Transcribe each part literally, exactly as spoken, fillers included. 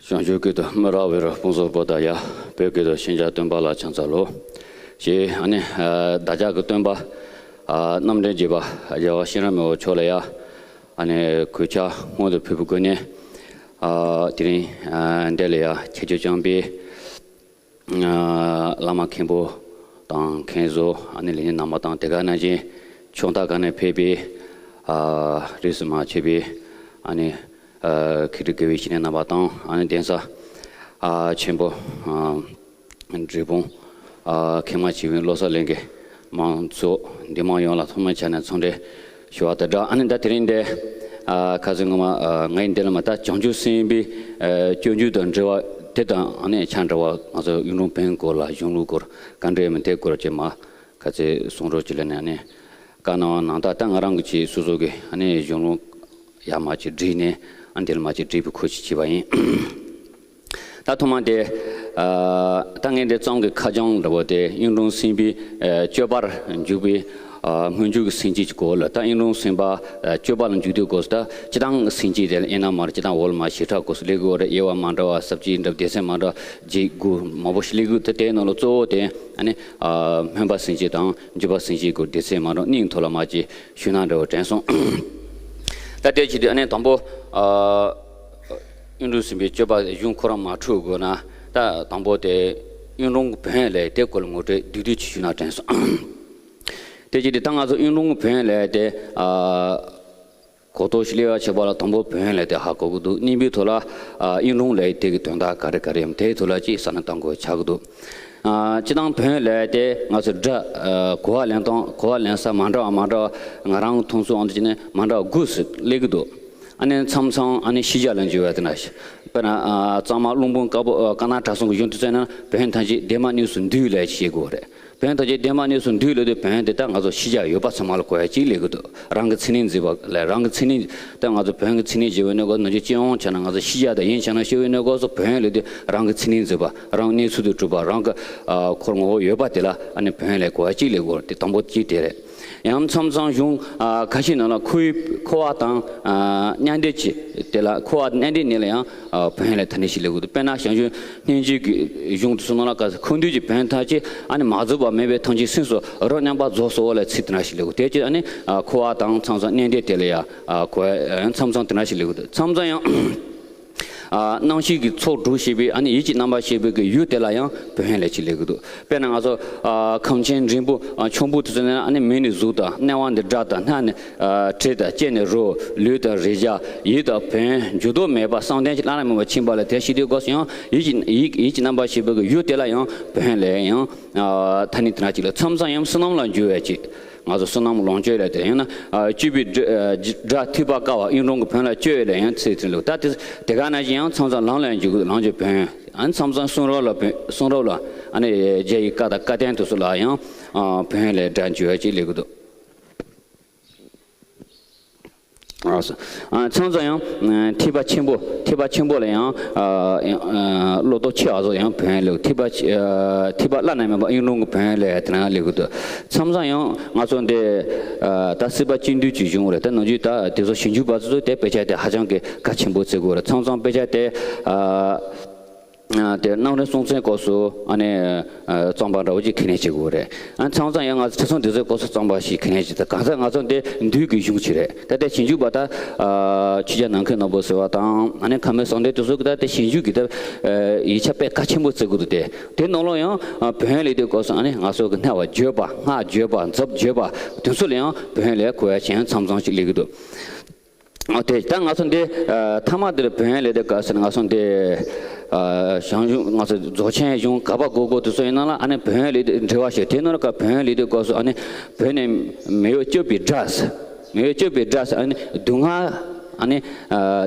བྱང་ཆུབ་ཀྱི་དུ་མི་ར་བའི་ར་ཕུང་སོགས་པོ་དང་ཡ། བོད་ཀྱི་དུ་ཤིང་བྱ་སྟོན་པ་ལ་ཕྱག་འཚལ་ལོ། ཞེས་ཨ་ནི་བདག་ཅག་གི་སྟོན་པ་རྣམ་འདྲེན་རྒྱས་པ་རྒྱལ་བ་གཤེན་རབ་མི་བོ་མཆོག་ལ་ཡ། ཨ་ནི་གུས་ཕྱག་སྔོན་དུ་ཕུལ་བའི་སྒོ་ནས། དེ་རིང་འདི་ལ་ཡ་ཁྱད་ཆོས་ཅན་པའི་བླ་མ་མཁན་པོ་དང་མཁན་ཟུར་ཨ་ནི་ལས་སྣེ་རྣམ་པ་དང་དེ་ག་ནང་བཞིན་ཕྱོགས་མཐའ་ཁག་ནས་ཕེབས་པའི་རིས་སུ་མ་ཆད་པའི་ཨ་ནི་མཁས་གྲུབ་དགེ་བའི་བཤེས་གཉེན་རྣམ་པ་དང་ཨ་ནི་གདན་ས་ཆེན་པོ་འབྲས་སྤུངས་མཁས་མང་བྱིས་པའི་བློ་གསར་གླིང་གི་མང་ཚོགས་འདི་མང་ཡོངས་ལ་ཐོག་མའི་ཆ་ནས་འཚམས་འདྲི་ཞུ་བ་དང་སྦྲགས། ཨ་ནི་ད་དེ་རིང་འདི་ཁ་སང་ངོ་མ་ངའི་འདི་ལ་མ་ད་བྱང་ཆུབ་སེམས་དཔའི་སྤྱོད་འཇུག་དང་འབྲེལ་བ་དེ་དང་ཨ་ནི་ཆ་འདྲ་བ་ང་ཚོ་གཡུང་དྲུང་བོན་སྐོར་ལ་གཞུང་ལུགས་སྐོར་བཀའ་འགྲེལ་མི་དེ་སྐོར་ཅིག་མ་ཁ་ཚེ་གསུང་རོགས་ཅིག་ལ་ནས་ཨ་ནི་བཀའ་གནང་བ་ནང་ད་ལྟ་ང་རང་གི་ཆེད་སོ་སོ་གི་ཨ་ནི་གཞུང་ལུགས་ཡར་མར་ཅིག་བསྒྲིགས་ནས་ཨ་ནི་དེ་ལ་མར་ཅིག་བསྒྲིགས་པའི་ཁུལ་ཅིག་བྱས་པ་ཡིན། ད་ཐོག་མ་དེ། ད་ངས་འདི་རྩོམ་གྱི་ཁ་བྱང་འདྲ་བོ་དེ་གཡུང་དྲུང་སེམས་དཔའི་སྤྱོད་པར་འཇུག་པའི་སྔོན་འཇུག་གི་སེམས་བསྐྱེད་ཀྱི་སྐོར་ལ། ད་གཡུང་དྲུང་སེམས་དཔའ་སྤྱོད་པ་ལ་འཇུག་དུས་སྐོར་སུ་ད་སྤྱིར་བཏང་སེམས་བསྐྱེད་དེ་ལ་ཨེ་ན་མར་སྤྱིར་བཏང་འོག་ལ་མར་ཞེ་དྲག་སྐོར་སུ་ལས་དགོས་རེད། དབྱེ་བ་མ་འདྲ་བ་ས་བཅད་འདྲ་བ་སྡེ་ཚན་མ་འདྲ་བ་བརྒྱད་དགུ་མང་པོ་ཞིག་ལས་དགོས། ད་དེའི་ནང་ལ་གཙོ་བོ་དེ་ཨ་ནི་སྨོན་པ་སེམས་བསྐྱེད་དང་འཇུག་པ་སེམས་བསྐྱེད་སྐོར་སྡེ་ཚན་མ་འདྲ་སྣེའི་ཐོག་ལ་མར་ཅིག་ཞུས་ན་འདྲ་བོ་དྲན་སོང་། ད་དེ་བྱེད་དུས་ཨ་ནི་དང་པོ། གཡུང་དྲུང་སེམས་དཔའི་སྤྱོད་པ་གཞུང་ཁོ་རང་མར་འཁྲུལ་དགོས་ན་ད་དང་པོ་དེ་གཡུང་དྲུང་བོན་ལས་དེ་སྐོར་ལ་ངོ་སྤྲོད་བསྡུས་བསྡུས་ཅིག་ཞུས་ན་དྲན་སོང་། དེ་བྱེད་དུས་ད་ང་ཚོ་གཡུང་དྲུང་བོན་ལས་དེ་གོ་རྟོགས་ཤིག་སླེབས་ཡ་བྱེད་པ་ལ་དང་པོ་བོན་ལས་དེ་ཧ་གོ་གི་འདུག་གཉིས་པའི་ཐོག་ལ་གཡུང་དྲུང་ལས་དེ་གི་དོན་དག་ག་རེ་ག་རེ་ཡིན་དེའི་ཐོག་ལ་ཅིག་བསམ་བློ་གཏང་དགོས་ཆགས་ཀྱི་འདུག་སྤྱིར་བཏང་བོན་ལས་དེ་ང་ཚོ་སྒྲ་གོ་བ་ལེན་སྟངས་གོ་བ་ལེན་ས་མ་འདྲ་བ་མ་འདྲ་བ་ང་རང་མཐོང་ཚུལ་འོང་དུ་བྱས་ནས་མ་འདྲ་བ་དགུ་སུ་སླེབས་ཀྱི་འདུག་ཨ་ནི་མཚམས་མཚམས་ཨ་ནི་ཤེས་བྱ་ལ་འཇུག་པ་དེ་འདྲ་ཞིག་དཔེར་ན་གཙང་མ་ཀློང་སྤུན་དཀར་པོ་ཀ་ན་གྲགས་གསུམ་གྱི་གཞུང་དུ་བཙལ་ན་བོན་ཐམས་ཅད་ལྡན་མ་གནས་སུ་འདུས་ལས་ཞེས་དགོས་རེད། བོན་ཐམས་ཅད་ལྡན་མ་གནས་སུ་འདུས་ལས་དུས་བོན་དེ་ད་ང་ཚོ་ཤེས་བྱ་ཡོད་པ་ཚང་མ་ལ་གོ་ཡ་གཅིག་སླེབས་ཀྱི་འདུག་རང་གི་མཚན་ཉིད་འཛིན་པ་ལས་རང་གི་མཚན་ཉིད་ད་ང་ཚོ་བོན་གྱི་མཚན་ཉིད་ཞེས་པའི་གནས་སྐབས་སུ་ནང་བཞིན་སྤྱི་ཡོངས་བྱས་ན་ང་ཚོ་ཤེས་བྱ་དང་ཡིན་བྱས་ན་ཤེས་པའི་གནས་སྐབས་སུ་བོན་ལས་དུས་རང་གི་མཚན་ཉིད་འཛིན་པ་རང་གནས་ཚུལ་དུ་གྲུབ་པ་རང་གི་ཁོར་ངོ་བོ་ཡོད་པ་དེ་ལ་ཨ་ནི་བོན་ལས་གོ་བ་གཅིག་སླེབས་དགོས་རེད། དེ་དང་པོ་གཅིག་དེ་རེད། ཡང་མཚམས་མཚམས་གཞུང་ཁ་ཤས་ནང་ལ་ཁོའི་ཁོ་བ་དང་མཉམ་འདྲེས་ཀྱི་དེ་ལ་ཁོ་བ་མཉམ་འདྲེས་ནས་ལ་ཡང་བོན་ལས་ཐ་སྙད་ཞིག་སླེབས་དགོས་འདུག་དཔེར་ན་བྱང་ཆུབ་སྙིང་རྗེ་གི་གཞུང་དུ་སོང་ན་ལ་ཁོ་འདུས་ཀྱི་བོན་ཐམས་ཅད་ཨ་ནི་མ་རྫོགས་པ་མེད་པའི་ཐམས་ཅད་སེམས་སུ་རོ་མཉམ་པར་རྫོགས་སོ་ལ་ཚིག་དེ་འདྲ་ཞིག་སླེབས་དགོས། དེ་ཅི་ཨ་ནི་ཁོ་བ་དང་མཚམས་མཚམས་མཉམ་འདྲེས་དེ་ལ་ཡང་གོ་མཚམས་མཚམས་དེ་འདྲ་ཞིག་སླེབས་དགོས་འདུག་མཚམས་མཚམས་ཡང་། རྣམ་ཤེས་ཀྱི་ཚོགས་དྲུག་ཞེས་པའི་ཨ་ནི་ཡིད་ཀྱི་རྣམ་པར་ཤེས་པའི་གི་ཡུལ་དེ་ལ་ཡང་བོན་ལས་ཅིག་སླེབས་ཀྱི་འདུག་དཔེར་ན་ང་ཚོ་ཁམས་ཆེན་འབྲིང་པོ་ཆུང་པོ་དེ་ཚོ་ནས་ཨ་ནི་མིག་ནི་གཟུགས་དང་རྣ་བ་ནི་སྒྲ་དང་སྣ་ནི་དྲི་དང་ལྕེ་ནི་རོ་ལུས་དང་རེག་བྱ་ཡིད་དང་བོན་འགྱུར་ལྡོག་མེད་པ་བསམ་གཏན་གྱི་བླ་ན་མེད་པར་ཕྱིན་པ་ལ་དེ་ཤེས་དུས་སྐབས་སུ་ཡང་ཡིད་ཀྱི་ཡིད་ཡིད་ཀྱི་རྣམ་པར་ཤེས་པའི་གི་ཡུལ་དེ་ལ་ཡང་བོན་ལས་ཡང་ཐ་སྙད་དེ་འདྲ་ཅིག་ལ་མཚམས་མཚམས་ཡང་བསོད་ནམས་ལ་འགྱུར་བའི་ཅིག་ང་ཚོ་བསོད་ནམས་ལོངས་སྤྱོད་ལས་དེ་ཡང་ན་སྤྱོད་པའི་སྒྲ་ཐོས་པ་དཀའ་བ་གཡུང་དྲུང་གི་བོན་ལ་སྤྱོད་ལས་ཡང་ཚིག་ཚིག་ལུགས་ད་དེ་དེ་ག་ནང་བཞིན་ཡང་མཚམས་མཚམས་ལམ་ལ་འཇུག་ལམ་གྱི་བོན་ཨ་མཚམས་མཚམས་གསུང་རབ་ལ་བོན་གསུང་རབ་ལ་ཨ་ནི་རྒྱ་ཡི་བཀའ་དང་བཀའ་བསྟན་དེ་ཚོ་ལ་ཡང་བོན་ལས་སྒྲ་འཇུག་ཅིག་སླེབས་ཀྱི་འདུག་མཚམས་མཚམས་ཡང་ཐེག་པ་ཆེན་པོ་ཐེག་པ་ཆེན་པོ་ལ་ཡང་བློ་ལྡོག་ཆེ་བ་ཚོ་ཡང་བོན་ལས་ཐེག་པ་ཐེག་པ་བླ་ན་མེད་པ་གཡུང་དྲུང་གི་བོན་ལས་དེ་ན་སླེབས་ཀྱི་འདུག་མཚམས་མཚམས་ཡང་ང་ཚོ་འདི་ད་སྲིད་པ་སྤྱི་འདུས་ཀྱི་གཞུང་རེད། ད་ནང་བཞིན་ད་དེ་ཚོ་ཞིབ་འཇུག་པ་ཚོ་དེ་དཔེ་ཆ་དེ་ཧ་ཅང་གི་གལ་ཆེན་པོ་བརྩི་དགོས་རེད། མཚམས་མཚམས་དཔེ་ཆ་དེ་དེ་རྣམ་རིག་སྲོང་བཙན་སྐབས་སུ་ཨ་ནི་རྩོམ་པ་འདྲ་བོ་ཅིག་ཁས་ལེན་བྱེད་དགོས་རེད། ཨ་མཚམས་མཚམས་ཡང་ང་ཚོ་ཁྲི་སྲོང་ལྡེ་བཙན་སྐབས་སུ་རྩོམ་པ་ཞིག་ཁས་ལེན་བྱེད་དེ་གང་ཟག་ང་ཚོ་འདི་འདུས་ཀྱི་གཞུང་ཅིག་རེད། ད་ལྟ་ཞིབ་འཇུག་པ་ད་ཆོས་རྒྱལ་ནམ་མཁའི་ནོར་བུ་ཟེར་བ་དང་ཨ་ནི་ཁ་མེད་ཟངས་ལྡན་དེ་ཚོ་གི་ད་ལྟ་ཞིབ་འཇུག་གི་ད་ཡིག་ཆ་དཔེ་གལ་ཆེན་པོ་བརྩི་དགོས་འདུག་དེ་དེ་ནང་ལོགས་ཡང་བོན་ལས་དེ་སྐབས་སུ་ཨ་ནི་ང་ཚོ་གི་སྣང་བ་བརྗོད་པ་སྔགས་བརྗོད་པ་མཛུབ་བརྗོད་པ་དེ་ཚོ་ལ་ཡང་བོན་ལས་གོ་ཡ་ཅན་མཚམས་མཚམས་ཅིག་སླེབས་ཀྱི་འདུག་ཨོ་དེ་ད་ང་ཚོ་འདི་ཐ་མ་འདིར་བོན་ལས་དེ་ག་ཟེར་ན་ང་ཚོ་འདི་ཞང་ཞུང་ང་ཚོ་རྫོགས་ཆེན་གཞུང་ག་པ་གོ་གོ་དེ་ཚོ་ཡིན་ན་ལ་ཨ་ནི་བོན་ལས་དེ་འབྲེལ་བ་ཞིག་དེ་ནོར་ག་བོན་ལས་དེ་གོ་སོ་ཨ་ནི་བོན་ནི་མེ་ཡོས་སྐྱོབ་པའི་སྒྲ་ཟེར། མེ་ཡོས་སྐྱོབ་པའི་སྒྲ་ཟེར་ཨ་ནི་སྡུག་བསྔལ་ཨ་ནི་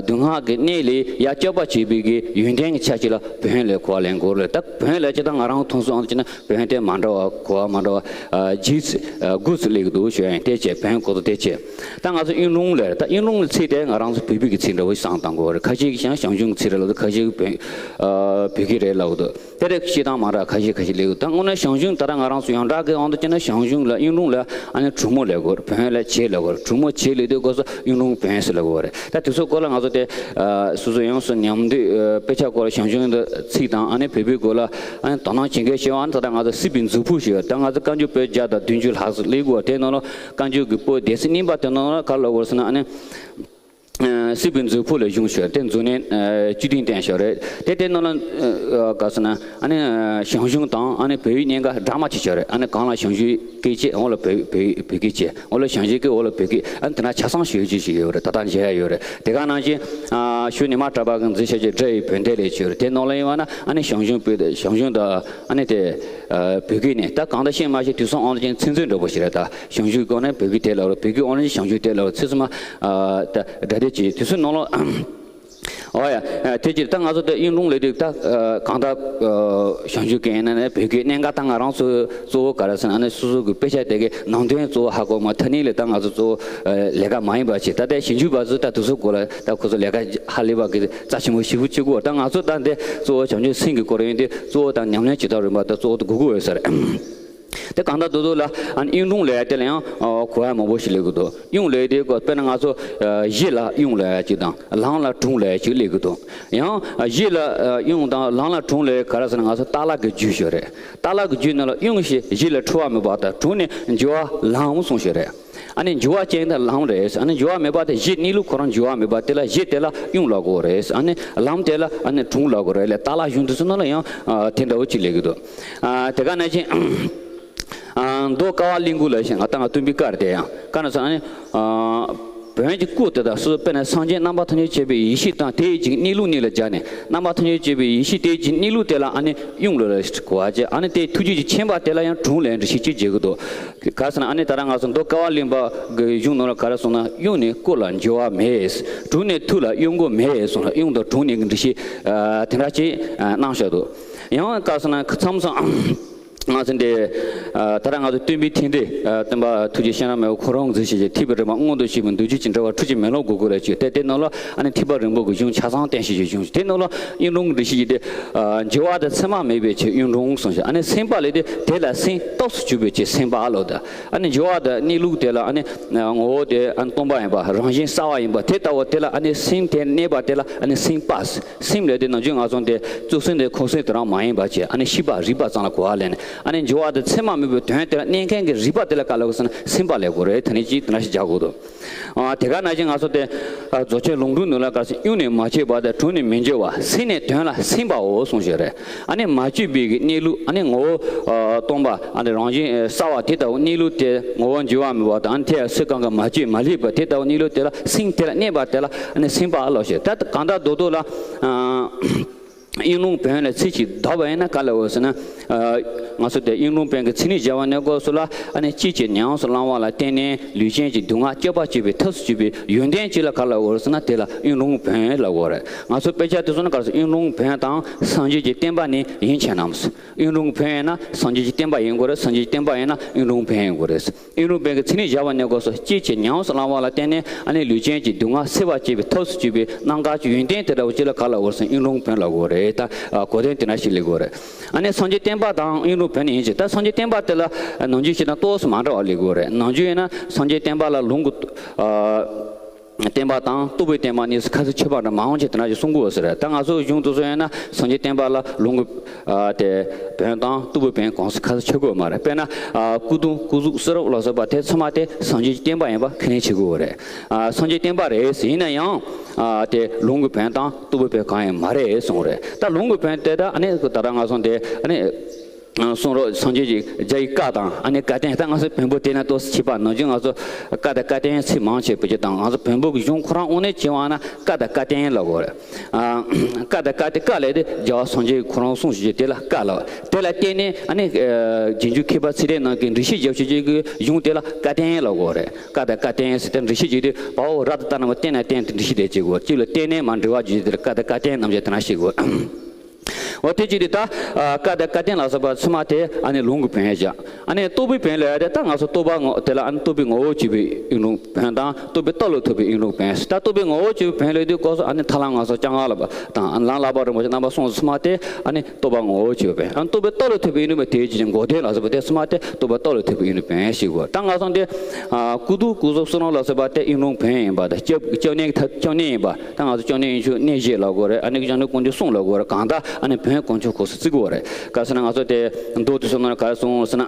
སྡུག་བསྔལ་གྱི་གནས་ལས་ཡར་སྐྱོབ་པ་བྱེད་པའི་གི་ཡོན་ཏན་གྱི་ཆ་ཅིག་ལ་བོན་ལས་གོ་བ་ལེན་དགོས་རེད། ད་བོན་ལས་ཅི་ད་ང་རང་མཐོང་སོང་ཨ་ནི་ཅི་ན་བོན་དེ་མ་འདྲ་བ་གོ་བ་མ་འདྲ་བ་ཇི་སི་དགུ་སི་ལེགས་འདུག་ཞུ་ཡ་ཡིན་དེ་བྱས་བོན་གོ་དོ་དེ་བྱས། ད་ང་ཚོ་གཡུང་དྲུང་ལ་རེད། ད་གཡུང་དྲུང་ལ་ཚིག་དེ་ང་རང་ཚོ་བོད་བོད་ཀྱི་ཚིག་འདྲ་བོ་ཞིག་བསམ་བཏང་དགོས་རེད། ཁ་ཤས་ཀྱིས་ཀྱང་ཞང་ཞུང་གི་ཚིག་རེད་ལབ་འདུག་ཁ་ཤས་ཀྱིས་བོད་ཀྱི་རེད་ལབ་འདུག་དེ་རེད་བཤད་སྟངས་མ་འདྲ་ཁ་ཤས་ཁ་ཤས་ལེགས་འདུག་ད་དངོས་གནས་ཞང་ཞུང་ད་ལྟ་ང་རང་ཚོ་ཡོངས་གྲགས་ཀྱི་དབང་དུ་བྱས་ན་ཞང་ཞུང་ལ་གཡུང་དྲུང་ལ་ཨ་ནི་གྲུ་མོ་ལབ་དགོས་རེད། བོན་ལ་བྱེ་ལབ་དགོས་རེད། གྲུ་མོ་བྱེ་ལབ་དུས་སྐབས་སུ་གཡུང་དྲུང་བོན་ཟེར་ལབ་དགོས་རེད། ད་དེ་ཚོའི་སྐོར་ལ་ང་ཚོ་དེ་ཨ་སོ་སོ་ཡོངས་སུ་ཉམས་འདུས་ཨ་དཔེ་ཆ་སྐོར་ལ་ཞང་ཞུང་དང་ཚིག་དང་ཨ་ནི་བོད་པའི་སྐོར་ལ་ཨ་ནི་དོ་སྣང་བྱེད་མཁན་ཞེས་པ་ནི་ད་ལྟ་ང་ཚོ་སྲིད་པའི་མཛོད་ཕུག་ཞེས་པ་ད་ང་ཚོ་བཀའ་འགྱུར་པོད་བརྒྱ་དང་བདུན་ཅུ་ལྷག་ཙམ་སླེབས་ཀྱི་ཡོད། དེ་ནང་ལ་བཀའ་འགྱུར་གྱི་པོད་སྡེ་ཚན་གཉིས་པ་དེ་ནང་ལ་ག་རེ་ལབ་དགོས་ཟེར་ན་ཨ་ནི། ཨ་སྲིད་པའི་མཛོད་ཕུག་ལ་བཞུགས་ཞོར་དེ་མཛོད་གནས་ཨ་བཅུ་བདུན་བསྟན་ཞོར་རེད། དེ་དེ་ནང་ལ་ཨ་ག་ཟེར་ན་ཨ་ནི་ཞང་ཞུང་དང་ཨ་ནི་བོད་ཡིག་གཉིས་ཀ་འདྲ་མ་བྱེད་ཞོར་རེད། ཨ་ནི་གང་ལ་ཞང་ཞུང་སྐད་བྱས་འོ་ལ་བོད་བོད་བོད་སྐད་བྱས་འོ་ལ་ཞང་ཞུང་སྐད་འོ་ལ་བོད་སྐད་ཨ་ནི་དེ་འདྲ་ཆ་ཚང་ཞུ་རྒྱུ་ཞིག་ཡོད་རེད། ད་ལྟ་མཇལ་ཡ་ཡོད་རེད། དེ་ག་ནང་བཞིན་ཨ་ཞུ་ནི་མ་གྲྭ་པ་གི་མཛད་བྱ་ཅིག་སྒྲ་ཡི་བོན་སྡེ་ལས་བྱོས་རེད། དེ་ནང་ལ་ཡིན་པ་ན་ཨ་ནི་ཞང་ཞུང་བོད་ཞང་ཞུང་དང་ཨ་ནི་དེ་ཨ་བོད་སྐད་ནས་ད་གང་ལྟར་ཤེས་མ་ཤེས་དུས་སང་ཨང་ལ་ཅན་ཚིག་མཛོད་འདྲ་པོ་ཞིག་རེད། ད་ཞང་ཞུང་སྐད་ནས་བོད་སྐད་དེ་ལ་རེད། བོད་སྐད་ཨང་ལ་ཅན་ཞང་ཞུང་དེ་ལ་རེད། ཚིག་ཚང་མ་ཨ་ད་སྒྲ་སྡེ་གཅིག་དུས་སུ་ནང་ལོགས། ཨོ་ཡ། ཨ་དེ་ཅིག་ད་ང་ཚོ་ད་གཡུང་དྲུང་ལས་སྡེ་ད་ཨ་གང་ལྟར་ཨ་ཞང་ཞུང་སྐད་ཡིན་ན་ནི་བོད་སྐད་གནད་འགག་ད་ང་རང་ཚོ་གཙོ་བོ་ག་རེ་ཟེར་ན་ནི་སོ་སོ་གི་དཔེ་ཆ་དེ་གའི་ནང་དོན་གཙོ་བོ་ཧ་གོ་མ་ཐ་སྙད་ལས་ད་ང་ཚོ་གཙོ་བོ་ཨ་ལས་ཀ་མ་ཡིན་པ་ཅིག་ད་ལྟའི་ཞིབ་འཇུག་པ་ཚོ་ད་དེ་ཚོ་སྐོར་ལ་ད་ཁོ་ཚོ་ལས་ཀ་ཧ་ལས་པ་གི་རྩ་ཆེན་པོ་ཞིབ་པོ་བྱེད་དགོས། ད་ང་ཚོ་ད་འདི་གཙོ་བོ་བྱང་ཆུབ་སེམས་ཀྱི་སྐོར་ཡིན་དུས་གཙོ་བོ་ད་ཉམས་ལེན་བྱེད་སྟངས་རིམ་པ་ད་གཙོ་བོ་ད་དགོས་ཀྱི་ཡོད་ས་རེད། དེ་གང་ལྟར་དོ་དོ་ལ་ཨ་ནི་གཡུང་དྲུང་ལབ་ཡ་དེ་ལ་ཡང་ཨ་གོ་བ་མང་པོ་ཞིག་སླེབས་ཀྱི་འདུག། གཡུང་ལབ་ཡ་དེ་དཔེར་ན་ང་ཚོ་ཨ་གཞི་ལ་གཡུང་ལབ་ཡ་གཅིག་དང་ལམ་ལ་དྲུང་ལབ་ཡ་གཅིག་སླེབས་ཀྱི་འདུག། ཡང་ཨ་གཞི་ལ་ཨ་གཡུང་དང་ལམ་ལ་དྲུང་ལབ་ཡ་ག་རེ་ཟེར་ན་ང་ཚོ་ཏཱ་ལ་གི་རྒྱུད་ཤོད་རེད། ཏཱ་ལ་གི་རྒྱུད་ནང་ལ་གཡུང་ཞེས་གཞི་ལ་འཁྲུལ་བ་མེད་པ་དང་དྲུང་ནས་འགྱུར་བ་ལམ་གསུངས་ཤོད་རེད། ཨ་ནི་འགྱུར་བ་ཅན་དེ་ལམ་རེད། ཨ་ནི་འགྱུར་བ་མེད་པ་དེ་གཞི་གནས་ལུགས་ཁོ་རང་འགྱུར་བ་མེད་པ་དེ་ལ་གཞི་དེ་ལ་གཡུང་ལབ་དགོས་རེད། ཨ་ནི་ལམ་དེ་ལ་ཨ་ནི་དྲུང་ལབ་དགོས་རེད་ལས་ཏཱ་ལ་གཞུང་དེ་ཚོ་ནང་ལ་ཡང་ཨ་དེ་འདྲ་བོ་ཅིག་སླེབས་ཀྱི་འདུག། ཨ་དེ་ག་ནང་བཞིན་ཨ་མདོ་ཀ་བ་གླིང་དགུ་ལ་བཞིན་ང་ད་ང་སྟོན་པའི་བཀའ་རེད་དེ་ཡང་བཀའ་ན་ཚོ་ཨ་ནི་ཨ་བོན་གྱི་སྐུ་དེ་དག་སོ་སོ་དཔེར་ན་སངས་རྒྱས་རྣམ་པར་ཐམས་ཅད་མཁྱེན་པའི་ཡེ་ཤེས་དང་དེའི་རྒྱུད་གནས་ལུགས་གཉིས་ལ་སྦྱར་ནས་རྣམ་པར་ཐམས་ཅད་མཁྱེན་པའི་ཡེ་ཤེས་དེའི་རྒྱུད་གནས་ལུགས་དེ་ལ་ཨ་ནི་གཡུང་ལབ་ལ་གོ་བ་བྱས། ཨ་ནི་དེའི་ཐུགས་རྒྱུད་ཀྱི་མཁྱེན་པ་དེ་ལ་ཡང་དྲུང་ལབ་འགྲེལ་བཤད་ཅིག་བྱེད་ཀྱི་འདུག། ག་ཟེར་ན་ཨ་ནི་ད་ལྟ་ང་ཚོ་མདོ་ཀ་བ་གླིང་པ་གི་གཞུང་ནང་ལ་ག་རེ་གསུངས་ན་གཡུང་ནི་སྐུ་ལ་འགྱུར་བ་མེད། དྲུང་ནི་ཐུགས་ལ་གཡོ་འགུལ་མེད་གསུངས་ལ་གཡུང་དང་དྲུང་གཉིས་ཀྱི་འགྲེལ་བཤད་ཨ་དེ་འདྲ་ཅིག་ཨ་གནང་བཞག་འདུག། ཡང་ག་ཟེར་ན་མཚམས་མཚམས་ང་ཚོ་འདི་ཨ་ད་ལྟ་ང་ཚོ་སྟོན་པའི་ཐེག་མདའ་ཨ་སྟོན་པ་ཐུགས་རྗེ་བྱིན་རླབས་མེ་བོ་ཁོ་རང་མཛད་བྱས་ཀྱི་ཐེག་པའི་རིམ་པ་མངོན་དུ་བྱེད་པའི་མདོ་རྒྱུད་ཀྱི་འགྲེལ་པ་ཁྲོ་ཆུ་མེ་ལོང་དགུ་དགུ་རེ་བཅུ་དེ་དེ་ནང་ལ་ཨ་ནི་ཐེག་པ་རིམ་པ་གི་གཞུང་ཆ་ཚང་བསྟན་བྱས་ཀྱི་གཞུང་དེ་ནང་ལ་གཡུང་དྲུང་འགྲེལ་བཤད་ཀྱི་དེ་ཨ་འགྱུར་བ་དང་མཚན་མ་མེད་པའི་ཕྱིར་གཡུང་དྲུང་གསུངས་ཤིང་། ཨ་ནི་སེམས་པ་ལས་དེ་དེ་ལ་སེམས་རྟོགས་སུ་གྱུར་པའི་ཕྱིར་སེམས་པ་ལོ། ད་ཨ་ནི་འགྱུར་བ་དང་གནས་ལུགས་དེ་ལ་ཨ་ནི་ངོ་བོ་དེ་ཨ་ནི་སྟོང་པ་ཡིན་པ་རང་བཞིན་གསལ་བ་ཡིན་པ་དེ་ལྟ་བུ་དེ་ལ་ཨ་ནི་སེམས་དེ་གནས་པ་དེ་ལ་ཨ་ནི་སེམས་པ། སེམས་ལས་དེ་ནང་བཞིན་ང་ཚོ་དེ་གཙུག་སེམས་དེ་ཁོང་སེམས་དེ་རང་མ་ཡིན་པ་བྱས་ཨ་ནི་ཤེས་པ་རིག་པ་ཙམ་ལ་གོ་བ་ལེན་ནས་ཨ་ནི་འགྱུར་བ་དང་མཚན་མ་མེད་པའི་དོན་དེ་ལ་གནས་མཁན་གྱི་རིག་པ་དེ་ལ་ག་ལ་གོ་ཟེར་ན་སེམས་པ་ལས་གོ་རེད། དེ་ནས་ཅིག་དེ་འདྲ་ཞིག་བྱ་དགོས་འདུག། ཨ་དེ་ག་ནང་བཞིན་ང་ཚོ་དེ་ཨ་རྫོགས་ཆེན་ལུང་དྲུག་ནང་ལ་ག་ཟེར་གཡུང་ནི་མ་སྐྱེས་པ་དང་དྲུང་ནི་མི་འགྱུར་བ་སེམས་ནི་དོན་ལ་སེམས་པའོ་གསུངས་ཤིང་རེད། ཨ་ནི་མ་བཅོས་པའི་གི་གནས་ལུགས་ཨ་ནི་ངོ་བོ་ཨ་སྟོང་པ་ཨ་ནི་རང་བཞིན་གསལ་བ་དེ་ལྟ་བུ་གནས་ལུགས་དེ་ངོ་བོ་འགྱུར་བ་མེད་པ་དང་ཨ་ནི་དེ་ཡང་སུ་གང་གིས་མ་བཅོས་མ་བསླད་པ་དེ་ལྟ་བུ་གནས་ལུགས་དེ་ལ་སེམས་དེ་ལ་གནས་པ་དེ་ལ་ཨ་ནི་སེམས་པ་ལོ་ཞེས། ད་གང་ལྟར་མདོར་བསྡུས་ལ་ཨ་གཡུང་དྲུང་བོན་ལ་ཚིག་གཅིག་བརྡབ་པ་ཡིན་ན་ག་ལ་འོ་ཟེར་ན། ཨ་ང་ཚོ་དེ་གཡུང་དྲུང་བོན་གྱི་མཚན་ཉིད་སྦྱར་བ་ནས་སྐབས་སུ་ལ་ཨ་ནི་ལྕེ་གཅིག་ཉམས་སུ་བླང་བ་ལ་བརྟེན་ནས་ལུས་ཅན་གྱི་སྡུག་བསྔལ་སྐྱོབ་པར་བྱེད་པའི་ཐབས་སུ་གྱུར་པའི་ཡོན་ཏན་གཅིག་ལ་ག་ལ་འོ་ཟེར་ན་དེ་ལ་གཡུང་དྲུང་བོན་ལབ་དགོས་རེད། ང་ཚོ་དཔེ་ཆ་དེ་ཚོ་ནི་ག་རེ་ཟེར་གཡུང་དྲུང་བོན་དང་སངས་རྒྱས་ཀྱི་བསྟན་པ་ནི་ཡིན་ཕྱིར་རྣམས། གཡུང་དྲུང་བོན་ཡིན་ན་སངས་རྒྱས་ཀྱི་བསྟན་པ་ཡིན་དགོས་རེད། སངས་རྒྱས་ཀྱི་བསྟན་པ་ཡིན་ན་གཡུང་དྲུང་བོན་ཡིན་དགོས་རེད། གཡུང་དྲུང་བོན་གྱི་མཚན་ཉིད་སྦྱར་བ་ནས་སྐབས་སུ་ལྕེ་གཅིག་ཉམས་སུ་བླང་བ་ལ་བརྟེན་ནས་ཨ་ནི་ལུས་ཅན་གྱི་སྡུག་བསྔལ་སེལ་བར་བྱེད་པའི་ཐབས་སུ་གྱུར་པའི་རྣམ་དཀར་གྱི་ཡོན་ཏན་དེ་འདྲ་བོ་ཅིག་ལ་ག་ལ་འོ་ཟེར་ན་གཡུང་དྲུང་བོན་ལབ་དགོས་རེད། ད་གོ་དོན་དེ་འདྲ་ཞིག་སླེབས་དགོས་རེད། ཨ་ནི་སངས་རྒྱས་བསྟན་པ་དང་གཡུང་དྲུང་བོན་ནི་ཡིན་ཕྱིར། ད་སངས་རྒྱས་བསྟན་པ་དེ་ལ་ནང་བཞིན་བྱས་ན་ཏོག་ཙམ་མ་འདྲ་བ་སླེབས་དགོས་རེད། ནང་བཞིན་ཡིན་ན་སངས་རྒྱས་བསྟན་པ་ལ་ལུང་གི་ཨ། བསྟན་པ་དང་རྟོགས་པའི་བསྟན་པ་གཉིས་སུ་ཁ་ཚིག་ཆོད་པ་འདྲ་མ་འོང་ཆེད་དེ་འདྲ་ཞིག་གསུང་དགོས་ཟེར། ད་ང་ཚོ་གཞུང་དེ་ཚོ་ཡིན་ན་སངས་རྒྱས་བསྟན་པ་ལ་ལུང་གི་ཨ་དེ་བོན་དང་རྟོགས་པའི་བོན་གང་སུ་ཁ་ཚིག་ཆོད་དགོས་མ་རེད། དཔེར་ན་ཨ་སྐུ་གདུང་སྐུ་གཟུགས་གསུང་རབ་ལ་སོགས་པ་དེ་ཚང་མ་དེ་སངས་རྒྱས་ཀྱི་བསྟན་པ་ཡིན་པ་ཁས་ལེན་བྱེད་དགོས་རེད། ཨ་སངས་རྒྱས་བསྟན་པ་རེད་ཟེར་ཡིན་ན་ཡང་ཨ་དེ་ལུང་གི་བོན་དང་རྟོགས་པའི་བོན་གང་ཡང་མ་རེད་གསུངས་རེད། ད་ལུང་གི་བོན་དེ་ད་ཨ་ནི་ད་ལྟ་ང་ཚོ་དེ་ཨ་ནི། གསུང་རབ་སངས་རྒྱས་ཀྱི་རྒྱ་ཡི་བཀའ་དང་ཨ་ནི་བཀའ་བསྟན། ད་ང་ཚོ་བོན་པོ་དེ་ན་ཏོག་ཙམ་ཁྱད་པར་ནང་བཞིན་ང་ཚོ་བཀའ་དང་བཀའ་བསྟན་ཚིག་མང་ཆེ་བོད་ཀྱི་དང་ང་ཚོ་བོན་པོ་གི་གཞུང་ཁོ་རང་དབང་ནས་བྱས་པ་ན་བཀའ་དང་བཀའ་བསྟན་ལབ་དགོས་རེད། ཨ་བཀའ་དང་བཀའ་དེ་བཀའ་ལས་དེ་རྒྱལ་བ་སངས་རྒྱས་ཁོ་རང་གསུངས་ཞེས་དེ་ལ་བཀའ་ལབ། དེ་ལ་བརྟེན་ནས་ཨ་ནི་རྗེས་འཇུག་མཁས་པ་ཚིག་དོན་རྣམས་ཀྱིས་འགྲེལ་བཤད་རྒྱབ་བྱེད་ཀྱི་གཞུང་དེ་ལ་བཀའ་བསྟན་ལབ་དགོས་རེད། བཀའ་དང་བཀའ་བསྟན་ཟེར་ཏེ་འགྲེལ་བཤད་བྱེད་དུས་དཔའ་བོ་རབ་ཏུ་བརྟན་རྣམས་བསྟན་ན་བསྟན་ཏེ་འགྲེལ་བཤད་བྱེད་དགོས། གཅིག་ལ་བརྟེན་ནས་མར་འགྲེལ་བ་བརྗོད་རྒྱུ་དེ་ལ་བཀའ་དང་བཀའ་བསྟན་རྣམས་ཀྱིས་དེ་འདྲ་བཤད་དགོས། འོ་དེ་ཅི་སྟེ་ད་ཀ་དང་ཀ་ཏན་ལ་སོགས་པ་ཚང་མ་དེ་ཨ་ནི་ལུང་གི་བོན་བཞག་ཨ་ནི་རྟོག་པའི་བོན་ལ་ཡ་དེ་ད་ང་ཚོ་རྟོག་པ་ངོ་དེ་ལ་ཨ་ནི་རྟོག་པའི་ངོ་བོ་གཅིག་པའི་ཨིན་རུང་བོན་དང་རྟོག་པའི་རྟོག་ལ་ཐུག་པའི་ཨིན་རུང་བོན་ཟེར། ད་རྟོག་པའི་ངོ་བོ་གཅིག་པའི་བོན་ལ་དུས་སྐབས་སུ་ཨ་ནི་ཐར་ལམ་ངང་སོང་སྐྱབས་མགོན་བསླབ་པ་དང་ཨ་ནི་ལམ་བསླབ་པ་རིན་པོ་ཆེ་རྣམ་པ་གསུམ་ཚང་མ་དེ་ཨ་ནི་རྟོག་པ་ངོ་བོ་གཅིག་པའི་བོན། ཨ་ནི་རྟོག་པའི་རྟོག་ལ་ཐུག་པའི་ཨིན་རུང་བོན་དེ་ཅི་ཅི་འགོག་བདེན་ལ་སོགས་པ་དེ་ཚང་མ་དེ་རྟོག་པའི་རྟོག་ལ་ཐུག་པའི་ཨིན་རུང་བོན་ཞེས་གོ། ད་ང་ཚོ་འདི་སྐུ་གདུང་སྐུ་གཟུགས་གསུང་རབ་ལ་སོགས་པ་དེ་ཨིན་རུང་བོན་ཡིན་པ་དང་སྐྱབས་སྐྱབས་གནས་ཀྱི་ཐབས་སྐྱབས་གནས་ཡིན་པ། ད་ང་ཚོ་སྐྱབས་གནས་ཡིན་ཕྱོགས་གནས་བཞི་ལབ་དགོས་རེད། ཨ་ནི་སྐྱབས་གནས་དཀོན་མཆོག་གསུམ་ལབ་དགོས་རེད། གང་ལྟར་ཨ་ནི་བོན་དཀོན་མཆོག་གོ་སོ་བརྩི་དགོས་རེད། ག་ཟེར་ན་ང་ཚོ་དེ་མདོ་དེ་ཚོ་ནང་ག་རེ་གསུངས་ཟེར་ན།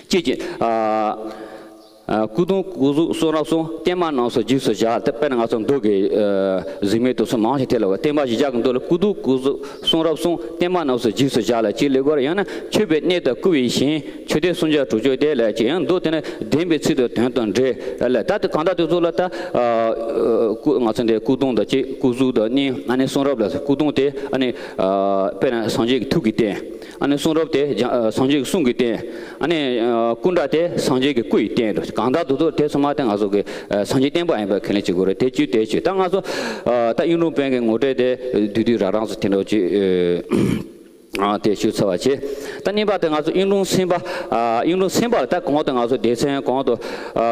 ཅེས་ཀྱི། ཨ། ཨ། སྐུ་གདུང་སྐུ་གཟུགས་གསུང་རབ་གསུམ། བརྟན་མ་རྣམས་སུ་འཇིགས་སུ་བྱ། དེ་དཔེར་ན་ང་ཚོ་མདོ་གི་ཨ་གཟེངས་མའི་དུས་སུ་མང་ཆེ་དེ་ལ་བརྟན་པ་བཞི་བརྒྱ་གི་མདོ་ལ་སྐུ་གདུང་སྐུ་གཟུགས་གསུང་རབ་གསུམ། བརྟན་མ་རྣམས་སུ་འཇིགས་སུ་བྱ་ལ་ཅེས་ལབ་དགོས་རེད། ཡང་ན་མཆོད་པའི་གནས་དང་བསྐུལ་བའི་ཞིང་། མཆོད་རྟེན་སུམ་བརྒྱ་དྲུག་ཅུ་དེ་ལ་ཅེས། ཡང་མདོ་དེ་ནི་བདེན་པའི་ཚིག་དང་དོན་དང་འབྲེལ་ལ། ད་དེ་གང་ལྟར་དེ་ཚོ་ལ་ད་ཨ་སྐུ་ང་ཚོ་འདི་སྐུ་གདུང་དང་ཅེས་སྐུ་གཟུགས་དང་གནས། ཨ་ནི་གསུང་རབ་ལ་སྐུ་གདུང་དེ་ཨ་ནི་ཨ་དཔེར་ན་སངས་རྒྱས་ཀྱི་ཐུགས་ཀྱི་རྟེན། ཨ་ནི་གསུང་རབ་དེ་སངས་རྒྱས་ཀྱི་གསུང་གི་རྟེན། ཨ་ནི་སྐུ་འདྲ་དེ་སངས་རྒྱས་ཀྱི་སྐུ་ཡི་རྟེན་དུ། གང་ལྟར་དུ་དུ་དེ་ཚང་མ་དེ་ང་ཚོ་གི་སངས་རྒྱས་བསྟན་པ་ཡིན་པ་ཁས་ལེན་བྱེད་དགོས་རེད། དེ་བཅུ་དེ་བཅུ། ད་ང་ཚོ་ད་ཨིན་རུང་བོན་གྱི་ངོ་སྤྲོད་དེ་བསྡུས་བསྡུས་རང་རང་ཚོ་དེ་འདྲ་བཅུ་དེ་ཞུ་ཚར་བ་བྱས། ད་གཉིས་པ་དེ་ང་ཚོ་ཨིན་རུང་སེམས་དཔའ། ཨིན་རུང་སེམས་དཔའ་ལ་ད་གོང་དུ་ང་ཚོ་སྡེ་ཚན་གོང་དུ་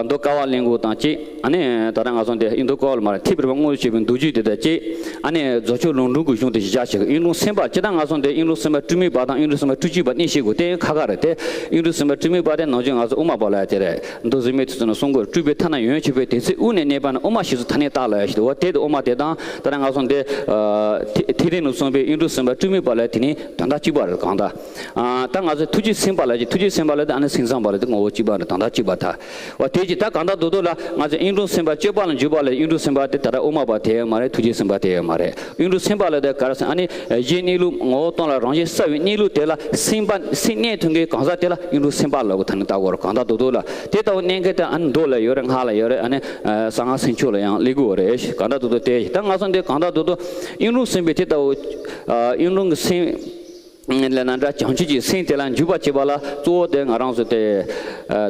མདོ་ཀ་བ་ལེན་གོ་དང་གཅིག་ཨ་ནི་ད་ལྟ་ང་ཚོ་འདི་ཨིན་མདོ་ཀ་བ་ལ་མ་རེད། ཐེག་པའི་དངོས་སུ་བྱས་པའི་མདོ་རྒྱུད་དེ་དང་གཅིག་ཨ་ནི་རྫོགས་ཆེན་ལུང་དྲུག་གི་གཞུང་དེ་གཞི་བཞག་བྱེད་ཀྱི་ཨིན་རུང་སེམས་དཔའ། སྤྱིར་བཏང་ང་ཚོ་འདི་ཨིན་རུང་སེམས་དཔའ་སྤྲོས་མེད་པ་དང་ཨིན་རུང་སེམས་དཔའ་སྤྲོས་བཅས་པ་གཉིས་ཤེས་དགོས། དེ་ཁག་ཁག་རེད་དེ། ཨིན་རུང་སེམས་དཔའ་སྤྲོས་མེད་པ་དེ་ནང་ཆོས་ང་ཚོ་དབུ་མ་པ་ལ་ཡ་དེ་རེད། མདོ་གཟེངས་མའི་དུས་སུ་ནི་གསུང་དགོས། སྤྲོས་པའི་ཐ་ན་ཡོན་ཆོད་པའི་དེ་ཚེ་དབུ་ནས་གནས་པ་ན། དབུ་མ་ཞེས་སུ་ཐ་སྙད་བཏགས་ལ་ཡ་ཞེས། འོ་དེ་དུ་དབུ་མ་དེ་དང་ད་ལྟ་ང་ཚོ་འདི་ཐེག་ཐེག་ཆེན་ལུགས་གསུངས་པའི་ཨིན་རུང་སེམས་དཔའ་སྤྲོས་མེད་པ་ལ་དེ་ནི་དོན་དག་གཅིག་པ་རེད། གང་ལྟར། ཨ་ད་ང་ཚོས་ཐུགས་རྗེ་སེམས་དཔའ་ལ་ཅིག་ཐུགས་རྗེ་སེམས་དཔའ་ལ་དེ་ཨ་ནི་སེམས་ཙམ་པ་ལ་དེ་ངོ་བོ་གཅིག་པ་རེད། དོན་དག་གཅིག་པ་ད། འོ་དེ་ཅི་ད་གང་ལྟར་དུ་དུ་ལ་ང་ཚོས་ཨིན་རུང་སེམས་དཔའ་སྤྱོད་པ་ལ་འཇུག་པ་ལ་ཨིན་རུང་སེམས་དཔའ་དེ་ད་ལྟ་དབུ་མ་པ་དེ་ཡོད་མ་རེད། ཐུགས་རྗེ་སེམས་དཔའ་དེ་ཡོད་མ་རེད། ཨིན་རུང་སེམས་དཔའ་ལ་དེ་ག་རེ་ཟེར། ཨ་ནི་གཞི་གནས་ལུགས་ངོ་བོ་སྟོང་ལ་རང་བཞིན་གསལ་བའི་གནས་ལུགས་དེ་ལ་སེམས་པ་སེམས་གནས་ཐུབ་མཁན་གང་ཟག་དེ་ལ་ཨིན་རུང་སེམས་དཔའ་ལ་གོ་ད་ནི་ལྟ་དགོས་རེད། གང་ལྟར་དུ་དུ་ལ་དེ་ལྟ་བུ་གནས་མཁན་དེ་ཨ་ནི་མདོ་ལ་ཡོད་རེད། སྔགས་ལ་ཡོད་རེད། ཨ་ནི་གསང་སྔགས་སེམས་ཕྱོགས་ལ་ཡང་སླེབས་དགོས་རེད། གང་ལྟར་དུ་དུ་དེ་ད་ང་ཚོ་འདི་གང་ལྟར་དུ་དུ་ཨིན་རུང་སེམས་དཔའི་དེ་ལྟ་བུ་ཨིན་རུང་གི་སེམས། ལས་ན་འདྲ་བྱང་ཆུབ་ཀྱི་སེམས་དེ་ལ་འཇུག་པར་བྱེད་པ་ལ་གཙོ་བོ་དེ་ང་རང་ཚོ་དེ་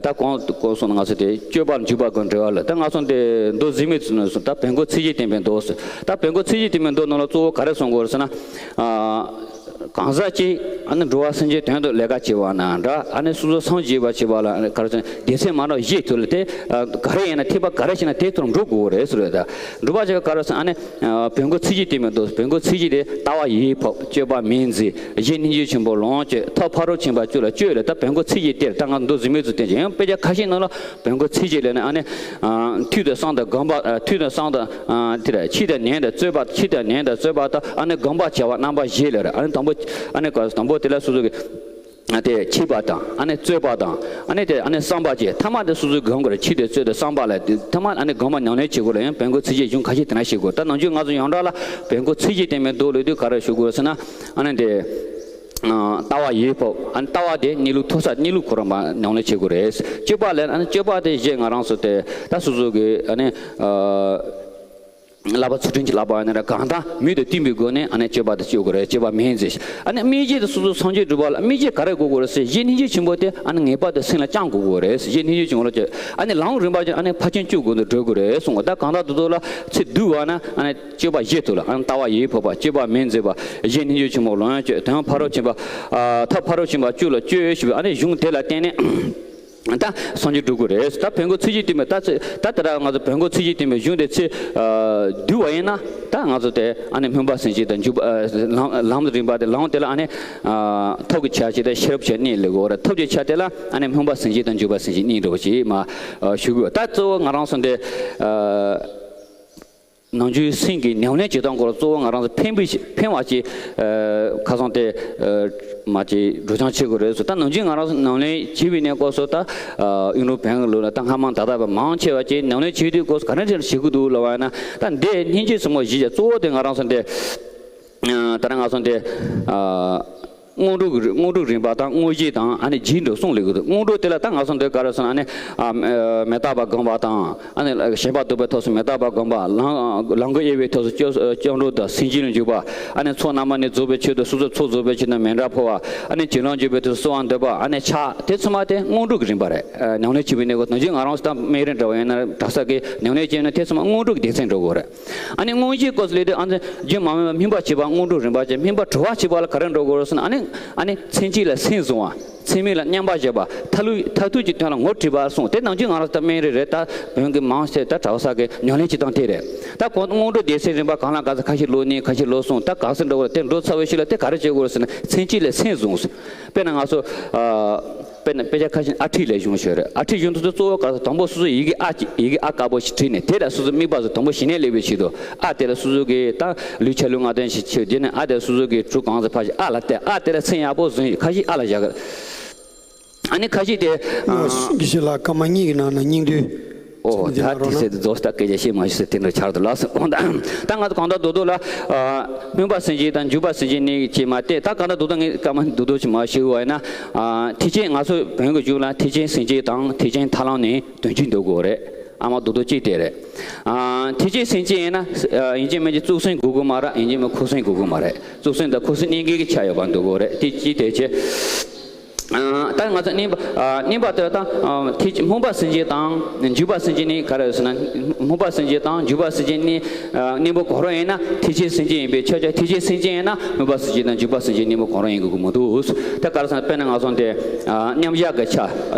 ད་གོང་གོང་སོང་ན་ང་ཚོ་དེ་སྤྱོད་པར་འཇུག་པ་གི་འབྲེལ་བ་ལ། ད་ང་ཚོ་དེ་མདོ་གཟེངས་མའི་ཚུལ་ནས་སོ། ད་བོན་སྐུ་ཚིག་བཞི་བསྟན་པའི་མདོ་སོ། ད་བོན་སྐུ་ཚིག་བཞི་བསྟན་པའི་མདོ་ནང་ལ་གཙོ་བོ་ག་རེ་གསུང་དགོས་རེད་ཟེར་ན། གང་ཟག་གཅིག་ཨ་ནི་འགྲོ་བ་སེམས་ཅན་དོན་དུ་ལས་ཀ་བྱེད་པ་ན་འདྲ། ཨ་ནི་སོ་སོ་སངས་རྒྱས་པ་བྱེད་པ་ལ་ག་རེ་ཟེར་ན་སྡེ་ཚན་མ་འདྲ་བཞི་ཐུག་ལ་དེ་ག་རེ་ཡིན་ན་ཐེག་པ་ག་རེ་བྱས་ན་དེ་ཐོག་འགྲོ་དགོས་རེད་ཟེར་རེད། ད་འགྲོ་བ་བྱེད་པ་ག་རེ་ཟེར་ཨ་ནི། བོན་སྐུ་ཚིག་བཞི་བསྟན་པའི་མདོ། བོན་སྐུ་ཚིག་བཞི་དེ་ལྟ་བ་ཡིད་ཕབ། སྤྱོད་པ་མིང་འཛིན། གཞི་སྙིང་རྗེ་ཆེན་པོ་ལོངས་སྤྱོད། ཐབས་ཕ་རོལ་ཕྱིན་པ་བཅུ་ལ་སྤྱོད་ལ། ད་བོན་སྐུ་ཚིག་བཞི་དེར་ད་ང་མདོ་གཟེངས་མའི་ཚུལ་བསྟན་ཅིང་། ཡང་དཔེ་ཆ་ཁ་ཤས་ནང་ལ་བོན་སྐུ་ཚིག་བཞི་ལས་ནི་ཨ་ནི་ཐོས་དང་བསམ་དང་སྒོམ་པ། ཐོས་དང་བསམ་དང་དེ་ལ་ཕྱིས་དང་ནན་དང་རྩོད་པ། ཕྱིས་དང་ནན་དང་རྩོད་པ་དང་ཨ་ནི་སྒོམ་པ་བྱ་བ་རྣམ་པ་བཞི་ལ་རེད། ཨ་ནི་དང་པོ་ཨ་ནི་ག་དང་པོ་དེ་ལ་སོ་སོ་གི་དེ་ཕྱིས་པ་དང་ཨ་ནི་རྩོད་པ་དང་ཨ་ནི་དེ་ཨ་ནི་བསམ་པ་བཅས་ཐ་མ་དེ་སོ་སོའི་སྒོམ་དགོས་རེད། ཕྱིས་དེ་རྩོད་དེ་བསམ་པ་ལ་དེ་ཐ་མ་ཨ་ནི་སྒོམ་པ་ཉམས་ལེན་བྱེད་དགོས་ལ་ཡང་བོན་སྐུ་ཚིག་བཞི་གཞུང་ཁ་ཤས་དེ་ན་ཤེས་དགོས། ད་ནང་ཆོས་ང་ཚོ་ཡོངས་གྲགས་ལ་བོན་སྐུ་ཚིག་བཞི་བསྟན་པའི་མདོ་ལས་དུས་ག་རེ་ཞུ་དགོས་ཟེར་ན་ཨ་ནི་དེ་ལྟ་བ་ཡིད་ཕབ། ཨ་ནི་ལྟ་བ་དེ་གནས་ལུགས་ཐོབ་ས་གནས་ལུགས་ཁོ་རང་མ་ཉམས་ལེན་བྱེད་དགོས་རེད། སྤྱོད་པ་ལ་ཨ་ནི་སྤྱོད་པ་དེ་བཞི་ང་རང་ཚོ་དེ་ད་སོ་སོ་གི་ཨ་ནི། བསླབ་པ་ཚུལ་ཁྲིམས་ཀྱི་བསླབ་པ་ཡིན་ན་ར་གང་དག་མུས་དང་བསྟུན་པའི་སྒོ་ནས་ཨ་ནི་སྤྱོད་པ་དེ་སྤྱོད་དགོས་རེད། སྤྱོད་པ་མིང་འཛིན། ཨ་ནི་སྨིན་བྱེད་དེ་སོ་སོ་སངས་རྒྱས་སྒྲུབ་པ་ལ་སྨིན་བྱེད་ག་རེ་དགོས་དགོས་རེད་ཟེར་གཞི་སྙིང་རྗེ་ཆེན་པོ་དེ་ཨ་ནི་ངེས་པར་དུ་སེམས་ལ་བཅངས་དགོས་དགོས་རེད། གཞི་སྙིང་རྗེ་ཆེན་པོ་ལ་སྤྱོད་ཨ་ནི་ལམ་རིམ་པ་ཅན་ཨ་ནི་ཕར་ཕྱིན་བཅུ་དགོས་འདུག་འགྲོ་དགོས་རེད་གསུངས་པ། ད་གང་ལྟར་དུ་དུ་ལ་ཚེ་འདུལ་བ་ན་ཨ་ནི་སྤྱོད་པ་བཞི་ཐུག་ལ་ཨ་ནི་ལྟ་བ་ཡིད་ཕབ་པ། སྤྱོད་པ་མིང་འཛིན་པ། གཞི་སྙིང་རྗེ་ཆེན་པོ་ལོངས་སྤྱོད། དོན་ཕ་རོལ་ཕྱིན་པ། ཐབས་ཕ་རོལ་ཕྱིན་པ་བཅུ་ལ་སྤྱོད་ཞུས་པ་ཨ་ནི་གཞུང་དེ་ལ་བརྟེན་ནས། ད་སངས་རྒྱས་འགྲུབ་དགོས་རེད། ད་བོན་སྐུ་ཚིག་བཞི་བསྟན་པའི་ད་ཚེ་ད་ལྟ་ར་ང་ཚོ་བོན་སྐུ་ཚིག་བཞི་བསྟན་པའི་གཞུང་དེ་ཚེ་བསྡུས་པ་ཡིན་ན་ད་ང་ཚོ་དེ་ཨ་ནི་སྨོན་པ་སེམས་བསྐྱེད་དང་འཇུག་པ་ལམ་ལམ་རིམ་པ་དེ་ལམ་དེ་ལ་ཨ་ནི་ཐབས་ཀྱི་ཆ་བྱད་དང་ཤེས་རབ་ཆ་གཉིས་སླེབས་དགོས་རེད། ཐབས་ཀྱི་ཆ་དེ་ལ་ཨ་ནི་སྨོན་པ་སེམས་བསྐྱེད་དང་འཇུག་པ་སེམས་བསྐྱེད་གཉིས་འདྲ་བོ་ཞིག་མ་ཞུ་དགོས། ད་གཙོ་བོ་ང་རང་ཚོ་འདི། ནང་ཆོས་སེམས་ཀྱི་ཉམས་ལེན་བྱེད་སྟངས་སྐོར་གཙོ་བོ་ང་རང་ཚོ་ཕན་པའི་ཕན་པ་ཅིག་ཁ་སང་དེ་མ་ཅིག་སྒྲོག་སྦྱང་བྱེད་དགོས་རེད་ཟེར། ད་ནང་ཆོས་ང་རང་ཚོ་ཉམས་ལེན་བྱེད་པའི་གནས་སྐབས་སུ་ད་ཨིན་རུང་བོན་གྱི་ལུགས་ལ་ད་སྔ་མ་ད་ལྟ་བ་མང་ཆེ་བ་ཅིག་ཉམས་ལེན་བྱེད་དུས་སྐབས་སུ་ག་རེ་བྱེད་ཀྱི་འདུག་ལབ་པ་ཡིན་ན་ད་འདི་སྙིང་རྗེ་ཆེན་པོ་བཞི་ཆ་གཙོ་བོ་དེ་ང་རང་ཚོ་འདི་ད་ནི་ང་ཚོ་འདི། སྔོན་འགྲོ་གི་སྔོན་འགྲོ་རིམ་པ་དང་དངོས་གཞི་དང་ཨ་ནི་རྗེས་འགྲོ་གསུམ་ལས་གི་འདུག་སྔོན་འགྲོ་དེ་ལ་ད་ང་ཚོ་འདི་ག་རེ་ཟེར་ན་ཨ་ནི་ཨ་མེ་ཏོག་པ་སྒོམ་པ་དང་ཨ་ནི་ཞེན་པ་སྡུག་པའི་ཐོག་སུ་མེ་ཏོག་པ་སྒོམ་པ། ལམ་ལམ་གྱི་དབྱེ་བའི་ཐོག་སུ་སྐྱབས་སྐྱབས་འགྲོ་དང་སེམས་བསྐྱེད་ལ་འཇུག་པ། ཨ་ནི་ཚོགས་རྣམ་པ་གཉིས་རྫོགས་པའི་ཆེད་དུ་སོ་སོའི་ཚོགས་རྫོགས་པའི་ཆེད་དུ་མཎྜལ་ཕུལ་བ། ཨ་ནི་བྱིན་རླབས་འཇུག་པའི་ཐོག་སུ་གསོལ་བ་འདེབས་པ། ཨ་ནི་ཕྱག་དེ་ཚང་མ་དེ་སྔོན་འགྲོ་གི་རིམ་པ་རེད། ཉམས་ལེན་བྱེད་པའི་གནས་སྐབས་ནང་བཞིན་ང་རང་ཚོ་ད་སྨན་རི་འདྲ་བ་ཡིན་ན་གྲྭ་ས་གི་ཉམས་ལེན་བྱས་ན་དེ་ཚང་མ་སྔོན་འགྲོ་གི་སྡེ་ཚན་འགྲོ་དགོས་རེད། ཨ་ནི་དངོས་གཞིའི་སྐབས་སུ་སླེབས་དུས་ཨ་ནི་རྒྱུན་མ་སྨིན་པ་སྨིན་པ་བྱེད་པ་སྔོན་འགྲོ་རིམ་པ་བྱེད། སྨིན་པ་གྲོལ་བ་བྱེད་པ་ལ་ག་རེ་འགྲོ་དགོས་རེད་ཟེར་ན་ཨ་ནི་ཨ་ནི་མཚན་བཅས་ལ་སེམས་བཟུང་བ། མཚན་མེད་ལ་མཉམ་པར་བཞག་པ། མཐར་ཐུག་མཐར་ཐུག་གི་དོན་ལ་ངོ་སྤྲད་པ་གསུངས། དེ་ནང་བཞིན་ང་རང་ཚོ་ད་སྨན་རི་རེད། ད་བོན་གྱི་མང་ཆེ་ད་གྲྭ་ས་གི་ཉམས་ལེན་བྱེད་སྟངས་དེ་རེད། ད་གོང་དུ་སྔོན་འགྲོ་སྡེ་ཚན་རིམ་པ་གང་ལ་ག་ཚོད་ཁ་ཤས་ལོ་ནི་ཁ་ཤས་ལོ་སོང་། ད་ག་ཚོད་འགྲོ་དགོས་རེད། དེ་འགྲོ་ཚར་བའི་ཤུལ་ལ་དེ་ག་རེ་བྱེད་དགོས་རེད་ཟེར་ན་མཚན་བཅས་ལ་སེམས་བཟུང་ཟེར། དཔེར་ན་ང་ཚོ་ཨ། དཔེར་ན་དཔེ་ཆ་ཁ་ཤས་ཨ་ཁྲིད་ལས་གཞུང་ཞིག་རེད། ཨ་ཁྲིད་གཞུང་དེ་ཚོ་གཙོ་བོ་ག་ཚོད་དང་པོ་སོ་སོ་ཡི་གེ་ཨ་ཅིག་ཡི་གེ་ཨ་དཀར་པོ་ཞིག་བྲིས་ནས་དེ་ལ་སོ་སོ་དམིགས་པ་ཚོ་དང་པོ་ཞི་གནས་སླེབས་པའི་ཆེད་དུ་ཨ་དེ་ལ་སོ་སོ་གི་ད་ལུས་ཆ་ལུས་ངག་དོན་ཞིག་བྱེད། དེ་ནས་ཨ་དེ་ལ་སོ་སོ་གི་གྲུ་གང་ཚོད་ཕར་ཞིག་ཨ་ལ་བལྟས། ཨ་དེ་ལ་སེམས་ཡག་པོ་བཟུང་ཡིག་ཁ་ཤས་ཨ་ལ་བཞག་གི། ཨ་ནི་ཁ་ཤས་དེ་ཨ། དགེ་བཤེས་ལགས་སྐར་མ་གཉིས་ཀྱི་ནང་ན་སྙིང་བསྡུས་ཨོ་ད་དེ་སེ་དེ་རྫོགས་ད་སྐད་ཆ་བཤད་མ་ཤེས་ཟེར་དེ་འདྲ་ཆགས་འདུག་ལགས་སོ། ད་ད་ང་ཚོ་གང་ལྟར་རྡོག་རྡོག་ལ་ཨ་སྨོན་པ་སེམས་བསྐྱེད་དང་འཇུག་པ་སེམས་བསྐྱེད་གཉིས་ཀྱིས་མ་བལྟས། ད་གང་ལྟར་རྡོག་རྡོག་ངས་སྐར་མ་རྡོག་རྡོག་ཅིག་མ་ཞུ་བ་ཡིན་ན། ཨ་ཐེག་ཆེན་ང་ཚོ་བོན་གྱི་གཞུང་ལ་ཐེག་ཆེན་སེམས་བསྐྱེད་དང་ཐེག་ཆེན་ཐར་ལམ་ནི་དོན་གཅིག་འདོད་དགོས་རེད། ཨ་མ་རྡོག་རྡོག་གཅིག་དེ་རེད། ཨ་ཐེག་ཆེན་སེམས་བསྐྱེད་ཡིན་ན་ཨ་ཡིན་གཅིག་མིན་གཅིག་གཙུག་སེམས་དགོས་ཀྱི་མ་རེད། ཡིན་གཅིག་མིན་ཁུ་སེམས་དགོས་ཀྱི་མ་རེད། གཙུག་སེམས་དང་ཁུ་སེམས་གཉིས་ཀའི་ཆ་ཡོད་པ་འདོད་དགོས་རེད། དེ་གཅིག་དེ་བྱས། ཨ་ད་ང་ཚོ་གཉིས་པ་ཨ་གཉིས་པ་དེ་དང་ཨ་ཐེག་སྨོན་པ་སེམས་བསྐྱེད་དང་འཇུག་པ་སེམས་བསྐྱེད་གཉིས་ག་རེ་ཟེར་ན། སྨོན་པ་སེམས་བསྐྱེད་དང་འཇུག་པ་སེམས་བསྐྱེད་གཉིས་ཨ་གཉིས་པོ་གང་རུང་ཡིན་ན་ཐེག་ཆེན་སེམས་བསྐྱེད་ཡིན་པའི་ཕྱིར། ཐེག་ཆེན་སེམས་བསྐྱེད་ཡིན་ན་སྨོན་པ་སེམས་བསྐྱེད་དང་འཇུག་པ་སེམས་བསྐྱེད་གཉིས་པོ་གང་རུང་ཡིན་དགོས་ཀྱི་མི་འདུག་ད་ག་རེ་ཟེར་ན་དཔེར་ན་ང་ཚོ་འདི་ཨ་མཉམ་བཞག་གི་ཆ་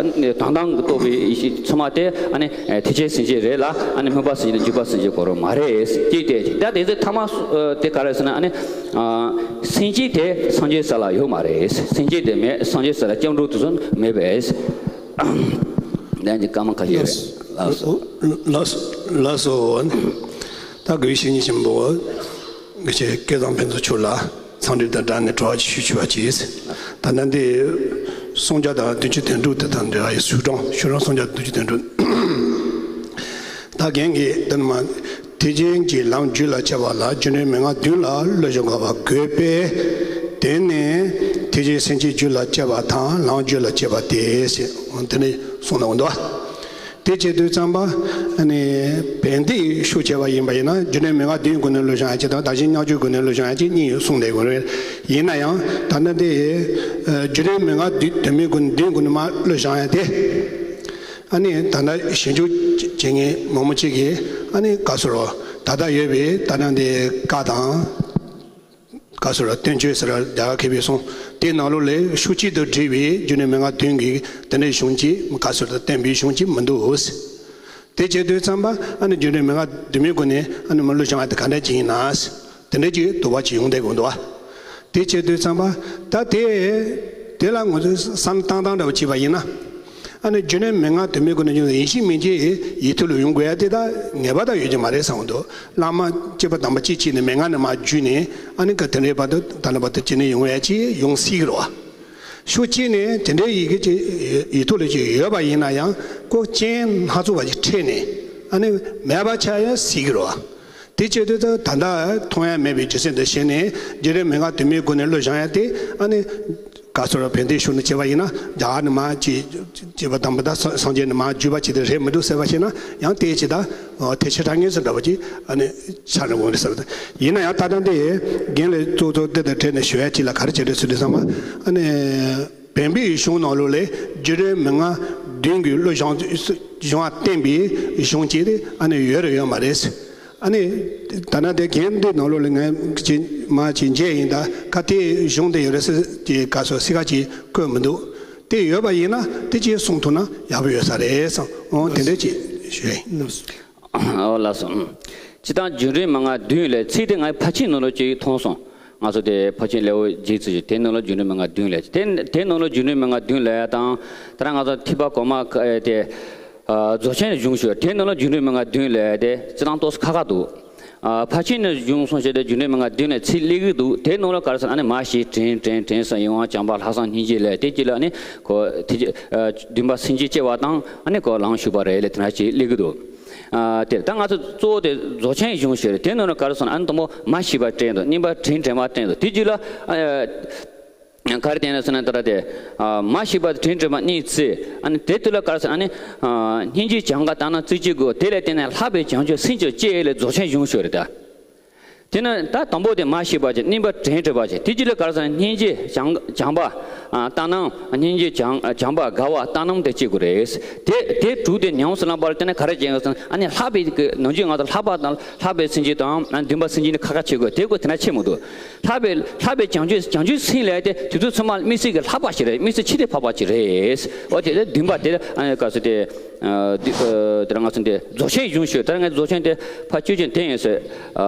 དོན་དམ་གྱི་རྟོགས་པའི་ཚུལ་མ་དེ་ཨ་ནི་ཐེག་ཆེན་སེམས་བསྐྱེད་རེད་ལ། ཨ་ནི་སྨོན་པ་སེམས་བསྐྱེད་དང་འཇུག་པ་སེམས་བསྐྱེད་གང་རུང་མ་རེད་ཅེས་དེ་ད་དེ་ཚོ་ཐ་མ་དེ་ག་རེ་ཟེར་ན་ཨ་ནི། ཨ་སེམས་བསྐྱེད་དེ་སངས་རྒྱས་ས་ལ་ཡོད་མ་རེད། སེམས་བསྐྱེད་དེ་མེད། སངས་རྒྱས་ས་ལ་སྐྱབས་འགྲོ་དེ་ཚོ་མེད་པས། ལན་གྱི་སྐར་མ་ཁ་ཤས་རེད། ལགས་སོ། ལགས་སོ། ལགས་སོ། ད་དགེ་བའི་བཤེས་གཉེན་ཆེན་པོ་དགེ་བཤེས་སྐལ་བཟང་ཕུན་ཚོགས་མཆོག་ལ་འཚམས་འདྲི་དང་སྦྲགས་ནས་དྲི་བ་ཅིག་ཞུ་ཆོག་པ་གྱིས། ད་ལྟ་འདི་སུམ་བརྒྱ་དང་བདུན་ཅུ་དོན་དྲུག་དེ་དང་འབྲེལ་བ་ཡི་ཞུ་གྲངས་ཞུ་གྲངས་སུམ་བརྒྱ་དང་བདུན་ཅུ་དོན་དྲུག་ད་རྒན་གྱིས་འདི་ནི་མ། ཐེག་ཆེན་གྱི་ལམ་རྒྱུད་ལ་སྐྱེ་བ་ལ་རྒྱུ་འབྲས་མན་ངག་བདུན་ལ་བློ་སྦྱོང་དགོས་པ་དགོས་པས། དེ་ནས་ཐེག་ཆེན་སེམས་བསྐྱེད་རྒྱུད་ལ་སྐྱེ་བ་དང་ལམ་རྒྱུད་ལ་སྐྱེ་བ་སྟེ་ཞེས་དེ་ནས་གསུངས་གནང་འདུག་དེ་བྱེད་དུས་ཙམ་པ་ཨ་ནི་བན་དེ་ཡི་ཤུགས་ཆེ་བ་ཡིན་པ་ཡིན་ན་རྒྱུ་འབྲས་མན་ངག་བདུན་སྒོ་ནས་བློ་སྦྱང་ཡ་གཅིག་དང་བདག་གཞན་མཉམ་བརྗེའི་སྒོ་ནས་བློ་སྦྱང་ཡ་གཅིག་གཉིས་གསུངས་བསྡད་དགོས་རེད། ཡིན་ན་ཡང་ད་ལྟ་འདི་རྒྱུ་འབྲས་མན་ངག་བདུན་དུ་མའི་སྒོ་ནས་བདུན་སྒོ་ནས་མ་བློ་སྦྱང་ཡ་དེ། ཨ་ནི་ད་ལྟ་ཞིབ་འཇུག་བྱེད་མཁན་མང་པོ་ཅིག་གིས་ཨ་ནི་ག་ཟེར་རོ་ད་ལྟ་ཡོད་པའི་ད་ལྟ་འདི་བཀའ་དང་། ག་ཟེར་རོ་བསྟན་བཅོས་ཟེར་ར་རྒྱ་གར་མཁས་པའི་གསུང་དེའི་ནང་ལོགས་ལས་ཤུགས་གཅིག་ཏུ་སྒྲིལ་བའི་རྒྱུ་འབྲས་མན་ངག་བདུན་གྱི་དེ་འདྲའི་གཞུང་གཅིག་ག་ཟེར་རོ་བསྟན་པའི་གཞུང་གཅིག་མི་འདུག་དེ་བྱེད་དུས་ཙམ་པ་ཨ་ནི་རྒྱུ་འབྲས་མན་ངག་བདུན་མའི་སྒོ་ནས་ཨ་ནི་མ་བློ་སྦྱང་བ་དེ་ག་འདྲ་ཅིག་ཡིན་ན། དེ་འདྲའི་ཅིག་དོགས་པ་ཅིག་ཡོང་བསྡད་དགོས་འདུག་བ། དེ་བྱེད་དུས་ཙམ་པ་ད་དེ་དེ་ལ་ང་ཚོས་བསམ་བློ་བཏང་སྟངས་འདྲ་བོ་བྱས་པ་ཡིན་ན། ཨ་ནི་རྒྱུ་འབྲས་མན་ངག་དུ་མའི་སྒོ་ནས་ཡིན་གཅིག་མིན་གཅིག་ཡིད་ཐོག་ལ་ཡོང་དགོས་ཡ་དེ་ད་ངེས་པར་དུ་ཡོད་ཀྱི་མ་རེད་བསམ་གྱི་འདུག་བླ་མ་སྐྱེས་པ་དམ་པ་གཅིག་བྱས་ནས་མན་ངག་ནས་མར་བརྒྱུད་ནས་ཨ་ནི་ག་དེ་འདྲའི་བར་དུ་ད་ལྟ་བར་དུ་བྱས་ནས་ཡོང་ཡ་ཅིག་ཡོང་སྲིད་ཀྱི་རེད་བ། ཤུགས་གཅིག་ནས་དེ་འདྲའི་ཡི་གེ་ཅིག་ཡིད་ཐོག་ལ་ཅིག་ཡོད་པ་ཡིན་ན་ཡང་ཁོ་རྐྱེན་སྣ་ཚོགས་པ་ཅིག་འཕྲད་ནས་ཨ་ནི་མེད་པ་ཆགས་ཡ་སྲིད་ཀྱི་རེད་བ། དེ་བྱེད་དུས་ད་ད་ལྟ་མཐོང་ཡ་མེད་པའི་རྒྱུ་མཚན་དུ་བྱས་ནས་རྒྱུ་འབྲས་མན་ངག་དུ་མའི་སྒོ་ནས་བློ་སྦྱང་ཡ་དེ་ཨ་ནི་ག་ཟེར་བན་དེའི་ཤུགས་ནས་བྱས་པ་ཡིན་ན་རྒྱ་གར་ནས་མར་ཅིག་སྐྱེས་པ་དམ་པ་དང་སངས་རྒྱས་ནས་མར་བརྒྱུད་པ་ཅིག་དེ་རེད་མི་འདུག་ཟེར་བ་ཞིག་ན་ཡང་དེ་ཅིག་ད་ཐེག་ཆེན་ཐར་ངེས་སུ་འདྲ་བ་ཅིག་ཨ་ནི་ཆགས་ནས་འོང་རེད་ཟེར་བ་དང་ཡིན་ན་ཡང་ད་ལྟ་འདི་རྒན་ལས་གཙོ་གཙོ་འདི་དང་འབྲེལ་ནས་ཞུ་ཡ་ཅིག་ལ་ག་རེ་བྱེད་རེད་ཟེར་དུས་ཙམ་པ་ཨ་ནི། བན་པོའི་གཞུང་ནང་ལོགས་ལས་རྒྱུ་འབྲས་མན་ངག་བདུན་གྱི་བློ་སྦྱང་སྦྱང་བ་བསྟན་པའི་གཞུང་གཅིག་དེ་ཨ་ནི་ཡོད་རེད་ཡོད་མ་རེད། ཨ་ནི་ད་ནང་དེ་རྒན་འདི་ནང་ལོགས་ལ་ངས་ཅིག་མ་ཅིག་མཇལ་ཡིན་ད་ཁ་དེ་གཞུང་དེ་ཡོད་རེད་ཟེར་གྱི་ག་ཚོད་སི་ཁ་ཅིག་བཀོད་མི་འདུག་དེ་ཡོད་པ་ཡིན་ན་དེ་ཅིག་གསུང་ཐུབ་ན་ཡག་པོ་ཡོད་ས་རེད་བསམ། འོ་དེ་འདྲ་ཅིག་ཞུ་ཡ་ཡིན། ཨོ་ལགས་སོ། སྤྱིར་བཏང་རྒྱུ་འབྲས་མན་ངག་བདུན་ལས་ཚིག་དེ་ངའི་ཕལ་ཆེར་ནང་ལོགས་ཅིག་མཐོང་སོང་། ང་ཚོ་དེ་ཕལ་ཆེར་ལེའུ་བརྒྱད་ཙམ་ཞིག་དེ་ནང་ལོགས་རྒྱུ་འབྲས་མན་ངག་བདུན་ལས་དེ་དེ་ནང་ལོགས་རྒྱུ་འབྲས་མན་ངག་བདུན་ལས་དང་ད་ལྟ་ང་ཚོ་ཐེག་པ་གོང་མ་དེ་རྫོགས་ཆེན་གཞུང་ཞུ་དེ་ནང་ལོགས་རྒྱུ་འབྲས་མན་ངག་བདུན་ལས་དེ་སྤྱིར་བཏང་ཏོག་ཙམ་ཁག་ཁག་འདུག་ཕལ་ཆེར་ནི་གཞུང་གསུང་བཤད་དེ་རྒྱུ་འབྲས་མན་ངག་བདུན་ལས་ཚིག་སླེབས་ཀྱི་འདུག་དེ་ནང་ལོགས་ག་རེ་ཟེར་ན་ཨ་ནི་མ་ཤེས་དྲན་དྲན་དྲན་ཟེར་ཡོང་བ་བྱམས་པ་ལྷག་བསམ་སྙིང་རྗེ་ལས་དེ་གཅིག་ལ་ཨ་ནི་གོ་དེ་བདེན་པ་སེམས་བསྐྱེད་སྐྱེ་བ་དང་ཨ་ནི་གོ་ལམ་ཞུགས་པ་རེད་ལས་དེ་འདྲ་ཅིག་སླེབས་ཀྱི་འདུག་ཨ་དེ་ད་ང་ཚོ་གཙོ་བོ་དེ་རྫོགས་ཆེན་གཞུང་ཞེས་རེད། དེ་ནང་ལ་ག་རེ་སོང་ན་ཨ་ནི་དང་པོ་མ་ཤེས་པ་དྲན་དང་གཉིས་པ་དྲན་དྲན་པ་དྲན་དང་དེ་རྗེས་ལ་ཨ་ ག་རེ་བསྟན་ན་ཟེར་ན། ད་ར་དེ་མ་ཤེས་པ་དྲན་དྲན་པ་གཉིས་བརྩི། ཨ་ནི་དེ་དུས་ལ་ག་རེ་ཟེར། ཨ་ནི་སྙིང་རྗེ་བྱང་ག་ལྟར་སྣང་རྩེ་གཅིག་དགོས། དེ་ལས་བརྟེན་ནས་ལྷག་པའི་བྱང་ཆུབ་སེམས་ཀྱང་སྐྱེ་ལས་རྫོགས་ཆེན་འབྱུང་ཞུ་རེད་ད། དེ་ནི་ད་དང་པོ་དེ་མ་ཤེས་པ་ཅིག་གཉིས་པ་དྲན་དྲན་པ་ཅིག་དེ་རྗེས་ལ་ག་རེ་ཟེར། སྙིང་རྗེ་བྱང་བྱང་བ་ལྟར་སྣང་། སྙིང་རྗེ་བྱང་བྱང་བ་དགའ་བ་ལྟར་སྣང་དེ་སྐྱེ་དགོས་རེད། དེ་དེ་དྲུག་དེ་ཉམས་སུ་བླངས་པ་ལ་བརྟེན་ནས་ག་རེ་བྱེད་ཡོང་ཟེར་ན། ཨ་ནི་ལྷག་པའི་གི་ནང་ཆོས་ང་ཚོ་ལྷག་པ་དང་ལྷག་པའི་སེམས་བསྐྱེད་དང་། ཨ་ནི་འདུན་པ་སེམས་བསྐྱེད་ནི་ཁ་ཁ་བྱེད་དགོས། དེ་དགོས་དེ་འདྲ་བྱེད་མི་འདུག་ལྷག་པའི་ལྷག་པའི་བྱང་ཆུབ་བྱང་ཆུབ་སེམས་ལ་དེ་དུས་ཚོད་ཚང་མ་དམིགས་བསལ་གྱི་ལྷག་པ་ཞིག་རེད། དམིགས་བསལ་ཆེད་དུ་འཕགས་པ་ཅིག་རེད། འོ་དེ་ལ་འདུན་པ་དེ། ཨ་ནི་ག་ཚོད་དེ། ཨ་དེ་ཨ་དེ་རང་ང་ཚོ་འདི་རྫོགས་ཆེན་འབྱུང་ཞུ། དེ་རང་ངས་རྫོགས་ཆེན་དེ་ཕར་བཅོས་ཀྱི་དེ་ཡིན་ཟེར། ཨ་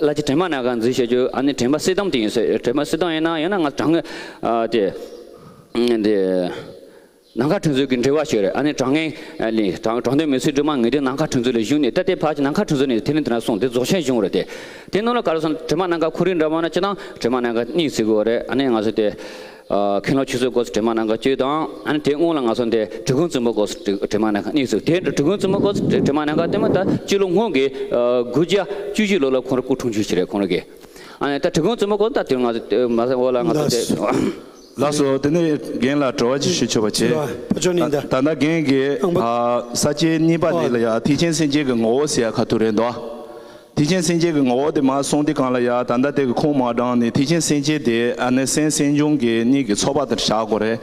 བླ་ཆེན་དྲན་པ་ནམ་མཁའ་འཛིན་བྱེད་རྒྱུ། ཨ་ནི་དྲན་པ་གསལ་གཏམ་དེ་ཡིན་ཟེར། དྲན་པ་གསལ་གཏམ་ཡིན་ན་ཡང་ན་ང་དྲང་ངེས་ཨ་དེ་འདི། ནམ་མཁའ་དྲན་ཚུལ་གྱི་འགྲེལ་བ་ཞིག་རེད། ཨ་ནི་དྲང་ངེས་ལས་དྲང་དྲང་དོན་མི་ཚེའི་སྒྲོན་མ་ངེས་དོན་ནམ་མཁའ་དྲན་ཚུལ་ལས་བཞུགས་ནས། ད་དེ་ཕར་གྱི་ནམ་མཁའ་དྲན་ཚུལ་ནས་དེ་ནི་དེ་འདྲ་གསུངས་དེ་རྫོགས་ཆེན་བྱུང་རེད་དེ། དེ་ནང་ལ་ག་རེ་གསུངས། དྲན་པ་ནམ་མཁའ་ཁོ་རང་འདྲ་མ་ན་སྤྱིར་བཏང་དྲན་པ་ནམ་མཁའ་གཉིས་ཟེར་དགོས་རེད། ཨ་ནི་ང་ཚོ་དེ་ཨ་མཁན་སློབ་ཆོས་གསུམ་སྐོར་དྲན་པ་ནམ་མཁའ་གཅིག་དང་། ཨ་ནི་དེ་སྔོན་ལ་ང་ཚོ་འདི་གྲུབ་ཁུངས་བཙུན་མོ་སྐོར་དྲན་པ་ནམ་མཁའ་གཉིས་ཟེར། དེ་གྲུབ་ཁུངས་བཙུན་མོ་སྐོར་དྲན་པ་ནམ་མཁའ་དེ་མ་ད་སྤྱི་ལོ་སྔོན་གྱི་ཨ་དགུ་བརྒྱ་བཅུ་བཞི་ལོ་ལ་ཁོང་རང་སྐུ་འཁྲུངས་རྒྱུ་ཞིག་རེད། ཁོང་རང་གི། ཨ་ནི་ད་གྲུབ་ཁུངས་བཙུན་མོ་སྐོར་ད་དེ་ང་ཚོ་མ་ཟེར་འོ་ལ་ང་ཚོ་དེ། ལགས་སོ། དེ་ནས་རྒན་ལ་དྲི་བ་ཅིག་ཞུ་ཆོག་པ་བྱེད། ད་ད་ལྟ་རྒན་གྱིས་ཨ་ས་བཅད་གཉིས་པ་དེ་ལ་ཡ་ཐེག་ཆེན་སེམས་བསྐྱེད་ཀྱི་ངོ་བོ་ཟེར་ཡ་ཁ་ཐུག་རེད་འདུག་ཐེག་ཆེན་སེམས་བསྐྱེད་ཀྱི་ངོ་བོ་དེ་མར་གསུངས་དུས་སྒང་ལ་ཡ། ད་ལྟ་དེ་གི་ཁུངས་མ་དྲངས་ནས་ཐེག་ཆེན་སེམས་བསྐྱེད་དེ་ཨ་ནི་སེམས་སེམས་བྱུང་གི་གཉིས་ཀྱི་ཚོགས་པ་དེར་བཞག་དགོས་རེད།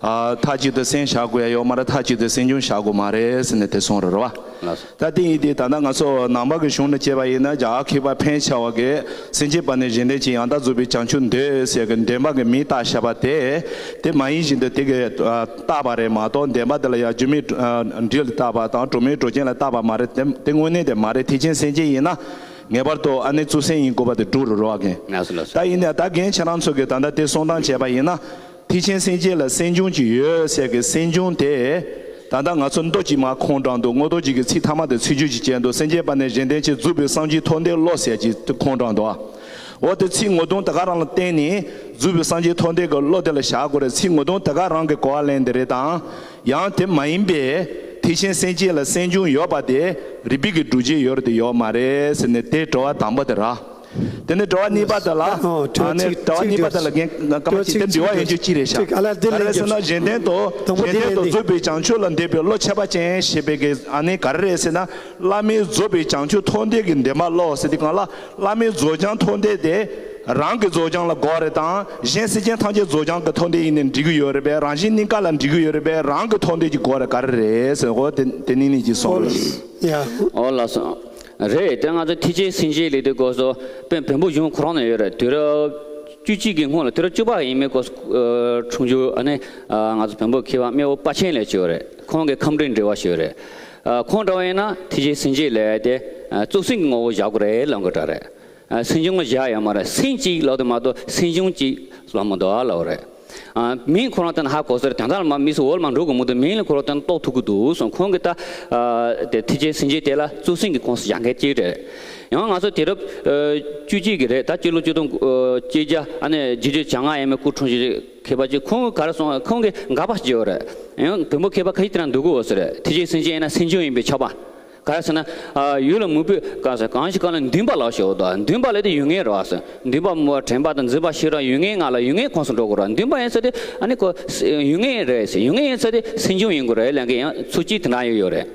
ཨ་མཐའ་གཅིག་ཏུ་སེམས་བཞག་དགོས་ཡ་ཡོད་མ་རེད། མཐའ་གཅིག་ཏུ་སེམས་བྱུང་བཞག་དགོས་མ་རེད་ཟེར་ནས་དེ་གསུངས་རེད། རེད་བ། ལགས་སོ། ད་དེ་ཡིན་དུས་ད་ལྟ་ང་ཚོ་ནང་པ་གི་གཞུང་ནས་བྱས་པ་ཡིན་ན། རྒྱ་གར་མཁས་པ་ཕན་ཆེ་བ་གིས་སེམས་བསྐྱེད་པ་ནི་གཞན་དོན་བྱེད། ཡང་དག་རྫོགས་པའི་བྱང་ཆུབ་འདོད་ཟེར་གི་བདེན་པ་གི་མིང་བཏགས་བཞག་པ་དེ། དེ་མ་ཡིན་བཞིན་དུ་དེ་གི་ཨ་བཏགས་པ་རེད་མ་གཏོགས། བདེན་པ་དེ་ལ་ཡང་རྒྱུ་མེད་ཨ་འབྲས་ལ་བཏགས་པ་དང་། གྲོགས་མེད་གྲོགས་རྐྱེན་ལ་བཏགས་པ་མ་རེད། དེ་དེ་དངོས་གནས་དེ་མ་རེད། ཐེག་ཆེན་སེམས་བསྐྱེད་ཡིན་ན་ངེས་པར་དུ་ཨ་ནི་གཙོ་སེམས་ཡིན་དགོས་པ་དེ་འགྲུབ་རུ་རུ་བ་གིན། ལགས་སོ། ལགས་སོ། ད་ཡིན་ན་ད་རྒན་ཁྱེད་རང་ཚོ་གིས་ད་ལྟ་དེ་གསུང་སྟངས་བྱས་པ་ཡིན་ན། ཐེག་ཆེན་སེམས་བསྐྱེད་ལ་སེམས་བྱུང་ཅིག་ཡོད་ཟེར་གི་སེམས་བྱུང་དེ། ད་ལྟ་ང་ཚོ་མདོ་གཅིག་མར་ཁུངས་དྲངས་འདུག་དངོས་སྟོབས་ཀྱི་ཚིག་ཐ་མ་དེ་ཚིག་སྦྱོར་གཅིག་བྱས་འདུག་སེམས་བསྐྱེད་པ་ནི་གཞན་དོན་བྱེད། རྫོགས་པའི་སངས་རྒྱས་མཐོང་ལྡན་བློ་ཟེར་གཅིག་དེ་ཁུངས་དྲངས་འདུག་འོ་དེ་ཚིག་ངོ་གདོང་དེ་ག་རང་ལ་བརྟེན་ནས་རྫོགས་པའི་སངས་རྒྱས་མཐོང་ལྡན་གྱི་བློ་དེ་ལ་བཞག་དགོས་རེད། ཚིག་ངོ་གདོང་དེ་ག་རང་གི་གོ་བ་ལེན་དེ་རེད་དང་། ཡང་དེ་མ་ཡིན་པའི་ཐེག་ཆེན་སེམས་བསྐྱེད་ལ་སེམས་བྱུང་ཡོད་པ་དེ་རིགས་པའི་གི་སྒྲུབ་བྱེད་ཡོད་རེད་དེ་ཡོད་མ་རེད་ཟེར་ནས། དེ་དྲི་བ་དང་པོ་དེ་ར། དེ་ནས་དྲི་བ་གཉིས་པ་དེ་ལ། ཨ་ནི་དྲི་བ་གཉིས་པ་དེ་ལ་རྒན་སྐར་མ་གཅིག་དེ་འདྲི་བ་ཡོང་རྒྱུ་གཅིག་རེད་ཤག་ག་རེ་ཟེར་ན་གཞན་དོན་དུ་གཞན་དོན་དུ་རྫོགས་པའི་བྱང་ཆུབ་ལ་འདོད་པའི་བློ་ཁྱད་པར་ཅན་ཞེས་པའི་གི་ཨ་ནི་ག་རེ་རེད་ཟེར་ན། བླ་མའི་རྫོགས་པའི་བྱང་ཆུབ་མཐོང་ལྡན་གྱི་བདེན་པ་བློ་ཟེར་དུས་སྒང་ལ། བླ་མའི་རྫོགས་བྱང་མཐོང་ལྡན་དེ་རང་གི་རྫོགས་བྱང་ལ་གོ་རེད་དང་། གཞན་སེམས་ཅན་ཐམས་ཅད་རྫོགས་བྱང་གི་མཐོང་ལྡན་ཡིན་ནས་འགྲིག་གི་ཡོད་རེད་པས། རང་གཞན་གཉིས་ཀ་ལ་འགྲིག་གི་ཡོད་རེད་པས། རང་གི་མཐོང་ལྡན་གྱི་གོ་རེད་ག་རེ་རེད་ཟེར། འོ་དེ་དེ་ནི་ནི་ཅིག་སོང་རེད། ཡ། འོ་ལགས་སོ། རེད། དེ་ང་ཚོ་ཐེག་ཆེན་སེམས་བསྐྱེད་ལས་དེ་སྐོར་སོ་དཔེ་བོན་པོ་གཞུང་ཁོ་རང་ནས་ཡོད་རེད། དུས་རབས་བཅུ་གཅིག་གི་སྔོན་ལ། དུས་རབས་བཅུ་པ་ཡས་མས་སྐོར་སོ་འཁྲུངས་རྒྱུ་ཨ་ནི་ང་ཚོ་བོན་པོ་མཁས་པ་རྨེའུ་དཔལ་ཆེན་ལབ་ཅིག་ཡོད་རེད། ཁོང་གིས་ཁམས་འབྲིང་འགྲེལ་བ་ཞུས་ཡོད་རེད། ཁོང་འདྲ་བ་ཡིན་ན་ཐེག་ཆེན་སེམས་བསྐྱེད་ལབ་དེ་གཙོ་སེམས་ཀྱི་ངོ་བོ་བཞག་དགོས་རེད་ལབ་གི་འདྲ་རེད། སེམས་བྱུང་ལ་བཞག་ཡོད་མ་རེད། སེམས་གཅིག་ལབ་དེ་མ་གཏོགས་སེམས་བྱུང་གཅིག་ལབ་མི་འདུག་ཨ་ལབ་རེད། ཨ་མིང་ཁོ་རང་བཏོན་ན་ཧ་གོ་ས་རེད། དོན་དག་ལ་མ་དམིགས་སུ་འོག་ལ་མ་འགྲོ་དགོས་མི་འདུག་མིང་ལ་ཁོ་རང་བཏོན་ན་རྟོགས་ཐུབ་ཀྱི་འདུག་གསུངས། ཁོང་གིས་ད་ཨ་དེ་ཐེག་ཆེན་སེམས་བསྐྱེད་དེ་ལ་གཙོ་སེམས་ཀྱི་ཁོངས་སུ་བཞག་མཁན་གཅིག་རེད། ཡང་ང་ཚོ་དུས་རབས་ཨ་བཅུ་གཅིག་གི་རེད། ད་སྤྱི་ལོ་ཆིག་སྟོང་ཨ་གཅིག་བརྒྱ་ཨ་ནི་བརྒྱད་ཅུ་གྱ་ལྔ་ཡས་མས་སྐུ་འཁྲུངས་ཀྱི་མཁས་པ་ཅིག་ཁོང་གིས་ག་རེ་གསུངས། ཁོང་གིས་དགག་པ་ཞིག་བརྗོད་ཡོད་རེད། ཡང་བོན་པོ་མཁས་པ་ཁ་ཤས་དེ་འདྲ་འདུག་གོ་ཟེར། ཐེག་ཆེན་སེམས་བསྐྱེད་ཡིན་ན་སེམས་བྱུང་ཡིན་པས་ཁྱབ་པ། ག་རེ་ཟེར་ན། ཨ་ཡུལ་ལ་མུན་པས་གང་ཟེར་གང་ཞིག་གང་ལ་འདུན་པ་ལ་ཞོག་དང་། འདུན་པ་ལ་དེ་ཡུལ་ངེས་རེད་བ་ཟེར། འདུན་པ་མོ་དྲན་པ་དང་འཛིན་པ་ཤེས་རབ་ཡུལ་ངེས་ལྔ་ལ་ཡུལ་ངེས་ཁོངས་སུ་འགྲོ་དགོས་རེད། འདུན་པ་ཡིན་ས་དེ་ཨ་ནི་ཁོ་ཡུལ་ངེས་རེད་ཟེར། ཡུལ་ངེས་ཡིན་ས་དེ་སེམས་བྱུང་ཡིན་དགོས་རེད་ལབ་མཁན་ཡང་ཚོ་གཅིག་དེ་འདྲ་ཡོད་ཡོད་རེད།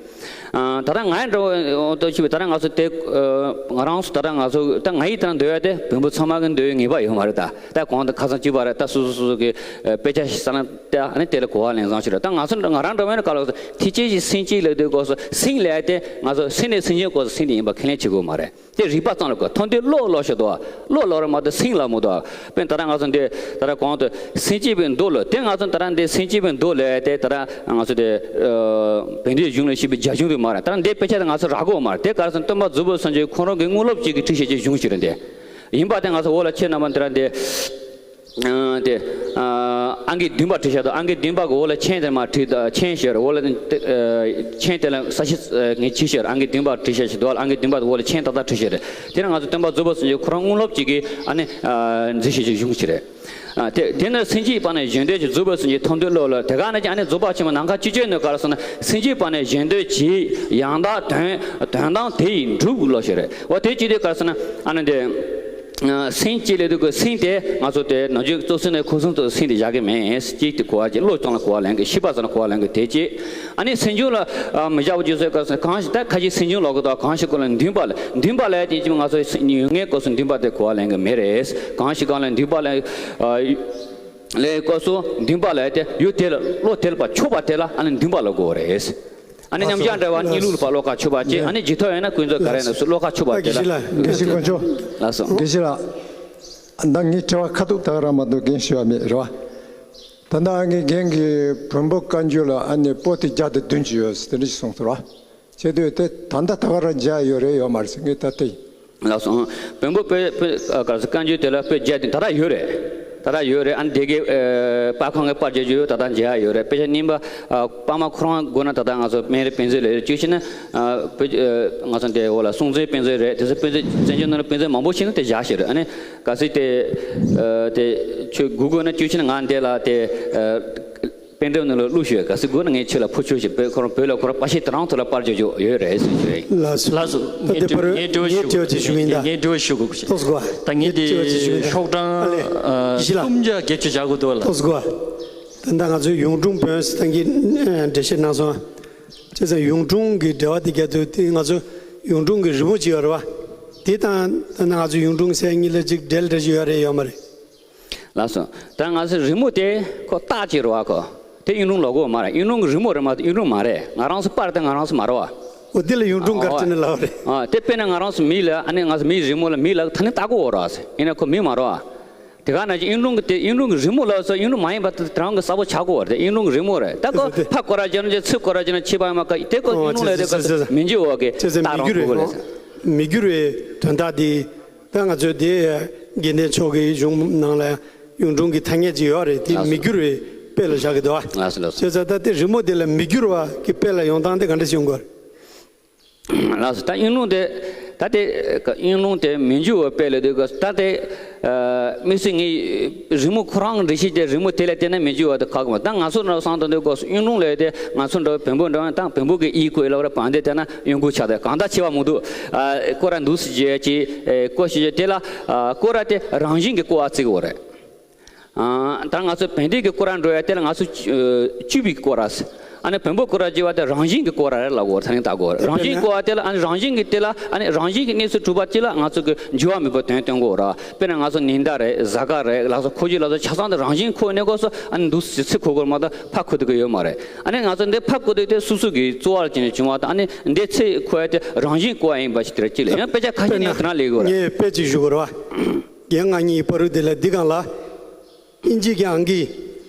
ཨ་ད་ལྟ་ང་འདྲ་བོ་ཏོ་ཞུ་བའི་ད་ལྟ་ང་ཚོ་དེ་ཨ་ང་རང་ཚོ་ད་ལྟ་ང་ཚོ་ད་ང་ཡི་ད་ལྟ་འདོད་ཡ་དེ་བོན་པོ་ཚང་མ་གི་འདོད་ཡ་ངེས་པ་ཡོད་མ་རེད་ད། ད་གང་ལྟར་ཁ་སང་བྱས་པ་རེད། ད་སོ་སོ་སོ་སོ་གི་དཔེ་ཆ་ཞིག་ས་ན། དེ་ཨ་ནི་དེ་ལ་གོ་བ་ལེན་བཟང་ཞིག་རེད། ད་ང་ཚོ་ང་རང་འདྲ་བོ་ཡིན་ན་ག་ལ་ཐེག་ཆེན་གྱི་སེམས་བསྐྱེད་ལབ་དུས་སྐབས་སུ་སེམས་ལབ་དེ་ང་ཚོ་སེམས་ནས་སེམས་ཅན་སྐབས་སུ་སེམས་དེ་ཡིན་པ་ཁས་ལེན་བྱེད་དགོས་མ་རེད། དེ་རིག་པ་ཙམ་ལ་གོ། མཐོང་ལྡན་བློ་ལབ་ཞིག་འདུག་བློ་ལབ་རེད་མ་གཏོགས་སེམས་ལབ་མི་འདུག་དཔེར་ན་ད་ལྟ་ང་ཚོ་འདི་ད་ལྟ་གོང་དུ་སེམས་བསྐྱེད་པའི་མདོ་ལ། དེ་ང་ཚོ་ད་ལྟ་འདི་སེམས་བསྐྱེད་པའི་མདོ་ལབ་དེ་ད་ལྟ་ང་ཚོ་དེ་བོད་འདིའི་གཞུང་ལ་བཤད་པའི་རྒྱ་གཞུང་དེ་མ་རེད། ད་ལྟ་འདི་དཔེ་ཆ་དེ་ང་ཚོ་རག་གི་ཡོད་མ་རེད། དེ་ག་རེ་ཟེར་ན་སྟོན་པ་རྫོགས་པའི་སངས་རྒྱས་ཁོང་རང་གི་དངོས་སློབ་ཅིག་གིས་བྲིས་བཞག་ཅིག་གཞུང་ཞིག་རེད་འདི། ཡིན་པ་དེ་ང་ཚོ་འོག་ལ་ཁྱེད་རྣམ་པ་འདི་ར་འདི། ཨ་དེ་ཨ་ཨང་ཀི་བདུན་པ་བྲིས་བཞག་འདུག་ཨང་ཀི་བདུན་པ་གི་འོག་ལ་མཆན་དེ་མར་བྲིས། མཆན་ཞེས་འོག་ལ་དེ་ཨ་མཆན་དེ་ལ་ས་ཞིག་ངས་བྲིས་བཞག་ཨང་ཀི་བདུན་པ་བྲིས་བཞག་ཞིག་འདུག་ཨང་ཀི་བདུན་པ་གི་འོག་ལ་མཆན་ཏག་ཏག་བྲིས་བཞག་རེད། དེ་ནི་ང་ཚོ་སྟོན་པ་རྫོགས་པའི་སངས་རྒྱས་ཁོ་རང་དངོས་སློབ་ཅིག་གིས་ཨ་ནི་ཨ་མཛད་བཞག་ཅིག་གཞུང་ཞིག་རེད། ཨ་དེ་དེ་ནི་སེམས་བསྐྱེད་པ་ནི་གཞན་དོན་བྱེད། རྫོགས་པའི་སངས་རྒྱས་མཐོང་ལྡན་བློ་ལ། དེ་ག་ནི་ཅི་ཨ་ནི་རྫོགས་པ་ཆེན་པོ་ནམ་མཁའ་སྤྱོད་བྱེད་ནི་ག་རེ་ཟེར་ན། སེམས་བསྐྱེད་པ་ནི་གཞན་དོན་བྱེད། ཡང་དག་དོན་དོན་དམ་དེ་ཡིས་འགྲུབ་ལབ་ཞིག་རེད། འོ་དེ་ཅི་སྟེ་ག་རེ་ཟེར་ན་ཨ་ནི་དེ། སེམས་ཅིག་ལས་དུས་ཀྱི་སེམས་དེ་ང་ཚོ་དེ་ནང་ཆོས་གཙོ་ས་ནས་ཁོ་སོང་དུ་སེམས་དེ་བཞག་གི་མེད། གཅིག་དེ་གོ་བ་གཅིག་བློ་སྦྱོང་ལ་གོ་བ་ལེན་གི། ཤེས་པ་ཙམ་ལ་གོ་བ་ལེན་གི། དེ་གཅིག་ཨ་ནི་སེམས་བྱུང་ལ་མི་བཞག་པ་བརྗོད་སའི་སྐབས་སུ་གང་ཞིག་ད་ཁ་ཅིག་སེམས་བྱུང་ལོག་གི་དང་། གང་ཞིག་གོ་ལ་འདུན་པ་ལ། འདུན་པ་ལ་དེ་ཅིག་ང་ཚོ་ཡོད་ངེས་སྐབས་སུ་འདུན་པ་དེ་གོ་བ་ལེན་གི་མེད་རེད། གང་ཞིག་གང་ལ་འདུན་པ་ལ། ལས་སྐབས་སུ་འདུན་པ་ལ་དེ་ཡུལ་དེ་ལ་བློ་དེ་ལ་ཕར་ཕྱོགས་པ་དེ་ལ་ཨ་ནི་འདུན་པ་ལ་གོ་རེད། ཨ་ནི་མཉམ་གཞག་འདྲ་བ་གཉིས་ལུགས་ལ་ཕར་བློ་ཁ་ཕྱོགས་པ་བྱས། ཨ་ནི་ཇི་ཐོག་ཡིན་ན་ཀུན་རྫོབ་ག་རེ་ཡིན་ན་སུ་བློ་ཁ་ཕྱོགས་པ་དེ་ལ། དགེ་བཤེས་ལགས། དགེ་བཤེས་དཀོན་མཆོག་ལགས་སོ། དགེ་བཤེས་ལགས། ད་ངའི་དྲི་བ་ཁ་ཐུག་ད་ག་རང་མ་གཏོགས་རྒན་ཞུ་བ་མེད་རེད་བ། ད་ལྟ་ངའི་རྒན་གྱིས་བོན་པོ་བཀའ་འགྱུར་ལ་ཨ་ནི་པོ་ཏི་བརྒྱ་དང་བདུན་ཅིག་ཡོད་ཟེར་དེ་འདྲ་ཞིག་གསུངས་སོང་ར། བྱེད་དུས་དེ་ད་ལྟ་ད་ག་རང་མཇལ་ཡོད་རེད་ཡོད་མ་རེད་ཟེར། ངས་ད་ལྟ་ཡིན། ལགས་སོ། བོན་པོ་པོ་པོ་ག་ཟེར་བཀའ་འགྱུར་དེ་ལ་པོ་བརྒྱ་དེ་ད་ལྟ་ཡོད་རེད། ད་ལྟ་ཡོད་རེད། ཨ་ནི་དེ་གའི་པར་ཁང་གི་པར་བརྒྱབ་རྒྱུ་ཡོད། ད་ལྟ་མཇལ་ཡོད་རེད། དཔེ་ཆ་རྙིང་པ་པར་མ་ཁོ་རང་དགོས་ན་ད་ལྟ་ང་ཚོ་སྨན་རི་དཔེ་མཛོད་ལ་ཡོད། བཅུ་ཕྱིན་ན་བོད་ང་ཚོ་འདི་འོག་ལ་སྲོང་བཙན་དཔེ་མཛོད་རེད། དེ་ཚོ་དཔེ་མཛོད་བཙན་བྱོལ་ནང་ལ་དཔེ་མཛོད་མང་པོ་ཕྱིན་ན་དེ་བཞག་ཤེས་རེད། ཨ་ནི་གལ་སྲིད་དེ་དེ་ཁྱོད་སྒུག་དགོས་ན་བཅུ་ཕྱིན་ན་ང་འདི་ལ་དེ། པན་ཌི་རའིབ་ནང་ལ་བླུགས་ཤོག་གལ་སྲིད་དགོས་ན་ངས་ཁྱོད་ལ་ཕུལ་ཆོག་ཞེས། བོད་ཁོ་རང་བོད་ལ་ཁོ་རང་པར་ཤིང་དེ་རང་ཐོག་ལ་པར་བརྒྱབ་རྒྱུ་ཡོད་རེད་ཟེར་ཞུ་ཡིན། ལགས་སོ། ལགས་སོ། ངས་ངས་དྲི་དྲི་ངས་དྲི་བ་ཞུ་དགོས་ཞུ་གི་ཡིན་ད། ངས་དྲི་བ་ཞུ་དགོས་ཞུ། ཏོག་ཙམ་གོ། ད་ངས་དེ་ངས་དྲི་བ་ཞུ་གི་ཡིན་ད། ཤོག་གྲངས་ཨ་ལེ། ཨ་གཞི་ལ། སུམ་བརྒྱ་བརྒྱད་ཅུ་བཞག་དགོས་འདུག་ལ། ཏོག་ཙམ་གོ། ད་ལྟ་ང་ཚོའི་གཡུང་དྲུང་བོན་ཟེར་ད་གིན་འགྲེལ་བཤད་གནང་སོང་། བྱས་ཙང་གཡུང་དྲུང་གི་འགྲེལ་པ་དེ་རྒྱབ་དུས་དེ་ང་ཚོ་གཡུང་དྲུང་གི་རི་མོ་ཅིག་ཡོད་རེད་བ། དེ་དང་ད་ལྟ་ང་ཚོ་གཡུང་དྲུང་ཟེར་གཉིས་ལ་ཅིག་འབྲེལ་འདྲ་ཅིག་ཡོད་རེད་ཡོད་མ་རེད། ལགས་སོ། ད་ང་ཚོའི་རི་མོ་དེ་ཁོ་རྟགས་ཅིག་རེད་བ་ཁོ། དེ་གཡུང་དྲུང་ལོ་གོ་མ་རེད། གཡུང་དྲུང་གི་རི་མོ་རེད་མ་གཏོགས་གཡུང་དྲུང་མ་རེད། ང་རང་ཚོ་པར་དེ་ང་རང་ཚོ་མ་རེད་བ། འོ་དེ་ལ་གཡུང་དྲུང་ག་རེ་བྱས་ནས་ལབ་རེད། ཨ་དེ་དཔེར་ན་ང་རང་ཚོ་མི་ལ་ཨ་ནི་ང་ཚོ་མིའི་རི་མོ་ལ་མི་ལ་ད་ནི་ལྟ་གོ་འོ་ར་ཟེར། ཡིན་ན་ཁོ་མི་མ་རེད་བ། དེ་ག་ན་ཅིག་གཡུང་དྲུང་གི་དེ་གཡུང་དྲུང་གི་རི་མོ་ལབ་སོ་གཡུང་དྲུང་མ་ཡིན་པ་དེ་རང་གི་གསལ་པོ་ཆགས་གོ་བ་རེད། གཡུང་དྲུང་གི་རི་མོ་རེད། ད་ཁོ་ཕ་སྐོར་ར་བྱས་ན་ཅིག་ཚིག་སྐོར་ར་བྱས་ན་ཕྱི་པ་ཡིན་མ་ག་དེ་ཁོ་གཡུང་དྲུང་ལ་དེ་ཁོ་མི་འཇུ་བ་གི་ད་རང་གོ་གོ་ལ་ཟེར། མི་འགྱུར་བའི་དོན་དག་དེ། ད་ང་ཚོའི་དེ་དགེ་ལྡན་ཕྱོགས་ཀྱི་གཞུང་ནང་ལ་གཡུང་དྲུང་གི་ཐ་སྙད་ཅིག་ཡོད་རེད། དེ་ལགས་སོ། མི་འགྱུར་བའི་དཔེ་ལ་བཞག་གི་འདུག་ཨ། ལགས་སོ་ལགས་སོ། བྱས་ཙང་ད་དེ་རི་མོ་དེ་ལ་མི་འགྱུར་བ་གི་དཔེ་ལ་ཡོང་སྟངས་དེ་ག་འདྲ་ཞིག་ཡོང་དགོས་རེད། ལགས་སོ། ད་གཡུང་དྲུང་དེ་ད་དེ་གཡུང་དྲུང་དེ་མི་འགྱུར་བའི་དཔེ་ལ་འདུག་ག་ད་དེ་དམིགས་བསལ་ངས་རི་མོ་ཁོ་རང་གི་འགྲེལ་བཤད་དེ་རི་མོ་དེ་ལ་བལྟས་ན་མི་འགྱུར་བ་དེ་ཁག་གི་མ། ད་ང་ཚོ་འདྲ་བསམ་དུས་འདུག་ག་གཡུང་དྲུང་ལ་དེ་ང་ཚོ་འདྲ་བའི་བོན་པོ་འདྲ་བ་ད་བོན་པོ་གི་ཡིག་བཀོད་ལབ་ར་བན་དེ་བལྟས་ན་གཡོ་འགུལ་ཆགས་དེ་གང་ལྟར་ཆེ་བ་མི་འདུག་ཨ་སྐོར་ར་འདུག་སེ་བྱས་ཀྱི་ཨེ་སྐོར་ཞིག་བྱས་དེ་ལ་ཨ་སྐོར་ར་དེ་རང་བཞིན་གྱི་སྐོར་བ་བརྩི་གི་ཡོད་རེད། ཨ་ད་ང་ཚོ་བན་དེ་གི་སྐོར་ར་འགྲོ་ཡ་དེ་ལ་ང་ཚོ་བཅུ་བཅུ་པའི་སྐོར་ར་ཟེར། ཨ་ནི་བོན་པོ་སྐོར་ར་བྱས་པ་དེ་རང་བཞིན་གྱི་སྐོར་ར་རེད་ལབ་དགོས་རེད། ད་ནི་ད་དགོས་རེད། རང་བཞིན་སྐོར་བ་དེ་ལ་ཨ་ནི་རང་བཞིན་གྱི་དེ་ལ་ཨ་ནི་རང་བཞིན་གྱི་གནས་ཚུལ་གྲུབ་པ་ཅིག་ལ་ང་ཚོ་གི་འགྱུར་བ་མེད་པའི་དོན་སྟོན་དགོས་རེད། དཔེར་ན་ང་ཚོ་ཉི་ཟླ་རེད། གཟའ་སྐར་རེད། ལགས་སོ། འཁོར་རྒྱུག་ལ་སོགས་ཆ་ཚང་དེ་རང་བཞིན་འཁོར་གནས་སྐབས་སུ་ཨ་ནི་འདུག་སེ་ཚིག་འཁོར་དགོས་མ་གཏོགས་ཕར་འཁོར་ཐུབ་ཀྱི་ཡོད་མ་རེད། ཨ་ནི་ང་ཚོ་འདི་ཕར་འཁོར་དུས་དེ་སོ་སོ་གི་རྩོལ་བ་ལ་བྱས་ནས་བྱུང་བ་དང་། ཨ་ནི་འདི་ཚིག་འཁོར་ཡ་དེ་རང་བཞིན་སྐོར་བ་ཡིན་པ་ཞིག་དེ་རེད། ཅི་ལ་ཡང་དཔེ་ཆ་ཁ་ཤས་ནས་དེ་ན་ལས་དགོས་རེད་བ། ངས་དཔེ་ཅིག་ཞུ་དགོས་རེད་བ། རྒན་ང་གཉིས་ཀྱི་བར་དུ་དེ་ལ་འདི་སྒང་ལ། ཨིན་ཇི་གི་ཨང་ཀི་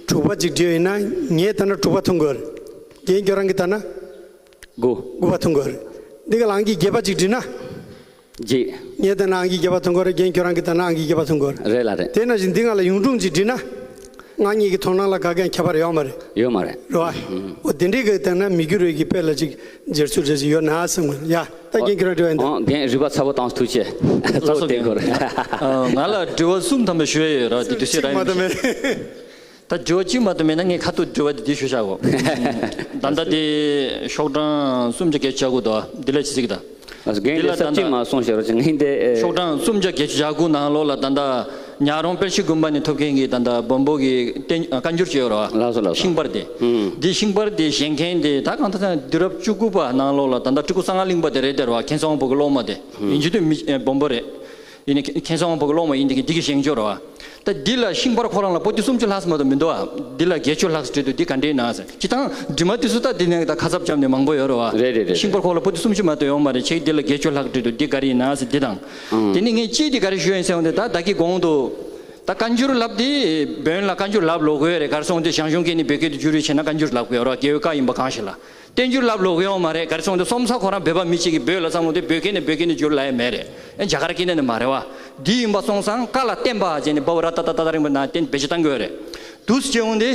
དྲུག་པ་ཅིག་བྲིས་ཡོད་ན་ངས་ལྟ་ན་དྲུག་པ་མཐོང་གི་ཡོད་རེད། རྒན་ཁྱོད་རང་གིས་ལྟ་ན། དགུ། དགུ་པ་མཐོང་གི་ཡོད་རེད། འདི་ག་ལ་ཨང་ཀི་བརྒྱད་པ་ཅིག་བྲིས་ན། བརྒྱད། ངས་ལྟ་ན་ཨང་ཀི་བརྒྱད་པ་མཐོང་གི་ཡོད་རེད། རྒན་ཁྱོད་རང་གིས་ལྟ་ན་ཨང་ཀི་བརྒྱད་པ་མཐོང་གི་ཡོད་རེད། རེད་ལ་རེད། དེ་ནང་བཞིན་འདི་སྒང་ལ་གཡུང་དྲུང་ཅིག་བྲིས་ན། ང་གཉིས་ཀྱི་མཐོང་སྣང་ལ་ག་གེ་ཁྱད་པར་ཡོད་མ་རེད། ཡོད་མ་རེད། རེད་བ། འོ་དེ་འདྲའི་གི་ལྟ་ན་མི་འགྱུར་བའི་གི་དཔེ་ལ་ཅིག་སྦྱར་ཚུལ་འདྲ་ཅིག་ཡོད་ན་བསམ་གི་ཡ། ད་རྒན་ཁྱོད་རང་དྲི་བ་ཡིན་ད། ཨོ་རྒན་རིག་པ་ཚ་པོ་བཏང་ཐུགས་རྗེ་ཆེ། ལགས་སོ། ལགས་སོ། དེ་རྒན་ཁོ་རེད། ཨ་ང་ལ་དྲི་བ་གསུམ་ཐམ་པ་ཞུ་ཡ་ཡོད་ར། དེ་དུས་ཚོད་རག་ཡིན་མ་གཏོགས་མེད། ད་དྲི་བ་གཅིག་མ་གཏོགས་མེད་ན་ངས་ཁ་ཐུག་དྲི་བ་དེ་འདི་ཞུ་བཞག་གོ། ད་ལྟ་དེ་ཤོག་གྲངས་སུམ་བརྒྱ་བརྒྱད་ཅུ་གྱ་དགུ་དོ་འདི་ལ་ཅི་ཟིག་ད། རྒན་དེ་ལ་ད་ལྟ་ས་གཅིག་མ་གསུངས་ཤེས་རོགས་ཅིག་ངས་འདི་ཨེ། ཤོག་གྲངས་སུམ་བརྒྱ་བརྒྱད་ཅུ་གྱ་དགུ་ནང་ལོགས་ལ་ད་ལྟ་ཉག་རོང་དཔལ་ཤི་དགོན་པ་ནས་ཐོབ་མཁན་གྱི་ད་ལྟ་བོན་པོ་གི་བསྟན་བཀའ་འགྱུར་ཅིག་ཡོད་རེད་བ། ལགས་སོ་ལགས་སོ། ཤིང་པར་དེ། ཨུམ། འདི་ཤིང་པར་དེ་བཞེངས་མཁན་དེ་ད་གང་ལྟར་ད་དུས་རབས་བཅུ་དགུ་པ་ནང་ལོགས་ལ་ད་ལྟ་སྤྲུལ་སྐུ་གསང་སྔགས་གླིང་པ་དེ་རེད་དེ་རེད་བ། མཁན་ཚེ་དབང་ཕོ་བྲང་གི་སློབ་མ་དེ། ཨུམ། ཡིན་གྱི་དུས་མི་ཨེ་བོན་པོ་རེད། ཡིན་ནའི་མཁན་ཚེ་དབང་ཕོ་བྲང་གི་སློབ་མ་ཡིན་དེ་གི་འདི་གི་བཞེངས་ཆོག་རེད་བ། ད་འདི་ལ་ཤིང་པར་ཁོ་རང་ལ་པོ་ཏི་སུམ་ཅུ་ལྷག་ཙམ་མ་གཏོགས་མི་འདུག་བ། འདི་ལ་བརྒྱད་ཅུ་ལྷག་ཙམ་བྲིས་འདུག་འདི་ག་འདྲའི་ནང་ཟེར། སྤྱིར་བཏང་འབྲི་མ་དེ་ཚོ་ད་འདི་ནས་ད་ཁ་གསབ་བརྒྱབ་ནས་མང་པོ་ཡོད་རེད་བ། རེད་རེད་རེད། ཤིང་པར་ཁོ་ལ་པོ་ཏི་སུམ་ཅུ་མ་གཏོགས་ཡོད་མ་རེད། ཁྱེད་འདི་ལ་བརྒྱད་ཅུ་ལྷག་བྲིས་འདུག་འདི་ག་རེ་ཡིན་ན་ཟེར་འདི་དང་། ཨང་། དེ་ནས་ངས་གཅིག་འདི་ག་རེ་ཞུ་ཡིན་ཟེར་བ་འདི་ད་ད་གི་གོང་དུ། ད་བཀའ་འགྱུར་ལབ་དེ་བོན་ལ་བཀའ་འགྱུར་ལབ་ལོག་གི་ཡོད་རེད། ག་རེ་སོང་དེ་ཞང་ཞུང་སྐད་ནས་བོད་སྐད་དུ་བསྒྱུར་རེས་བྱས་ན་བཀའ་འགྱུར་ལབ་གི་ཡོད་རེད་བ། རྒྱལ་བའི་བཀའ་ཡིན་པ་གང་ཞིག་ལ། བསྟན་འགྱུར་ལབ་ལོག་གི་ཡོད་མ་རེད། ག་རེ་སོང་དེ་སོམ་ས་ཁོ་རང་བོད་པ་མི་གཅིག་གིས་བོད་ལ་བསམ་བློ་དེ་བོད་སྐད་ནས་བོད་སྐད་ནས་བསྒྱུར་ལབ་ཡ་མེད་རེད། ཨེ་རྒྱ་གར་སྐད་ནས་ནི་མ་རེད་བ། འདི་ཡིན་པ་སོང་ཙང་བཀའ་ལ་བརྟེན་པ་བྱས་ནས་བ་བ་ར་ཏ་ཏ་ཏ་ཏ་རིང་པོ་ན་བརྟེན་བེད་སྤྱོད་བཏང་གི་ཡོད་རེད། དུས་སུ་བྱས་འོང་དེ།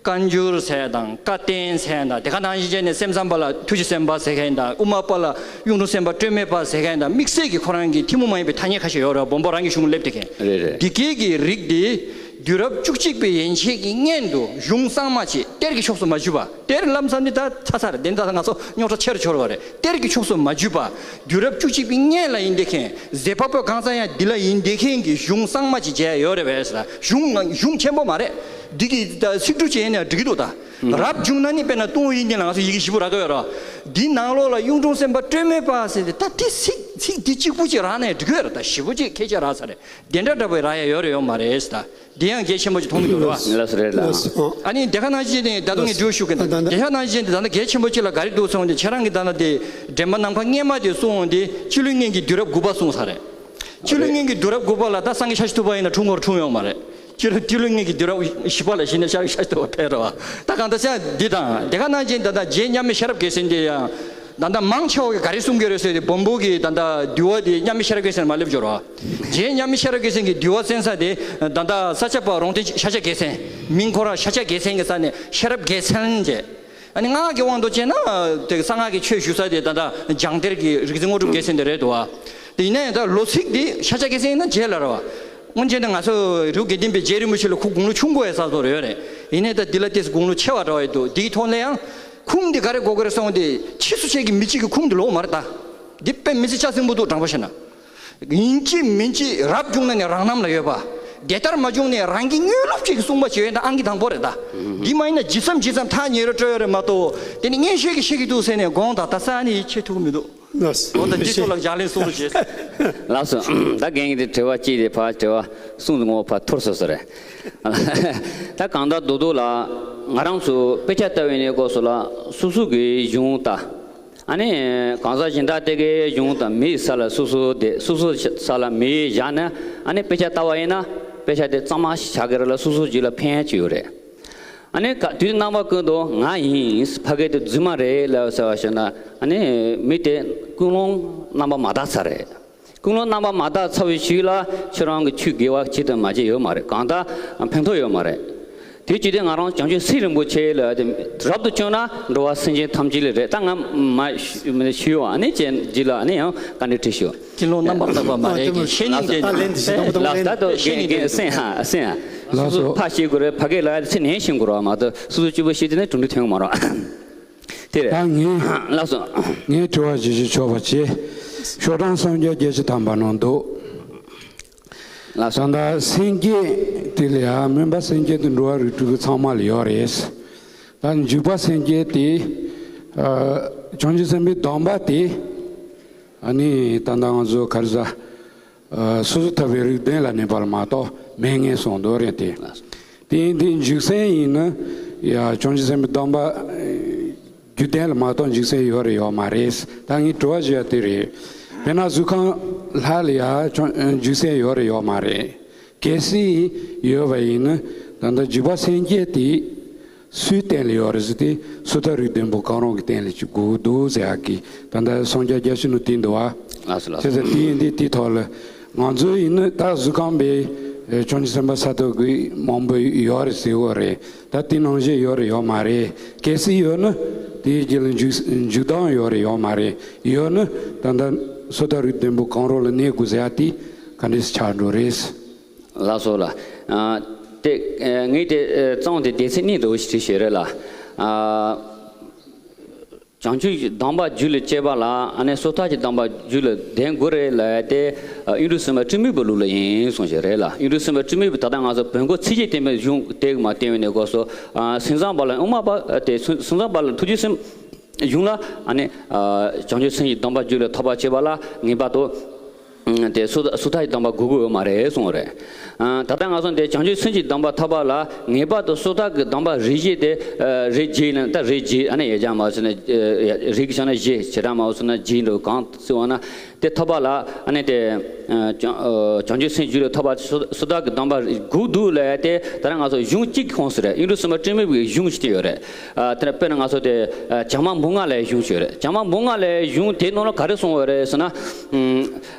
བཀའ་འགྱུར་ཟེར་དང་བཀའ་བསྟན་ཟེར་དང་དེ་ག་ནང་བཞིན་བྱས་ནས་སེམས་ཙམ་པ་ལ་ཐུགས་རྗེ་སེམས་དཔའ་ཟེར་མཁན་དང་དབུ་མ་པ་ལ་གཡུང་དྲུང་སེམས་དཔའ་སྤྲོས་མེད་པ་ཟེར་མཁན་དང་དམིགས་བསལ་གྱི་ཁོ་རང་གི་ཐུན་མོང་མ་ཡིན་པའི་ཐ་སྙད་ཁ་ཤས་ཡོད་རེད། བོན་པོ་རང་གི་གཞུང་སླེབས་དེ་མཁན། རེད་རེད། འདི་སྐད་ཀྱི་རིགས་འདི། དུས་རབས་བཅུ་གཅིག་པའི་ཡན་ཆད་ཀྱི་སྔོན་དུ་གཞུང་གཙང་མ་ཅིག་གཏེར་གྱི་ཕྱོགས་སུ་མ་འཇུས་པ། གཏེར་ལམ་སང་འདི་ད་ཚར་ཚར་རེད། འདི་ད་ང་ཚོ་རྙོག་དྲ་ཆེ་རུ་ཆེ་རུ་བ་རེད། གཏེར་གྱི་ཕྱོགས་སུ་མ་འཇུས་པ། དུས་རབས་བཅུ་གཅིག་པའི་སྔོན་ལ་ཡིན་བསྡད་མཁན། ཟེར་བ་པོ་གང་ཚང་ཡང་འདི་ལ་ཡིན་བསྡད་མཁན་གྱི་གཞུང་གཙང་མ་ཅིག་མཇལ་ཡོད་རེད་བས་ཟེར། གཞུང་ང་གཞུང་ཆེན་པོ་མ་རེད། འདི་གི་ད་ཚིག་འབྲུ་ཅིག་ཡིན་ན་འགྲིག་གི་འདུག་ད། རབ་བྱུང་ན་ནི་དཔེར་ན་ཏུན་ཧོང་ཡིག་རྙིང་ལ་ང་ཚོ་ཡི་གེ་བཞི་པོ་རག་གི་ཡོད་རེད། འདི་ནང་ལོགས་ལ་གཡུང་དྲུང་སེམས་དཔའ་སྤྲོས་མེད་པ་ཟེར་ཏེ་ད་དེ་ཚིག་ཚིག་འདི་གཅིག་པུ་ཅིག་རག་ནས་འགྲིག་གི་ཡོད་རེད། ད་ཞེ་པོ་ཅིག་ཁྱད་ཆོས་རག་ཚར་རེད། དེ་འདྲ་འདྲ་པོ་རག་ཡ་ཡོད་རེད་ཡོད་མ་རེད་ད། དེ་ཡང་གལ་ཆེན་པོ་ཅིག་མཐོང་གི་འདུག་རེད་བ། ལགས་སོ་རེད་ལགས། ལགས་སོ། ཨ་ནི་དེ་ག་ནང་བཞིན་དེ་ད་དུང་ངས་འགྲེལ་བཤད་ཞུ་གི་ད་ལྟ་དེ་ག་ནང་བཞིན་དེ་ད་ལྟ་གལ་ཆེན་པོ་ཅིག་ལ་ག་རེ་འདུག་གསུངས་ཏེ། ཁྱེད་རང་གིས་ད་ལྟ་དེ་འདྲེན་པ་ནམ་མཁའ་སྔོན་མ་དེ་གསུངས་ཏེ་སྤྱི་ལོའི་སྔོན་གྱི་དུས་རབས་དགུ་པ་གསུངས་ས་རེད། སྤྱི་ལོའི་སྔོན་གྱི་དུས་རབས་དགུ་པ་ལ་ད་སངས་རྒྱས་ཤཱཀྱ་ཐུབ་པ་ཡིན་ན་འཁྲུངས་སྐོར་འཁྲུངས་ཡོང་མ་རེད། སྤྱི་ལོ་སྤྱི་ལོའི་སྔོན་གྱི་དུས་རབས་བཞི་པ་ལ་གཞི་ནས་ཤཱཀྱ་ཤཱཀྱ་ཐུབ་པ་ཕེབས་རེད་བ། ད་གང་ལྟར་ཅང་འདི་དང་དེ་ག་ནང་བཞིན་ད་ལྟ་རྗེ་མཉམ་མེད་ཤེས་རབ་རྒྱལ་མཚན་དེ་ཡང་ད་ལྟ་མང་ཆེ་བ་གིས་ག་རེ་གསུང་གི་རེད་ཟེར་ཏེ་བོན་པོ་གི་ད་ལྟ་འདུལ་བ་དེ་མཉམ་མེད་ཤེས་རབ་རྒྱལ་མཚན་ལ་མ་སླེབས་འབྱོར་བ། རྗེ་མཉམ་མེད་ཤེས་རབ་རྒྱལ་མཚན་གྱི་འདུལ་བ་གསན་ས་དེ་ད་ལྟ་ས་སྐྱ་པ་རོང་སྟོན་ཤཱཀྱ་རྒྱལ་མཚན། མིང་ཁོ་རང་ཤཱཀྱ་རྒྱལ་མཚན་གྱི་ས་ནས་ཤེས་རབ་རྒྱལ་མཚན་བྱས། ཨ་ནི་སྔགས་ཀྱི་དབང་དུ་བྱས་ན་དེ་གསང་སྔགས་ཀྱི་ཆོས་ཞུ་ས་དེ་ད་ལྟ་འཇང་གཏེར་གྱི་རིག་འཛིན་དངོས་གྲུབ་རྒྱལ་མཚན་དེ་རེད་འདུག་བ། དེ་ཡིན་ན་ཡང་ད་ལོ་ཚིགས་དེ་ཤཱཀྱ་རྒྱལ་མཚན་ཡིན་ན་རྗེས་ལ་རེད་བ། སྔོན་ཆད་ནས་ང་ཚོ་རི་བོ་དགེ་ལྡན་པའི་རྗེ་རིན་པོ་ཆེ་ལ་ཁོ་དགུང་ལོ་ཆུང་དགོས་ཡ་ས་ཚོ་རེད་ཡོད་རེད། ཡིན་ནའི་ད་འདི་ལ་ཏོག་ཙམ་དགུང་ལོ་ཆེ་བ་འདྲ་བ་ཡོད་འདུག་འདིའི་ཐོག་ནས་ཡང་ཁུངས་འདི་ག་རེ་དགོས་ཀྱི་རེད་གསུངས་ཏེ། ཕྱིས་སུ་ཆད་ཀྱི་མི་གཅིག་གི་ཁུངས་འདི་ལོག་མ་རེད་ད། འདི་དཔེ་མི་སྲིད་ཆ་ཚང་པོ་འདུག་དྲང་པོ་བཤད་ན། ཡིན་གཅིག་མིན་གཅིག་རབ་བྱུང་ན་ནི་རང་རྣམ་ལ་ཡོད་པ། དེ་ལྟར་མ་བྱུང་ནས་རང་གི་དངོས་སློབ་ཅིག་གིས་གསུངས་པ་ཞིག་ཡོད་ན་ཨང་ཀི་དང་པོ་རེད་ད། འདི་མ་ཡིན་ན་ཇི་ཙམ་ཇི་ཙམ་ཐག་ཉེ་རུ་སྤྲོད་ཡོད་རེད་མ་གཏོགས། དེ་ནི་སྔན་ཆད་ཀྱི་བཤད་ཀྱི་འདུག་ཟེར་ནས་དགོངས་དག་ད་ས་ནི་ཡིད་ཆེས་ཐུབ་ཀྱི་མི་འདུག་འོ་ད་འདི་ཚོ་ལ་ལྗགས་ལན་གསུང་རོགས་བྱེད། ལགས་སོ། ད་རྒན་གྱིས་དྲི་བ་གཅིག་དེ་ཕར་དྲི་བ་གསུང་དུ་ངོ་ཕར་ཐུར་སོ་སོ་རེད། ད་གང་ལྟར་རྡོག་རྡོག་ལ་ང་རང་ཚོ་དཔེ་ཆ་ལྟ་བའི་གནས་སྐབས་སུ་ལ་སོ་སོ་གི་གཞུང་ལྟ། ཨ་ནི་གང་ཟག་གཞན་དག་དེ་གའི་གཞུང་དང་མིའི་ས་ལ་སོ་སོ་དེ་སོ་སོ་ས་ལ་མི་བཞག་ན། ཨ་ནི་དཔེ་ཆ་ལྟ་བ་ཡིན་ན་དཔེ་ཆ་དེ་གཙང་མ་ཞིག་ཆགས་ཀྱི་རེད་ལ་སོ་སོ་རྒྱུད་ལ་ཕན་ཡ་ཅིག་ཡོད་རེད། ཨ་ནི་ག་དུས་རྣམ་པ་ཀུན་ཏུ་ང་ཡིན། ཕ་གི་དེ་རྫུན་མ་རེད་ལབ་ཟེར་བ་ཞིག་ན། ཨ་ནི་མི་དེ་ཀུན་སློང་རྣམ་པ་མ་དག་ཚར་རེད། ཀུན་སློང་རྣམ་པ་མ་དག་ཚར་བའི་ཤུལ་ལ་ཁྱེད་རང་གི་ཆོས་དགེ་བ་ཅི་དང་མ་བྱས་ཡོད་མ་རེད། གང་ལྟར་ཕན་ཐོགས་ཡོད་མ་རེད། དེ་ཅི་སྟེ་ང་རང་བྱང་ཆུབ་སེམས་རིན་པོ་ཆེ་ལ་དེ་རབ་ཏུ་བྱུང་ན་འགྲོ་བ་སེམས་ཅན་ཐམས་ཅད་ལ་རེད། ད་ང་མ་ཞུ་མི་ཞུ་བ་ནི་ཅན་རྗེས་ལ་ནི་ཡང་བཀའ་འདྲི་དྲི་ཞུ། ཀུན་སློང་རྣམ་པར་དག་པ་མ་རེད་ཀྱི་ཤེས་ཉིན་དེ་ནི་ལ་ད་དོ་ཤེས་ཉིན་དེ་སེམས་ཧ་སེམས་ཧ། སོ་སོ་ཕ་ཤེས་དགོས་རེད། ཕ་གི་ལ་ཚེ་ནས་ཤེས་དགོས་རེད་མ་གཏོགས་སོ་སོ་སྐྱིད་པོ་ཤེས་དེ་ནི་གྲུབ་འབྲས་ཐོན་གི་མ་རེད། དེ་རེད། ད་ངས་ལགས་སོ། ངས་དྲི་བ་ཞིག་ཞུ་ཆོག་པ་བྱེད། ཤོག་གྲངས་སུམ་བརྒྱ་བརྒྱད་ཅུ་ཐམ་པ་ནང་འདུག་ལགས་སོ། ད་ལྟ་སེམས་བསྐྱེད་དེ་ལ་ཡང་སྨོན་པ་སེམས་བསྐྱེད་དེ་འགྲོ་བ་རིགས་དྲུག་གི་ཚང་མ་ལ་ཡོད་རེད། ད་འཇུག་པ་སེམས་བསྐྱེད་དེ། ཨ་བྱང་ཆུབ་སེམས་དཔའི་སྡོམ་པ་དེ། ཨ་ནི་ད་ལྟ་ང་ཚོ་ག་རེ་ཟ། ཨ་སོ་སོ་ཐར་པའི་རིགས་ལྡན་ལ་གནས་པ་ལ་མ་གཏོགས་མེད་ངེས་གསུངས་འདུག་རེད་དེ། དེ་ཡིན་དུས་འཇུག་སེམས་ཡིན་ན་ཡ་བྱང་ཆུབ་སེམས་དཔའི་སྡོམ་པ་རྒྱུད་ལྡན་ལ་མ་གཏོགས་འཇུག་སེམས་ཡོད་རེད་ཡོད་མ་རེད། ད་ངས་དྲི་བ་ཞུ་ཡ་དེ་རེད། དཔེར་ན་གཟུགས་ཁམས་ལྷ་ལ་ཡ་བྱང་འཇུག་སེམས་ཡོད་རེད་ཡོད་མ་རེད། གལ་སྲིད་ཡོད་པ་ཡིན་ན་ད་ལྟ་འཇུག་པ་སེམས་བསྐྱེད་དེ། སུའི་རྟེན་ལ་ཡོད་རེད་ཟེར་དུས་སོ་ཐར་རིགས་ལྡན་པོ་གང་རུང་གི་རྟེན་ལ་ཅིག་དགོས་ཀྱི་འདུག་ཟེར་ཡག་གི་ད་ལྟ་སངས་རྒྱས་རྒྱ་ཆེན་ནོ་དེ་འདུག་བ། ལགས་སོ་ལགས་སོ། བྱས་ཙང་དེ་ཡིན་དུས་དེའི་ཐོག་ལ་ང་ཚོ་ཡིན་ན་ད་གཟུགས་ཁམས་པའི་བྱང་ཆུབ་སེམས་དཔའ་ས་ཐོབ་ཀྱི་མང་པོ་ཡོད་རེད་ཟེར་བ་རེད། ད་དེ་ནང་བཞིན་ཡོད་རེད་ཡོད་མ་རེད། གལ་སྲིད་ཡོད་ན་དེའི་རྗེས་ལ་འཇུག་འཇུག་སྟངས་ཡོད་རེད་ཡོད་མ་རེད། ཡོད་ན་ད་ལྟ་སོ་ཐར་རིགས་ལྡན་པོ་གང་རུང་ལ་གནས་དགོས་ཟེར་ཡག་དེ་ག་འདྲས་ཆགས་འགྲོ་རེད། ལགས་སོ་ལགས། ཨ་དེ་ཨ་ངས་དེ་ཨ་གཙང་དེ་སྡེ་ཚན་གཉིས་འདྲ་བོ་ཞིག་བྲིས་བཞག་རེད་ལགས། ཨ་བྱང་ཆུབ་ཀྱི་སྡོམ་པ་རྒྱུད་ལ་སྐྱེས་པ་ལ་ཨ་ནི་སོ་ཐར་གྱི་སྡོམ་པ་རྒྱུད་ལ་ལྡན་དགོས་རེད་ལབ་ཡ་དེ་ཨ་གཡུང་དྲུང་སེམས་དཔའ་དྲི་མེད་པའི་ལུགས་ལ་ཡིན་གསུངས་བཞག་རེད་ལགས། གཡུང་དྲུང་སེམས་དཔའ་དྲི་མེད་པའི་ད་ལྟ་ང་ཚོ་བོན་སྐོར་ཚིགས་བཅད་བསྟན་པའི་གཞུང་དེ་མ་བསྟན་པའི་གནས་སྐབས་སུ་ཨ་སེམས་ཙམ་པ་ལ་དབུ་མ་པ་དེ་སེམས་ཙམ་པ་ལ་ཐུགས་རྗེ་སེམས། གཞུང་ལ་ཨ་ནི་ཨ་བྱང་ཆུབ་སེམས་ཀྱི་སྡོམ་པ་རྒྱུད་ལ་ཐོབ་པར་བྱེད་པ་ལ་ངེས་པར་དུ་ཨ་དེ་སོ་སོ་ཐར་གྱི་སྡོམ་པ་དགོས་ཀྱི་ཡོད་མ་རེད་གསུངས་པ་རེད། ཨ་ད་ལྟ་ང་ཚོ་འདི་བྱང་ཆུབ་སེམས་ཀྱི་སྡོམ་པ་ཐོབ་པ་ལ་ངེས་པར་དུ་སོ་ཐར་གྱི་སྡོམ་པ་རིགས་བཞི་དེ་ཨ་རིགས་བཞི་ནི་ད་རིགས་བཞི་ཨ་ནི་ཡ་ཅང་མ་སོང་ན་ཨ་རིགས་བྱང་ན་བཞི་བྱེ་བྲག་མ་སོང་ན་བཞི་འདྲ་གང་ཟེར་བ་ན། དེ་ཐོབ་པ་ལ་ཨ་ནི་དེ་ཨ་བྱང་ཨ་བྱང་ཆུབ་སེམས་རྒྱུད་ལ་ཐོབ་པ་སོ་སོ་ཐར་གྱི་སྡོམ་པ་དགོས་འདུག་ལབ་ཡ་དེ་ད་ནི་ང་ཚོ་གཞུང་གཅིག་གི་ཁོངས་སུ་རེད། གཡུང་དྲུང་སེམས་དཔའ་དྲི་མེད་པའི་གཞུང་ཞིག་དེ་ཡོད་རེད། ཨ་དེ་ནས་དཔེར་ན་ང་ཚོ་དེ་ཨ་བྱམས་པ་འབུམ་ལྔ་ལབ་ཡའི་གཞུང་ཞིག་ཡོད་རེད། བྱམས་པ་འབུམ་ལྔ་ལབ་ཡའི་གཞུང་དེའི་ནང་ལ་ག་རེ་གསུངས་ཡོད་རེད་ཟེར་ན།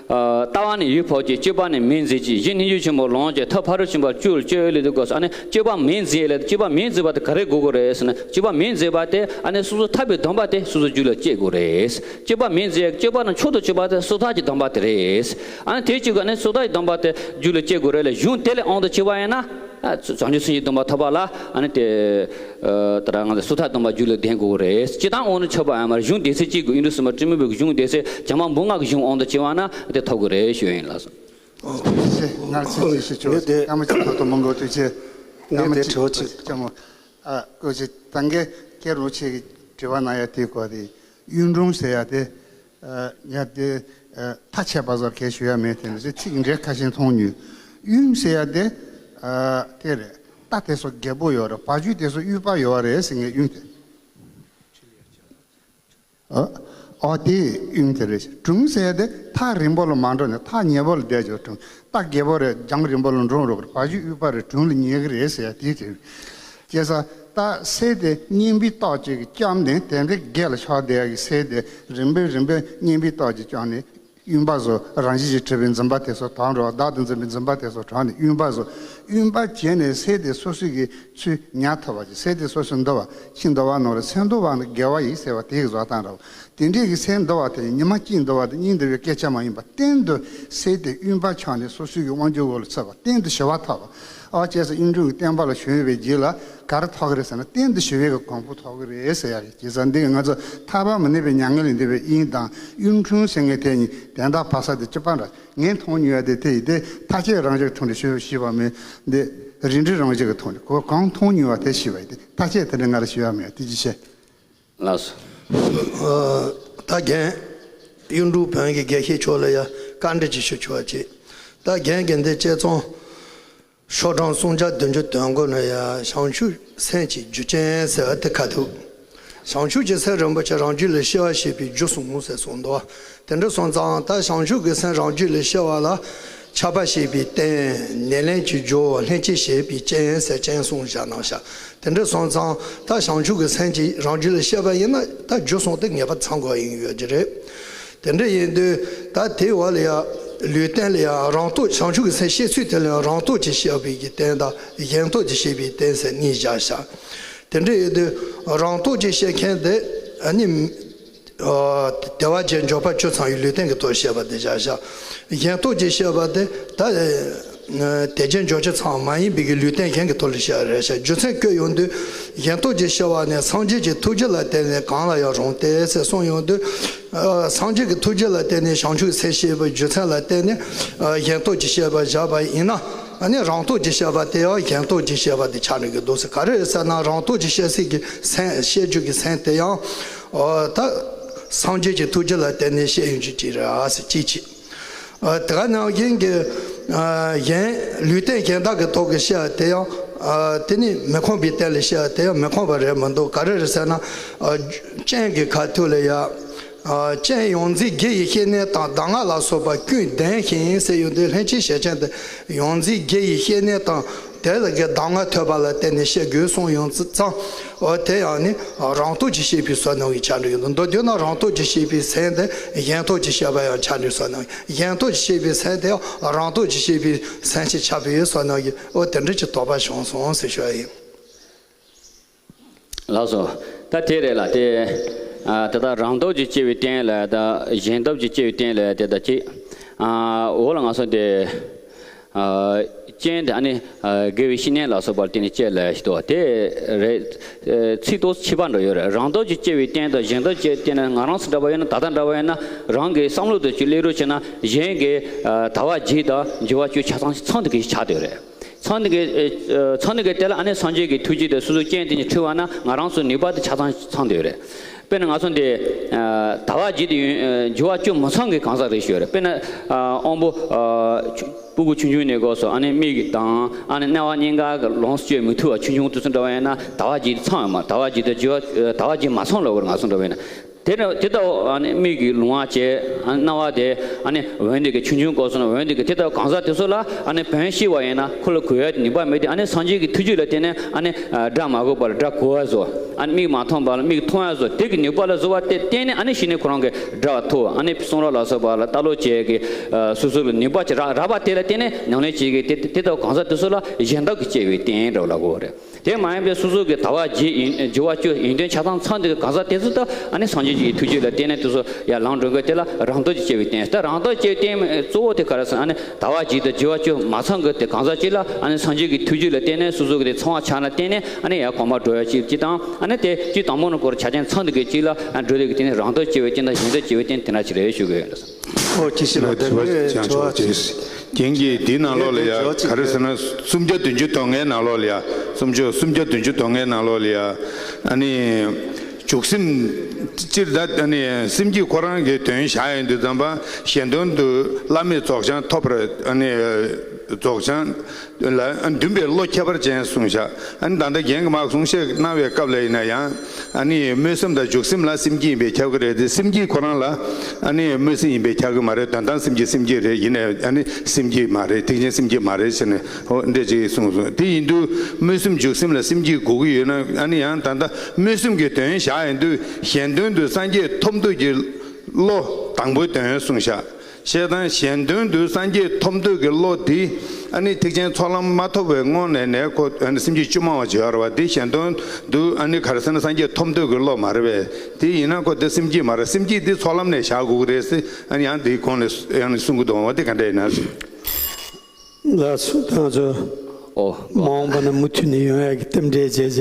ཨ་ལྟ་བ་ནི་ཡུལ་འཕགས་ཀྱི། སྤྱོད་པ་ནི་མིང་འཛིན་གྱི། གཞི་སྙན་བརྒྱུད་ཆེན་པོ་ལོངས་སྤྱོད། ཐབས་ཕ་རོལ་ཕྱིན་པ་བཅུ་ལ་སྤྱོད་ལས་དུ་དགོས་སོ། ཨ་ནི་སྤྱོད་པ་མིང་འཛིན་ལས་སྤྱོད་པ་མིང་འཛིན་པ་དེ་ག་རེ་དགོས་དགོས་རེད་ཟེར་ན། སྤྱོད་པ་མིང་འཛིན་པ་དེ་ཨ་ནི་སོ་སོ་ཐར་པའི་སྡོམ་པ་དེ་སོ་སོ་རྒྱུད་ལ་སྐྱེ་དགོས་རེད། སྤྱོད་པ་མིང་འཛིན་སྤྱོད་པ་ནི་མཆོག་ཏུ་གྱུར་པ་དེ་སོ་ཐར་གྱི་སྡོམ་པ་དེ་རེད། ཨ་ནི་དེ་གཅིག་ག་ནི་སོ་ཐར་གྱི་སྡོམ་པ་དེ་རྒྱུད་ལ་སྐྱེ་དགོས་རེད་ལ། གཞུང་དེ་ལས་དབང་དུ་བྱས་པ་ཡིན་ན། ཨ་བྱང་ཆུབ་སེམས་ཀྱི་སྡོམ་པ་ཐོབ་པ་ལ་ཨ་ནི་དེ་ཨ་ད་ར་ང་ཚོ་སོ་ཐར་སྡོམ་པ་རྒྱུད་ལ་ལྡན་དགོས་རེད། སྤྱིར་བཏང་དབང་དུ་ཆོད་པ་ཡང་མ་རེད། གཞུང་སྡེ་ཚན་གཅིག་གི་ཡིག་འབྲུ་གསུམ་པ་སྤྲོས་མེད་པའི་གཞུང་སྡེ་ཚན་བྱམས་པ་འབུམ་ལྔ་གི་གཞུང་དབང་དུ་བྱས་པ་ན་དེ་ཐོབ་དགོས་རེད་ཞུ་ཡིན་ལགས་སོ། ཨོ་ཤེས། ངར་ཚིག་ཅིག་ཞུ་ཆོག་ངས་དེ་སྐར་མ་གཅིག་མ་གཏོགས་མི་འགོར། ཐུགས་རྗེ་ཆེ། ངས་དེ་དྲི་བ་གཅིག་ལྕམ་མོ། ཨ་སྐུ་མཁྱེན། ད་གིན་མཁན་རིན་པོ་ཆེ་གི་དྲི་བ་གནང་ཡ་དེའི་སྐོར་དེ། གཡུང་དྲུང་ཟེར་ཡ་དེ་ཨ་ཡ་དེ་ཨ་མཐའ་ཆད་པ་བཟོ་གལ་ཞུ་ཡ་མེད། དེ་འདྲ་ཚིག་འགྲེལ་ཁ་ཤས་མཐོང་མྱོང་། གཡུང་ཟེར་ཡ་དེ་ཨ་དེ་རེད། རྟ་དེ་ཚོ་རྒད་པོ་ཡོད་རེད། བ་ཕྱུགས་དེ་ཚོ་ཡུལ་པ་ཡོད་རེད་ཟེར་ངས་གཡུང་དེ། ཨ་ཨོ་དེ་གཡུང་དེ་རེད། དྲུང་ཟེར་ཡ་དེ་ཐག་རིང་པོ་ལ་མ་འགྲོ་ནས་ཐག་ཉེ་པོ་ལ་བསྡད་ཀྱི་དྲུང་། རྟ་རྒད་པོ་རེད། རྒྱང་རིང་པོ་ལ་འགྲོ་རོགས་རེད། བ་ཕྱུགས་ཡུལ་པ་རེད། དྲུང་ལ་ཉེ་གི་རེད་ཟེར་ཡ་དེ་རེད། བྱས་ཙང་ད་གསེར་དེ་སྙིམ་པའི་ཏོག་ཅིག་གིས་བཅོམ་ནས་དེ་འདྲའི་རྒྱལ་ལ་ཆགས་བསྡད་ཡ་གི་གསེར་དེ་རིམ་པས་རིམ་པས་སྙིམ་པའི་ཏོག་ཅིག་བཅོམ་ནས་གཡུང་པ་བཟོ། རང་བཞིན་གྱིས་གྲུབ་པའི་འཛིན་པ་དེ་ཚོ་དྲངས་འགྲོ། བདག་ཏུ་འཛིན་པའི་འཛིན་པ་དེ་ཚོ་དྲངས་ནས་གཡུང་པ་བཟོ། གཡུང་པ་བྱས་ནས་གསེར་དེ་སོ་སོ་གི་ཚུར་ཉར་ཐུབ་པ་ཅིག་གསེར་དེ་སོ་སོ་འདུལ་བ། ཕྱི་འདུལ་བ་ནང་རེད། སེམས་འདུལ་བ་ནི་དགེ་བ་ཡིས་ཟེར་བ་དེ་གི་བཟོ་སྟངས་རེད། དེ་འདྲའི་གི་སེམས་འདུལ་བ་དེ་ཉི་མ་གཅིག་འདུལ་བ་དང་གཉིས་འདུལ་བའི་སྐད་ཆ་མ་ཡིན་པ། གཏན་དུ་གསེར་དེ་གཡུང་པ་ཆགས་ནས་སོ་སོའི་གི་དབང་སྒྱུར་འོག་ལ་ཚུད་པ། གཏན་དུ་ཞི་བ་ཐོབ་པ། ཨོ་བྱས་ཙང་གཡུང་དྲུང་གི་བསྟན་པ་ལ་ཞུགས་པའི་རྗེས་ལ་ག་རེ་ཐོབ་གི་རེད་ཟེར་ན། གཏན་དུ་ཞི་བའི་གི་གོ་འཕང་ཐོབ་གི་རེད་ཟེར་ཡ་རེད། བྱས་ཙང་འདི་གི་ང་ཚོ་ཐར་པ་མི་གནས་པའི་མྱ་ངན་ལས་འདས་པའི་དབྱིངས་དང་། གཡུང་དྲུང་ཟེར་མཁན་དེ་གཉིས་དན་རྟགས་ཕ་ས་དེ་གཅིག་པ་འདྲ། ངས་མཐོང་མྱོང་ཡ་དེ་དེ་ཡིན་ཏེ། མཐའ་བཅད་རང་བཞག་ཐུག་ནས་ཞུ་ཞུས་པ་མིན། འདི་རིགས་འགྲེ་རང་བཞག་གི་ཐོག་ནས་གོ་གང་མཐོང་མྱོང་བ་དེ་ཞུས་པ་ཡིན་ཏེ། མཐའ་བཅད་དེ་འདྲ་ང་ལ་ཞུ་ཡ་མེད། དེ་ཅི་བྱས། ལགས་སོ། ད་རྒན་གཡུང་དྲུང་བོན་གྱི་དགེ་བཤེས་མཆོག་ལ་ཡ་བཀའ་འདྲི་ཅིག་ཞུ་ཆོག་ཅིག་ད་རྒན་གྱི་འདི་དཔྱད་རྩོམ་ཤོག་གྲངས་སུམ་བརྒྱ་བདུན་ཅུ་དོན་དགུ་ནང་ཡ་བྱང་ཆུབ་སེམས་ཀྱི་རྒྱུ་རྐྱེན་ཟེར་བ་དེ་ཁ་ཐུག་བྱང་ཆུབ་ཀྱི་སེམས་རིན་པོ་ཆེ་རང་རྒྱུད་ལ་སྐྱེ་བར་བྱེད་པའི་རྒྱུ་གསུངས་ཟེར་གསུངས་འདུག་དེ་འདྲ་སོང་ཙང་ད་བྱང་ཆུབ་ཀྱི་སེམས་རང་རྒྱུད་ལ་སྐྱེ་བ་ལ་ཆགས་པ་ཞེས་པའི་རྟེན། ནད་ལན་གྱི་རྒྱུ། ལྷན་སྐྱེས་ཞེས་པའི་རྐྱེན་ཟེར་རྐྱེན་གསུངས་བཞག་གནང་ཤག་དེ་འདྲ་སོང་ཙང་ད་བྱང་ཆུབ་ཀྱི་སེམས་ཀྱིས་རང་རྒྱུད་ལ་སྐྱེས་པ་ཡིན་ན་ད་རྒྱུ་གསུངས་ཏེ་ངེས་པར་ཚང་དགོས་ཡིན་ཡོད་ཀྱི་རེད། དེ་འདྲ་ཡིན་དུས་ད་དེའི་འོག་ལ་ཡང་ལུས་རྟེན་ལ་ཡང་རང་སྟོབས། བྱང་ཆུབ་ཀྱི་སེམས་སྐྱེ་ཚུལ་དེ་ལ་ཡང་རང་སྟོབས་ཀྱིས་སྐྱེས་པའི་གི་རྟེན་དང་གཞན་སྟོབས་ཀྱིས་སྐྱེས་པའི་རྟེན་ཟེར་གཉིས་བཞག་ཤག་དེ་འདྲ་ཡིན་དུས་རང་སྟོབས་ཀྱིས་སྐྱེ་མཁན་དེ་ཨ་ནི་ཨ་དལ་བ་བརྒྱད་འབྱོར་པ་བཅུ་ཚང་བའི་ལུས་རྟེན་གྱི་སྟོབས་སྐྱེས་པ་དེ་བཞག་ཤག་གཞན་སྟོབས་ཀྱིས་སྐྱེས་པ་དེ་ད་དལ་བརྒྱད་འབྱོར་བཅུ་ཚང་མ་ཡིན་པའི་གི་ལུས་རྟེན་གཞན་གྱི་ཐོག་ལ་སྐྱེས་པ་རེད་ཤག་རྒྱུ་མཚན་བཀོད་ཡོང་དུས་གཞན་སྟོབས་ཀྱིས་སྐྱེ་བ་ནི་སངས་རྒྱས་ཀྱི་ཐུགས་རྒྱུད་ལ་བརྟེན་ནས་གང་ལ་ཡང་རུང་སྟེ་ཟེར་གསུངས་ཡོང་དུས། ཨ་སངས་རྒྱས་ཀྱི་ཐུགས་རྒྱུད་ལ་བརྟེན་ནས་བྱང་ཆུབ་སེམས་སྐྱེས་པའི་རྒྱུ་མཚན་ལ་བརྟེན་ནས་ཨ་གཞན་སྟོབས་ཀྱིས་སྐྱེས་པ་བཞག་པ་ཡིན་ན། ཨ་ནི་རང་སྟོབས་ཀྱིས་སྐྱེས་པ་དེ་ཡང་གཞན་སྟོབས་ཀྱིས་སྐྱེས་པ་དེ་ཆགས་འགྲོ་གི་འདུག་ཟེར། ག་རེ་རེད་ཟེར་ན་རང་སྟོབས་ཀྱིས་སྐྱེ་སྲིད་ཀྱི་སེམས་སྐྱེ་རྒྱུ་གི་སེམས་དེ་ཡང་ཨ་ད་སངས་རྒྱས་ཀྱི་ཐུགས་རྒྱུད་ལ་བརྟེན་ནས་སྐྱེ་ཡོང་རྒྱུ་ཅིག་རེད་ཨ་ཟེར་གཅིག་བྱས། ཨ་དེ་ག་ནང་བཞིན་གྱི་ཨ་གཞན་ལུས་རྟེན་གཞན་དག་གི་ཐོག་གི་སྐྱེ་བ་དེ་ཡང་ཨ་དེ་ནི་མི་ཁོམ་པའི་རྟེན་ལ་སྐྱེ་བ་དེ་ཡང་མི་ཁོམ་པ་རེད་མི་འདུག་ག་རེ་རེད་ཟེར་ན་ཨ་སྤྱན་གྱི་ཁ་ཐུག་ལ་ཡ། ཨ་སྤྱན་ཡོངས་འཛིན་བརྒྱད་ཡི་བཤེས་གཉེན་དང་གདམས་ངག་ལ་སོགས་པ་ཀུན་ལྡན་ཞིང་ཟེར་ཡོང་དུས་ལྷན་སྐྱེས་ཞེས་བྱ་དེ་ཡོངས་འཛིན་བརྒྱད་ཡི་བཤེས་གཉེན་དང་དེ་ལ་གི་གདམས་ངག་ཐོས་པ་ལ་བརྟེན་ནས་སྐྱེ་དགོས་གསུངས་ཡོང་ཙང་། འོ་དེ་ཡང་ནི་རང་སྟོབས་ཀྱིས་སྐྱེས་པའི་བསོད་ནམས་ཀྱི་ཆ་འགྲིག་ཡོད་འདུག་མདོར་བསྡུས་ན་རང་སྟོབས་ཀྱིས་སྐྱེས་པའི་སེམས་དེ་གཞན་སྟོབས་ཀྱིས་སྐྱེས་པ་ཡང་ཆ་འགྲིག་བསོད་ནམས། གཞན་སྟོབས་ཀྱིས་སྐྱེས་པའི་སེམས་དེ་ཡང་རང་སྟོབས་ཀྱིས་སྐྱེས་པའི་སེམས་ཀྱིས་ཆགས་པའི་བསོད་ནམས་ཀྱི་འོ་དེ་འདྲ་གྱི་དོགས་པ་བྱུང་སོང་ཟེར་ཞུ་བ་ཡིན། ལགས་སོ། ད་དེ་རེད་ལ་དེ། ཨ་དེ་དག་རང་སྟོབས་ཀྱིས་སྐྱེ་བའི་རྟེན་ལ་དང་གཞན་སྟོབས་ཀྱིས་སྐྱེ་བའི་རྟེན་ལ་དེ་དག་གཅིག་ཨ་འོ་ལ་ང་ཚོ་དེ། ཨ་རྐྱེན་དེ་ཨ་ནི་ཨ་དགེ་བའི་བཤེས་གཉེན་ལ་སོགས་པར་བརྟེན་ནས་སྐྱེ་ལ་ཞིག་ཏུ་དེ་རེད། ཨ་ཚིག་ཏོག་ཙམ་ཕྱི་པ་འགྲོ་ཡོད་རེད། རང་སྟོབས་ཀྱིས་སྐྱེ་བའི་རྟེན་དང་གཞན་སྟོབས་ཀྱིས་སྐྱེ་བའི་རྟེན་ལ་ང་རང་ཚོ་འདྲ་པོ་ཡིན་ན་ད་ལྟ་འདྲ་པོ་ཡིན་ན་རང་གི་བསམ་བློ་དེ་ཅིག་སླེབས་རོགས་བྱས་ན་གཞན་གྱི་ཨ་དལ་བ་བརྒྱད་དང་འབྱོར་བ་བཅུ་ཆ་ཚང་ཚང་དེ་གི་ཆགས་བསྡད་ཡོད་རེད། ཚང་དེ་གི་ཨ་ཚང་དེ་གི་དེ་ལ་ཨ་ནི་སངས་རྒྱས་ཀྱི་ཐུགས་རྗེ་དེ་སོ་སོའི་རྐྱེན་དེ་ཉིད་འཁྲི་བ་ན་ང་རང་ཚོ་ནུས་པ་དེ་ཆ་ཚང་ཚང་དེ་ཡོད་རེད། དཔེར་ན་ང་ཚོ་འདི་ཨ་དལ་བ་བརྒྱད་དེ་ཡོད་ཨ་འབྱོར་བ་བཅུ་མི་ཚང་གི་གང་ཟག་རེད་ཞུ་ཡོད་རེད། དཔེར་ན་ཨ་དབང་པོ་ཨ་ཆུ་སྤུ་གུ་ཆུང་ཆུང་ནས་སྐབས་སུ་ཨ་ནི་མིག་དང་ཨ་ནི་རྣ་བ་གཉིས་ཀ་གི་ལོངས་སུ་སྤྱོད་མི་ཐུབ་པ་ཆུང་ཆུང་དེ་ཚོ་འདྲ་བ་ཡིན་ན་དལ་བ་བརྒྱད་དེ་ཚང་ཡོད་མ་རེད། དལ་བ་བརྒྱད་དེ་འབྱོར་བ་དལ་བ་བརྒྱད་མ་ཚང་ལབ་དགོས་རེད་ང་ཚོ་འདྲ་བ་ཡིན་ན། དེ་ནི་དེ་ལྟ་བུ་ཨ་ནི་མིག་གིས་ལོང་བ་བྱས། ཨ་ནི་རྣ་བ་དེ་ཨ་ནི་འོན་ཏེ་གི་ཆུང་ཆུང་སྐབས་སུ་ན་འོན་ཏེ་གི་དེ་ལྟ་བུ་གང་ཟག་དེ་ཚོ་ལ་ཨ་ནི་བོན་ཤེས་པ་ཡིན་ན་ཁོ་ལ་གོ་ཡ་ནུས་པ་མེད་དེ་ཨ་ནི་སངས་རྒྱས་ཀྱི་ཐུགས་རྒྱུད་ལ་བརྟེན་ནས་ཨ་ནི་ཨ་སྒྲ་མ་གོ་བ་ལ་སྒྲ་གོ་བ་བཟོ། ཨ་ནི་མིག་མ་མཐོང་བ་ལ་མིག་མཐོང་ཡ་བཟོ། དེ་གི་ནུས་པ་ལ་བཟོ་བ་དེ་བརྟེན་ནས་ཨ་ནི་གཞི་ནས་ཁོ་རང་གི་སྒྲ་བ་ཐོས། ཨ་ནི་གསུང་རབ་ལ་སོགས་པ་ལ་ལྟ་ཀློག་བྱས་ཀྱི་ཨ་སོ་སོ་ལ་ནུས་པ་ཅིག་རག་རག་པ་དེ་ལ་བརྟེན་ནས་ཉམས་ལེན་བྱེད་ཀྱི་དེ་དེ་ལྟ་བུ་གང་ཟག་དེ་ཚོ་ལ་གཞན་དག་གི་སྐྱེ་བའི་རྟེན་འདྲ་བོ་ལབ་དགོས་རེད། དེ་མ་ཡིན་པའི་སོ་སོ་གི་དལ་བ་བརྒྱད་ཡོན་འབྱོར་བ་བཅུ་ཡོན་ཏན་ཆ་ཚང་ཚང་དེ་གི་གང་ཟག་དེ་ཚོ་ད་ཨ་ནི་སངས་རྒྱས་ ཀྱི་ཐུགས་རྗེ་ལ་བརྟེན་ནས་དེ་ཚོ་ཡར་ལངས་འགྲོ་མཁན་དེ་ལ་རང་དོན་གྱི་སྐྱེ་བའི་རྟེན། ད་རང་དོན་སྐྱེ་བའི་རྟེན་གཙོ་བོ་དེ་ག་རེ་ཟེར་ན། ཨ་ནི་ཟླ་བ་གཅིག་དང་བྱེ་བ་བཅུ་མ་ཚང་གི་དེ་གང་ཟག་གཅིག་ལ་ཨ་ནི་སངས་རྒྱས་ཀྱི་ཐུགས་རྗེ་ལ་བརྟེན་ནས་སོ་སོ་གི་དེ་ཚང་བ་ཆགས་ན་བརྟེན་ནས་ཨ་ནི་ཡར་གོང་མར་འགྲོ་ཡ་གཅིག་གཅིག་དང་། ཨ་ནི་དེ་གཅིག་དང་པོ་ནས་འགོར་ཆ་རྐྱེན་ཚང་འདུག་གི་གཅིག་ལ་ཨ་འགྲོ་ལུགས་ཀྱི་རྟེན་རང་དོན་སྐྱེ་བའི་རྟེན་དང་གཞན་དོན་སྐྱེ་བའི་རྟེན་དེ་འདྲ་ཅིག་རེད་ཞུ་གི་ཡོད། ཨོ་ཅི་ཞིག་ལ་ལ་དྲི་བ་ཅང་ཆོག་ཅེས། རྒན་གྱིས་འདི་ནང་ལོགས་ལ་ཡ་ག་རེ་ཟེར་ན། སུམ་བརྒྱ་བདུན་ཅུ་དོན་ལྔའི་ནང་ལོགས་ལ་ཡ། སུམ་ཅུ་སུམ་བརྒྱ་བདུན་ཅུ་དོན་ལྔའི་ནང་ལོགས་ལ་ཡ། ཨ་ནི། འཇུག་སེམས། སྤྱིར་ད་ཨ་ནི་སེམས་བསྐྱེད་ཁོ་རང་གི་དོན་བཞག་ཡོང་དུས་ཙམ་པ་གཞན་དོན་དུ་བླ་མེད་རྫོགས་བྱང་ཐོབ་པར་ཨ་ནི་རྫོགས་བྱང་ལ་འདུན་པའི་བློ་ཁྱད་པར་ཅན་གསུངས་བཞག་ཨ་ནི་ད་ལྟ་རྒན་གྱིས་མར་གསུང་བཤད་གནང་བའི་སྐབས་ལ་ཡིན་ན་ཡང་ཨ་ནི་སྨོན་སེམས་དང་འཇུག་སེམས་ལ་སེམས་བསྐྱེད་ཡིན་པས་ཁྱབ་ཀྱི་རེད་དེ། སེམས་བསྐྱེད་ཁོ་རང་ལ་ཨ་ནི་སྨོན་སེམས་ཡིན་པས་ཁྱབ་ཀྱི་མ་རེད། དོན་དམ་སེམས་བསྐྱེད་སེམས་བསྐྱེད་རེད། ཡིན་ནའི་ཨ་ནི་སེམས་བསྐྱེད་མ་རེད། ཐེག་ཆེན་སེམས་བསྐྱེད་མ་རེད་ཟེར་ནས་ཨོ་འདྲས་ཅིག་གསུངས་སོང་། དེ་ཡིན་དུས་སྨོན་སེམས་འཇུག་སེམས་ལ་སེམས་བསྐྱེད་དགོས་ཀྱི་ཡོད་ན་ཨ་ནི་ཡང་ད་ལྟ་སྨོན་སེམས་ཀྱི་དོན་བཞག་ཡོང་དུས་གཞན་དོན་དུ་སངས་རྒྱས་ཐོབ་འདོད་ཀྱི་བློ་དང་པོའི་དོན་གསུངས་ཤག་བཤད་སྟངས་གཞན་དོན་དུ་སངས་རྒྱས་ཐོབ་འདོད་ཀྱི་བློ་འདི་ཨ་ནི་ཐེག་ཆེན་ཚོགས་ལམ་མ་ཐོབ་པའི་སྔོན་ནས་ནས་ཁོ་ཨ་ནི་སེམས་བསྐྱེད་བཅུ་མང་བ་བྱེད་ཡོད་རེད་བ། འདི་གཞན་དོན་དུ་ཨ་ནི་ག་རེ་ཟེར་ན་སངས་རྒྱས་ཐོབ་འདོད་ཀྱི་བློ་མ་རེད་པས། དེ་ཡིན་ན་ཁོ་འདི་སེམས་བསྐྱེད་མ་རེད། སེམས་བསྐྱེད་འདི་ཚོགས་ལམ་ནས་བཞག་དགོས་ཀྱི་རེད་ཟེར་ཨ་ནི་ཡང་འདིའི་གོང་ནས་ཡང་ནས་གསུང་གི་འདུག་འོ་དེ་ག་འདྲ་ཡིན་ན། ལགས་སོ། ད་ང་ཚོ་ཨོ། མ་འོངས་པ་ན་མུ་མཐུད་ནས་ཡོང་ཡག་གི་རྟེན་འབྲེལ་བྱས་རྗེས་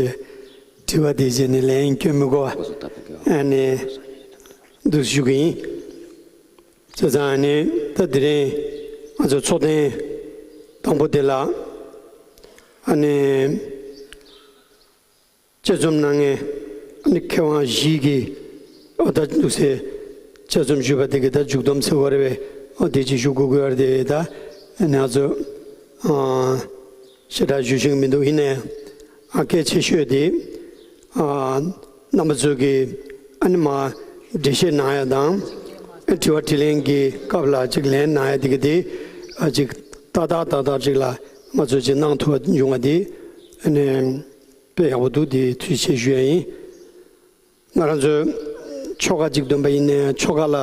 དྲི་བ་དེ་རྗེས་ནས་ལན་སྐྱོན་མི་དགོས་པ། ཨ་ནི་འདུག་ཞུ་གི་ཡིན། བྱས་ཙང་ཨ་ནི་ད་དེ་རིང་ང་ཚོ་ཚོགས་ཐེངས་དང་པོ་དེ་ལ་ཨ་ནི་དཔྱད་རྩོམ་གནང་མཁན་ཨ་ནི་མཁས་དབང་བཞི་གིས་ཨོ་ད་འདུག་སེ་དཔྱད་རྩོམ་ཞུས་པ་དེ་གི་ད་མཇུག་སྡོམ་ཟེར་བ་རེད་པས། ཨོ་དེ་ཅིག་ཞུ་དགོས་དགོས་པ་རེད་དེ། ད་ཨ་ནི་ང་ཚོ་ཨ་ཞེ་དྲག་ཞུ་ཤེས་ཀྱི་མི་འདུག་ཡིན་ནའི་ཨ་གལ་ཆེ་ཤོས་དེ་ཨ་རྣམ་པ་ཚོ་གིས་ཨ་ནི་མར་འགྲེལ་བཤད་གནང་ཡ་དང་ཨ་དྲི་བ་དྲིས་ལན་གྱི་སྐབས་ལ་ཅིག་ལན་གནང་ཡ་དེ་གི་དེ་ཨ་ཅིག་ཏག་ཏག་ཏག་ཏག་ཅིག་ལ་ང་ཚོ་ཅིག་གནང་ཐུབ་པ་བྱུང་བ་དེ་ཨ་ནི་དཔེ་ཡག་པོ་འདུག་དེ་ཐུགས་རྗེ་ཆེ་ཞུ་ཡ་ཡིན། ང་རང་ཚོའི་ཆོ་ག་ཅིག་འདོན་པ་ཡིན་ནའི་ཆོ་ག་ལ་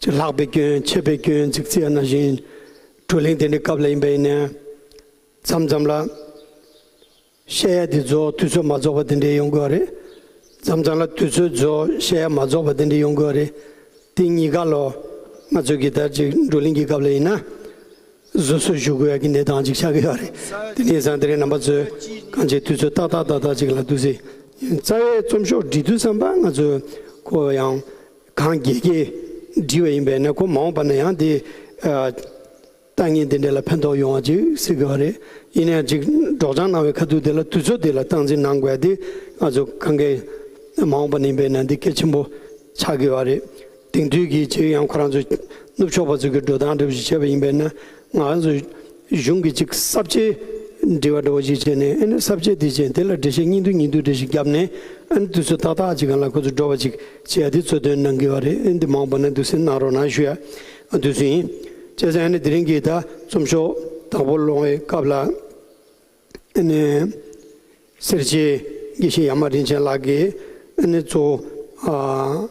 ཅིག་ལྷག་པའི་སྐྱོན་ཆད་པའི་སྐྱོན་ཅིག་བརྩི་ཡ་ནང་བཞིན་བགྲོ་གླེང་དེ་འདྲའི་སྐབས་ལ་ཡིན་པ་ཡིན་ནའི་མཚམས་མཚམས་ལ་བཤད་ཡ་དེ་རྫོགས་དུས་ཚོད་མ་རྫོགས་པ་དེ་འདྲའི་ཡོང་གི་ཡོད་རེད། མཚམས་མཚམས་ལ་དུས་ཚོད་རྫོགས་བཤད་ཡ་མ་རྫོགས་པ་དེ་འདྲའི་ཡོང་གི་ཡོད་རེད། དེ་གཉིས་ཀ་ལོ་ང་ཚོ་གི་ད་ཅིག་བགྲོ་གླེང་གི་སྐབས་ལ་ཡིན་ན། བཟོད་གསོལ་ཞུ་དགོས་ཡ་གི་གནས་སྟངས་ཅིག་ཆགས་ཀྱི་ཡོད་རེད། དེ་ནས་བཟང་དེ་རིང་རྣམ་པ་ཚོས་གང་ཅིའི་དུས་ཚོད་ཏག་ཏག་ཏག་ཏག་ཅིག་ལ་འདུག་སེ། རྩ་བའི་རྩོམ་ཤོག་འབྲི་དུས་ཙམ་པ་ང་ཚོས་ཁོ་ཡང་གང་རྒྱས་རྒྱས་བྲིས་པ་ཡིན་པས་ན་ཁོ་མ་འོངས་པ་ན་ཡང་དེ་ཨ་ལྟ་ངན་དེ་འདྲ་ལ་ཕན་ཐོགས་ཡོང་བ་ཅིག་སྲིད་ཀྱི་ཡོད་རེད། ཡིན་ནའང་ཅིག་སྒྲོག་སྦྱང་གནང་བའི་ཁ་ཐུག་དེ་ལ་དུས་ཚོད་དེ་ལ་སྟངས་འཛིན་གནང་དགོས་ཡ་དེ་ང་ཚོ་གང་གའི་མ་འོངས་པ་ན་ཡིན་པས་ན་འདི་གལ་ཆེན་པོ་ཆགས་ཀྱི་ཡོད་རེད། དེང་དུས་ཀྱི་ཅིག་ཡང་ཁོ་རང་ཚོ་ནུབ་ཕྱོགས་པ་ཚོ་གི་འགྲོ་སྟངས་འདྲ་པོ་ཞིག་བྱས་པ་ཡིན་པས་ན་ང་རང་ཚོ་གཞུང་གི་ཅིག་ས་བཅད་འབྲི་བ་འདྲ་པོ་ཞིག་བྱས་ནས་ཨ་ནི་ས་བཅད་དེ་བྱས་དེ་ལ་འགྲེལ་བཤད་སྙིང་བསྡུས་སྙིང་བསྡུས་འགྲེལ་བཤད་བརྒྱབ་ནས་ཨ་ནི་དུས་ཚོད་ཏག་ཏག་ཅིག་སྒང་ལ་ཁོ་ཚོ་འགྲོ་བ་ཅིག་བྱེད་ཡ་དེ་གཙོ་དོན་གནང་གི་ཡོད་རེད། ཨ་ནི་འདི་མ་འོངས་པ་ན་འདུག་སེ་གནང་རོགས་གནང་ཞུ་ཡ་ཨ་འདུག་སེ་ཡིན། བྱས་ཙང་ཨ་ནི་དེ་རིང་གི་ད་རྩོམ་ཤོག་དང་པོ་ཀློག་པའི་སྐབས་ལ་ཨ་ནི་སེར་བྱེས་དགེ་བཤེས་ཡ་མ་རིན་ཆེན་ལགས་ཀྱིས་ཨ་ནི་གཙོ་བོ་ཨ།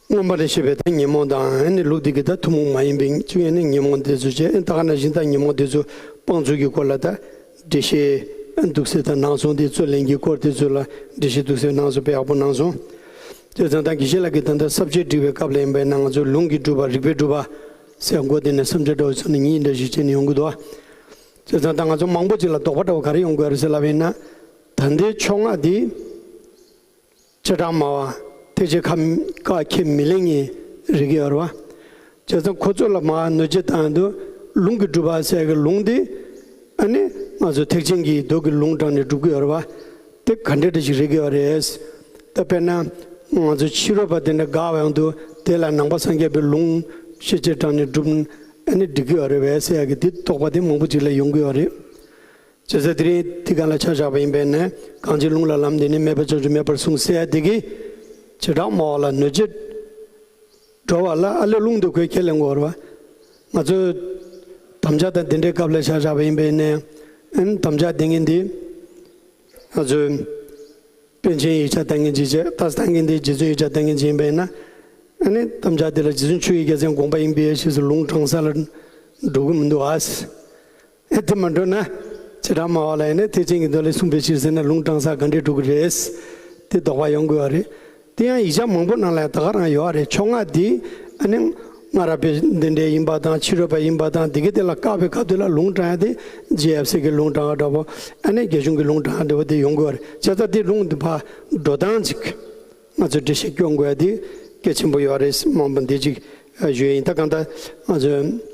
མངོན་པ་ནས་བཤད་པའི་ད་ཉོན་མོངས་དང་ཨ་ནི་ལུགས་འདི་གི་ད་ཐུན་མོང་མ་ཡིན་པའི་བཅུ་ཡན་ནི་ཉོན་མོངས་འདི་ཚོ་བྱས། ཨ་ནི་ད་ག་ནང་བཞིན་ད་ཉོན་མོངས་འདི་ཚོ་སྤང་ཚུལ་གྱི་སྐོར་ལ་ད་འགྲེལ་བཤད་འདུག་སེ་ད་གནང་སོང་། དེ་རྩོད་ལེན་གྱི་སྐོར་དེ་ཚོ་ལ་འགྲེལ་བཤད་འདུག་སེ་གནང་སོང་། དཔེ་ཡག་པོ་གནང་སོང་། དེ་ཙང་ད་དགེ་བཤེས་ལགས་ཀྱིས་ད་ལྟ་ས་བཅད་འབྲི་བའི་སྐབས་ལ་ཡིན་པས་ན་ང་ཚོ་ལུང་གི་སྒྲུབ་པ་རིགས་པའི་སྒྲུབ་པ་ཟེར་མགོ་དེ་ནས་བསམ་འཆར་འདྲ་བོ་ཚོ་ནས་གཉིས་འདྲ་ཞིག་བྱས་ནས་ཡོང་གི་འདུག། དེ་ཙང་ད་ང་ཚོ་མང་པོ་ཅིག་ལ་དོགས་པ་འདྲ་བོ་ག་རེ་ཡོང་གི་ཡོད་རེད་ཟེར་ལབ་པ་ཡིན་ན། ད་ལྟའི་ཕྱོགས་སྔ་འདི། བྱེ་བྲག་སྨྲ་བ་ཐེག་ཆེན་ཁ་ཁ་ཁས་མི་ལེན་མཁན་རིགས་ཡོད་རེད་བ། བྱས་ཙང་ཁོ་ཚོ་ལ་མར་གནོད་བྱེད་བཏང་དུས་ལུང་གི་སྒྲུབ་པ་ཟེར་གི་ལུང་འདི་ཨ་ནི་ང་ཚོ་ཐེག་ཆེན་གྱི་མདོ་གི་ལུང་དྲངས་ནས་སྒྲུབ་ཀྱི་ཡོད་རེད་བ། དེ་ག་འདྲ་འདྲ་ཞིག་རིགས་ཡོད་རེད། ད་དཔེར་ན་ང་ཚོ་ཕྱི་རོལ་པ་དེ་འདྲ་དགག་པའང་འདུག། དེ་ལ་ནང་པ་སངས་རྒྱས་པའི་ལུང་ཤེས་བྱེད་དྲངས་ནས་སྒྲུབ་ཨ་ནི་འགྲིག་གི་ཡོད་རེད་བས་ཟེར་ཡ་གི་དེ་དོགས་པ་དེ་མང་པོ་ཅིག་ལ་ཡོང་གི་ཡོད་རེད། བྱས་ཙང་དེ་རིང་འདི་ག་ལ་ཆ་བཞག་པ་ཡིན་པས་ན་གང་ཕྱིར་ལུང་ལ་ལམ་འདི་ནི་མེད་པར་ཕྱོགས་ཆོས་མེད་པར་གསུངས་ཟེར་ཡ་འདི་གིས་བྱེ་བྲག་སྨྲ་བ་ལ་གནོད་བྱེད་འགྲོ་བ་ལ་ཨ་ལས་ལུང་འདི་ཁོས་ཁས་ལེན་དགོས་རེད་བ། ང་ཚོས་དམ་བཅའ་དང་འདི་འདྲའི་སྐབས་ལ་ཆ་བཞག་པ་ཡིན་པས་ན་ཨ་ནི་དམ་བཅའ་འདི་ངན་འདི་ང་ཚོས་པཎ་ཆེན་ཡིག་ཆ་ལྟ་མཁན་ཅིག་བྱས། ད་ལྟ་མཁན་འདི་རྗེ་བཙུན་ཡིག་ཆ་ལྟ་མཁན་ཅིག་ཡིན་པས་ན་ཨ་ནི་དམ་བཅའ་འདི་ལ་རྗེ་བཙུན་ཆོས་ཀྱི་རྒྱལ་མཚན་དགོངས་པ་ཡིན་པའི་ཕྱིར་སུ་ལུང་དྲངས་ས་ལ་འགྲོ་གི་མི་འདུག་ཨ། ཨེ་དེ་མ་འགྲོ་ན་བྱེ་བྲག་སྨྲ་བ་ལ་ཡིན་ན་ཐེག་ཆེན་གྱི་མདོ་ལས་གསུངས་པའི་ཕྱིར་ཟེར་ན་ལུང་དྲངས་ས་ག་འདྲས་འགྲོ་གི་རེད། དེ་དོགས་པ་ཡོང་དགོས་པ་རེད། དེ་ཡང་ཡིག་ཆ་མང་པོ་ནང་ལ་ད་ག་རང་ཡོད་རེད། ཕྱོགས་སྔ་དེ་ཨ་ནི་སྔ་རབས་པའི་འདི་འདྲའི་ཡིན་པ་དང་ཕྱི་རབས་པ་ཡིན་པ་དང་དེ་གི་དེ་ལ་བཀག་པའི་སྐབས་དེ་ལ་ལུང་དྲངས་ཡ་དེ་ཇེ་ཨེབ་སི་གི་ལུང་དྲངས་པ་འདྲ་པོ། ཨ་ནི་རྒྱ་གཞུང་གི་ལུང་དྲངས་པ་འདྲ་པོ་དེ་ཡོང་དགོས་རེད། བྱས་ཙང་དེ་ལུང་དེ་ཕར་འགྲོ་སྟངས་ཅིག་ང་ཚོས་འགྲེལ་བཤད་སྐྱོན་དགོས་ཡ་དེ་གལ་ཆེན་པོ་ཡོད་རེད། མང་པོ་འདི་ཅིག་ཞུ་ཡ་ཡིན། ད་གང་ལྟར་ང་ཚོས་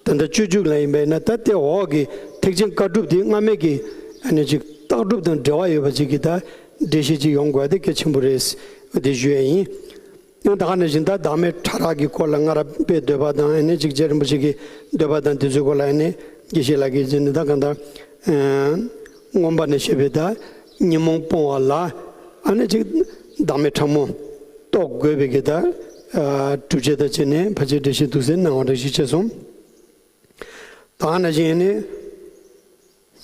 ད་ལྟ་སྤྱོད་འཇུག་ལ་ཡིན་པས་ན་ད་དེ་འོག་གི་ཐེག་ཆེན་བཀའ་སྒྲུབ་དེ་སྔ་མའི་གི་ཨ་ནི་ཅིག་བཏགས་སྒྲུབ་དང་འབྲེལ་བ་ཡོད་པ་ཅིག་གི་ད་འགྲེལ་བཤད་ཅིག་ཡོང་དགོས་ཡ་དེ་གལ་ཆེན་པོ་རེད། དེ་ཞུ་ཡ་ཡིན། ཡང་ད་ག་ནང་བཞིན་ད་བདག་མེད་ཕྲ་རགས་ཀྱི་སྐོར་ལ་སྔ་རབས་པའི་འདོད་པ་དང་ཨ་ནི་ཅིག་རྗེ་རིན་པོ་ཆེ་གི་འདོད་པ་དང་དེ་ཚོའི་སྐོར་ལ་ཨ་ནི་དགེ་བཤེས་ལགས་ཀྱིས་ཅི་ནི་ད་གང་ལྟར་མངོན་པ་ནས་བཤད་པའི་ད་ཉོན་མོངས་སྤོང་བ་ལ་ཨ་ནི་ཅིག་བདག་མེད་ཕྲ་མོ་རྟོགས་དགོས་པའི་གི་ད་སྒྲུབ་བྱེད་དང་བཅས་ནས་ཕལ་ཆེར་འགྲེལ་བཤད་འདུག་སེ་གནང་བ་འདྲ་ཞིག་བྱས་སོང་། ད་ག་ནང་བཞིན་ཨ་ནི།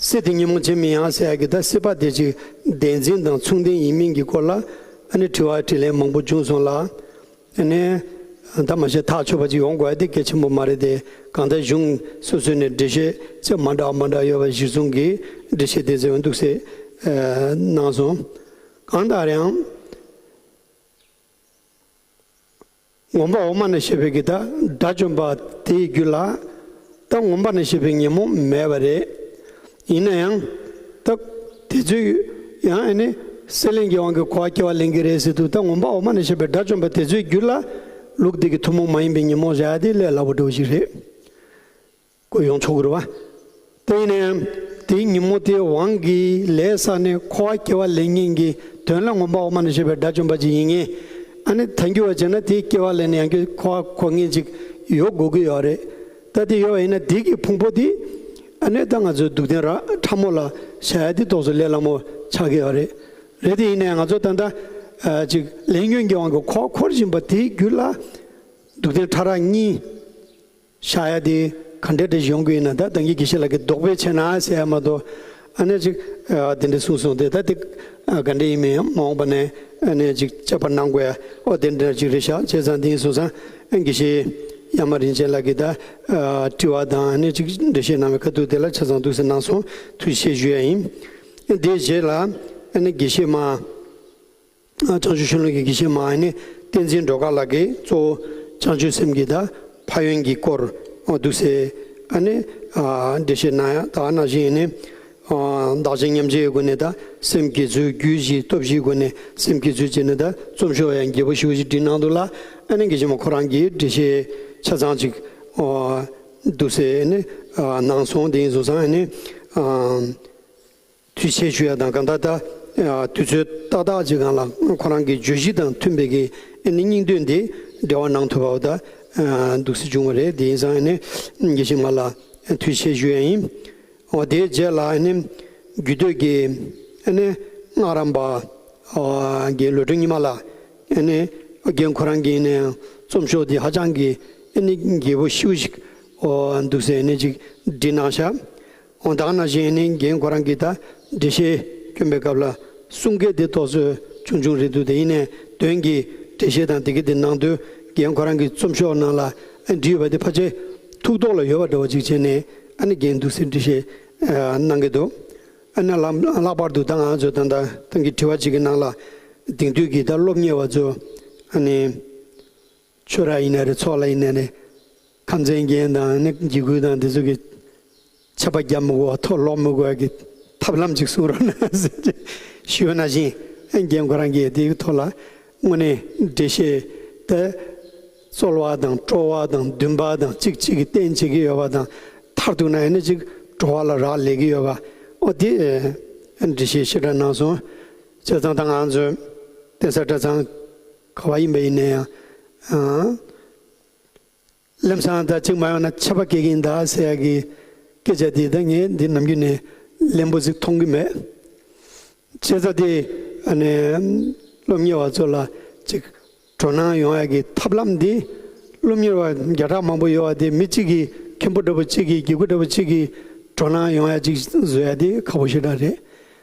སྲིད་དེ་ཉོན་མོངས་ཆེ་མིན་ཡང་ཟེར་ཡ་གི་ད་སྲིད་པ་དེ་ཅིག་བདེན་འཛིན་དང་མཚུངས་ལྡན་ཡིན་མིན་གྱི་སྐོར་ལ་ཨ་ནི་དྲི་བ་དྲིས་ལན་མང་པོ་བྱུང་སོང་ལ། ཨ་ནི་ད་མ་གཞི་ཐག་ཆོད་པ་ཅིག་ཡོང་དགོས་ཡ་དེ་གལ་ཆེན་པོ་མ་རེད་དེ། གང་ལྟར་གཞུང་སོ་སོ་ནས་འགྲེལ་བཤད་ཚད་མ་འདྲ་མ་འདྲ་ཡོད་པ་གཞིར་བཟུང་གིས་འགྲེལ་བཤད་དེ་ཚོ་འདུག་སེ་གནང་སོང་། གང་ལྟར་ཡང་། ངོམས་པ་འོག་མ་ནས་བཤད་པའི་གི་ད་དགྲ་བཅོམ་པ་དེའི་རྒྱུད་ལ་ད་ངོམས་པ་ནས་བཤད་པའི་ཉོན་མོངས་མེད་པ་རེད། ཡིན་ན་ཡང་ད་དེ་ཚོས་ཡང་ཨ་ནི་སྲེད་ལེན་གྱི་དབང་གིས་འཁོར་བ་སྐྱེ་བ་ལེན་གྱི་རེད་ཟེར་དུས། ད་ངོམས་པ་འོག་མ་ནས་བཤད་པའི་དགྲ་བཅོམ་པ་དེ་ཚོའི་རྒྱུད་ལ་ལུགས་འདི་གི་ཐུན་མོང་མ་ཡིན་པའི་ཉོན་མོངས་བཞག་ཡ་དེ་ལས་སླ་པོ་འདྲ་བོ་ཞིག་རེད། སྐུ་ཡོང་ཆོག་གི་རེད་བ། དེ་ཡིན་ནའང་དེའི་ཉོན་མོངས་དེའི་དབང་གིས་ལས་བསགས་ནས་འཁོར་བ་སྐྱེ་བ་ལེན་མཁན་གྱི་དོན་ལ་ངོམས་པ་འོག་མ་ནས་བཤད་པའི་དགྲ་བཅོམ་པ་ཅིག་ཡིན་མཁན། ཨ་ནི་ཐལ་འགྱུར་བ་བྱས་ན་དེའི་སྐྱེ་བ་ལེན་ནས་ཡང་བསྐྱར་འཁོར་བ་འཁོར་མཁན་ཅིག་ཡོད་དགོས་ཀྱི་ཡོད་རེད། ད་དེ་ཡོད་པ་ཡིན་ན་དེ་གི་ཕུང་པོ་དེ་ཨ་ནི་ད་ང་ཚོའི་སྡུག་བདེན་ར་ཕྲ་མོ་ལ་བཞག་ཡ་དེ་ཏོག་ཙམ་ལས་སླ་མོ་ཆགས་ཀྱི་ཡོད་རེད། རེད་དེ་ཡིན་ནའང་ང་ཚོ་ད་ལྟ་ཅིག་ལས་ཉོན་གྱི་དབང་གིས་འཁོར་བ་འཁོར་བཞིན་པ་དེའི་རྒྱུད་ལ་སྡུག་བདེན་ཕྲ་རགས་གཉིས། བཞག་ཡ་དེ་ག་འདྲ་འདྲ་ཞིག་ཡོང་གི་ཡིན་ན། ད་ད་གིན་དགེ་བཤེས་ལགས་ཀྱིས་ལྡོག་པས་ཕྱེ་ན་ཟེར་ཡ་མ་གཏོགས། ཨ་ནི་ཅིག་ཨ་དེ་འདྲ་གསུངས་སོང་སྟེ། ད་དེ་ཨ་ག་འདྲ་ཡིན་མིན་ཡང་མ་འོངས་པ་ནས་ཨ་ནི་ཅིག་དཔྱད་པ་གནང་དགོས་ཡ་ཨོ་དེ་འདྲ་ཅིག་རེད་ཤག་བྱས་ཙང་དེ་ཡིན་སོང་ཙང་ཨ་དགེ་བཤེས་གཡའ་མ་རིན་ཆེན་ལགས་ཀྱིས་ད་ཨ་དྲི་བ་དང་ཨ་ནི་ཅིག་འགྲེལ་བཤད་གནང་བའི་ཁ་ཐུག་དེ་ལ་ཆ་ཚང་འདུག་ཟེར་གནང་སོང་། ཐུགས་རྗེ་ཆེ་ཞུ་ཡ་ཡིན། ཨ་དེའི་རྗེས་ལ་ཨ་ནི་དགེ་བཤེས་མ། བྱང་ཆུབ་ཤིང་ལུགས་ཀྱི་དགེ་བཤེས་མ་ཨ་ནི་བསྟན་འཛིན་སྒྲོལ་དཀར་ལགས་ཀྱིས་གཙོ་བོ་བྱང་ཆུབ་སེམས་ཀྱི་ད་ཕན་ཡོན་གྱི་སྐོར་འདུག་སེ་ཨ་ནི་འགྲེལ་བཤད་གནང་ཡ། ད་ནང་བཞིན་ཨ་ནི་བདག་གཞན་མཉམ་བརྗེའི་སྒོ་ནས་ད་སེམས་བསྒྱེད་ཚུལ་རྒྱུད་བཞིའི་སྟོབས་བཞིའི་སྒོ་ནས་སེམས་བསྒྱེད་ཚུལ་བྱས་ནས་ད་རྩོམ་ཤོག་ཡང་རྒྱས་པོ་ཞེ་པོ་ཅིག་བྲིས་གནང་འདུག་ལ། ཨ་ནི་དགེ་བཤེས་མ་ཁོ་རང་གིས་འགྲེལ་བཤད་ཆ་ཚང་ཅིག་འདུག་སེ་ཨ་ནི་གནང་སོང་། དེ་ཡིན་སོང་ཙང་ཨ་ནི། ཐུགས་རྗེ་ཆེ་ཞུ་ཡ་དང་གང་ལྟར་ད་དུས་ཚོད་ཏག་ཏག་ཅིག་སྒང་ལ་ཁོ་རང་གི་བརྗོད་གཞི་དང་མཐུན་པའི་གི་ཨ་ནི་སྙིང་དོན་དེ་འགྲེལ་བ་གནང་ཐུབ་པ་ད་འདུག་སེ་བྱུང་བ་རེད། དེ་ཡིན་ཙང་ཨ་ནི་དགེ་བཤེས་མ་ལ་ཐུགས་རྗེ་ཆེ་ཞུ་ཡ་ཡིན། འོ་དེའི་རྗེས་ལ་ཨ་ནི་རྒྱུད་སྟོད་ཀྱི་ཨ་ནི་སྔགས་རམས་པ་རྒན་བློ་གྲོས་ཉི་མ་ལགས་ཨ་ནི་རྒན་ཁོ་རང་གིས་ནས་རྩོམ་ཤོག་དེ་ཧ་ཅང་གི་ཨ་ནི་རྒྱས་པོ་ཞེ་པོ་ཞིག་འདུག་སེ་ཨ་ནི་ཅིག་བྲིས་གནང་ཤག་འོ་ད་ག་ནང་བཞིན་ནི་རྒན་ཁོ་རང་གིས་ད་འགྲེལ་བཤད་སྐྱོན་པའི་སྐབས་ལ་གསུང་སྐད་དེ་ཏོག་ཙམ་ཆུང་ཆུང་རེད་འདུག་དེ་ཡིན་ནའི་དོན་གྱི་འགྲེལ་བཤད་དང་དེ་གི་དེ་ནང་དོན་རྒན་ཁོ་རང་གི་རྩོམ་ཤོག་ནང་ལ་བྲིས་ཡོད་པ་དེ་ཕལ་ཆེར་ཐུགས་ཐོག་ལ་ཡོད་པ་འདྲ་བོ་ཅིག་བྱས་ནས་ཨ་ནི་རྒན་འདུག་སེ་འགྲེལ་བཤད་གནང་གི་འདུག་ཨ་ནི་ལྷག་ལྷག་པར་དུ་ད་ང་ཚོ་ད་ལྟ་ཏང་གི་དྲི་བ་ཅིག་གི་ནང་ལ་དེང་དུས་ཀྱི་ད་སློབ་གཉེར་བ་ཚོ་ཨ་ནི། ཆོས་ར་ཡིན་ན་རེད། ཚོགས་ལ་ཡིན་ན་རེད། ཁམས་ཚན་རྒན་དང་ནི་འཇིགས་སྐུལ་དང་དེ་ཚོ་གི་ཆད་པ་རྒྱབ་མི་དགོས་པ་ཐོག་ལོག་མི་དགོས་པ་གི་ཐབས་ལམ་ཅིག་གསུང་རོགས་གནང་ཟེར་ཞུས་པ་ནང་བཞིན་རྒན་ཁོ་རང་གིས་དེའི་ཐོག་ལ་དངོས་གནས་འགྲེལ་བཤད་དེ་རྩོལ་བ་དང་སྤྲོ་བ་དང་འདུན་པ་དང་གཅིག་གཅིག་གིས་བསྟེན་བྱེད་ཀྱི་ཡོད་པ་དང་མཐར་གཏུགས་ན་ཡང་ནི་ཅིག་གྲོལ་བ་ལ་རག་ལས་ཀྱི་ཡོད་པ་འོ་དེ་འགྲེལ་བཤད་ཞེ་དྲག་གནང་སོང་། བྱས་ཙང་ད་ང་ཚོ་གདན་ས་གྲྭ་ཚང་ག་བ་ཡིན་པ་ཡིན་ན་ཡང་། ལམ་སང་ད་ཅིག་མ་ཡོང་ན་ཆད་པ་བཀལ་གྱིན་གདའ་ཟེར་ཡ་གི་སྐད་ཆ་དེ་ད་ངས་འདི་ནམ་རྒྱུན་ནས་ལན་པོ་ཟིག་མཐོང་གི་མེད། བྱས་ཙང་དེ་ཨ་ནི་སློབ་གཉེར་བ་ཚོ་ལ་ཅིག་སྤྲོ་སྣང་ཡོང་ཡ་གི་ཐབས་ལམ་འདི་སློབ་གཉེར་བ་བརྒྱ་ཕྲག་མང་པོ་ཡོད་པ་དེ་མི་གཅིག་གིས་མཁན་པོ་འདྲ་པོ་གཅིག་གིས་དགེ་བསྐོས་འདྲ་པོ་གཅིག་གིས་སྤྲོ་སྣང་ཡོང་ཡ་ཅིག་བཟོ་ཡ་དེ་ཁག་པོ་ཞེ་དྲག་རེད།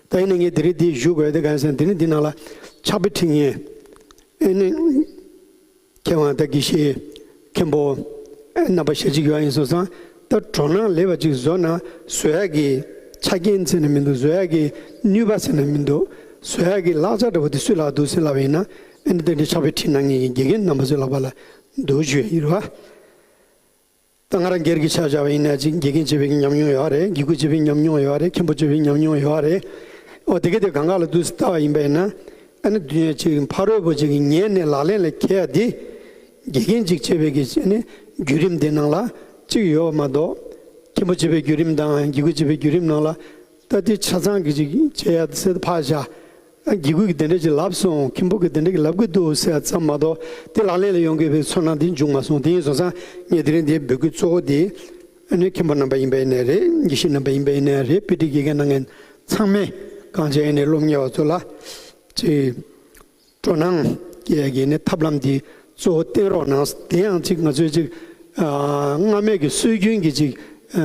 ད་ཡིན་ན་ངས་དེ་རིང་འདི་ཞུ་དགོས་དེ་གང་ཡིན་ཟེར་ན་དེ་རིང་འདི་ནང་ལ་ཕྱག་དཔེ་ཁྲིད་མཁན་ཨ་ནི། མཁས་དབང་དང་དགེ་བཤེས་མཁན་པོ་རྣམ་པ་ཞེ་གཅིག་ཡོད་ཡིན་སོང་ཙང་ད་སྤྲོ་སྣང་ལེགས་པ་ཅིག་བཟོ་ན་བཟོ་ཡག་གི་ཆ་རྐྱེན་ཟེར་ན་མི་འདུག་བཟོ་ཡག་གི་ནུས་པ་ཟེར་ན་མི་འདུག་བཟོ་ཡག་གི་ལག་ཆ་འདྲ་པོ་དེ་སུས་ལག་འདུག་ཟེར་ལབ་པ་ཡིན་ན། ཨ་ནི་དེ་འདྲའི་ཕྱག་དཔེ་ཁྲིད་གནང་མཁན་གྱི་དགེ་རྒན་རྣམ་པ་ཚོའི་ལག་པ་ལ་འདུག་ཞུ་ཡ་ཡིན་རེད་བ། ད་ང་རང་སྒེར་གྱི་ཆ་བཞག་པ་ཡིན་ན་ཅིག་དགེ་རྒན་བྱེད་པའི་ཉམས་མྱོང་ཡོད་རེད། དགེ་སྐོས་བྱེད་པའི་ཉམས་མྱོང་ཡོད་རེད། མཁན་པོ་བྱེད་པའི་ཉམས་མྱོང་ཡོད་རེད། འོ་དེ་ག་དེ་གང་ག་ལ་འདུག་སེ་ལྟ་བ་ཡིན་པ་ཡིན་ན། ཨ་ནི་དུས་ཡུན་ཅིག་ཕ་རོལ་པོ་ཅིག་གི་ཉན་ནས་ལག་ལེན་ལ་འཁེལ་ཡ་དེ། དགེ་རྒན་ཅིག་བྱེད་པའི་གི་ཨ་ནི་བརྒྱུད་རིམ་དེ་ནང་ལ་ཅིག་ཡོད་པ་མ་གཏོགས། མཁན་པོ་བྱེད་པའི་བརྒྱུད་རིམ་དང་དགེ་སྐོས་བྱེད་པའི་བརྒྱུད་རིམ་ནང་ལ། ད་དེ་ཆ་ཚང་གི་ཅིག་བྱེད་ཡ་ཟེར་ཕར་བཞག། ཨ་དགེ་སྐོས་ཀྱིས་དེ་འདྲ་ཅིག་ལབ་སོང་། མཁན་པོ་གིས་དེ་འདྲ་ཅིག་ལབ་གི་འདུག་ཟེར་ཡ་ཙམ་མ་གཏོགས། དེ་ལག་ལེན་ལ་ཡོང་དགོས་པའི་ཚོར་སྣང་དེ་བྱུང་མ་སོང་། དེ་ཡིན་སོང་ཙང་ངས་དེ་རིང་འདིའི་འབོད་སྐུལ་གཙོ་བོ་དེ། ཨ་ནི་མཁན་པོ་རྣམ་པ་ཡིན་པ་ཡིན་ནའི་རེད། དགེ་བཤེས་རྣམ་པ་ཡིན་པ་ཡིན་ནའི་རེད། དཔེ་ཁྲིད་དགེ་རྒན་གནང་མཁན་ཚང་མས། གང་བྱས་ཡིན་ནའི་སློབ་གཉེར་བ་ཚོ་ལ་ཅིག་སྤྲོ་སྣང་སྐྱེ་ཡ་གི་ནི་ཐབས་ལམ་འདི་གཙོ་བོ་བསྟེན་རོགས་གནང་། དེ་ཡང་ཅིག་ང་ཚོའི་ཅིག་ཨ་སྔ་མའི་གི་སྲོལ་རྒྱུན་གྱི་ཅིག་ཨ་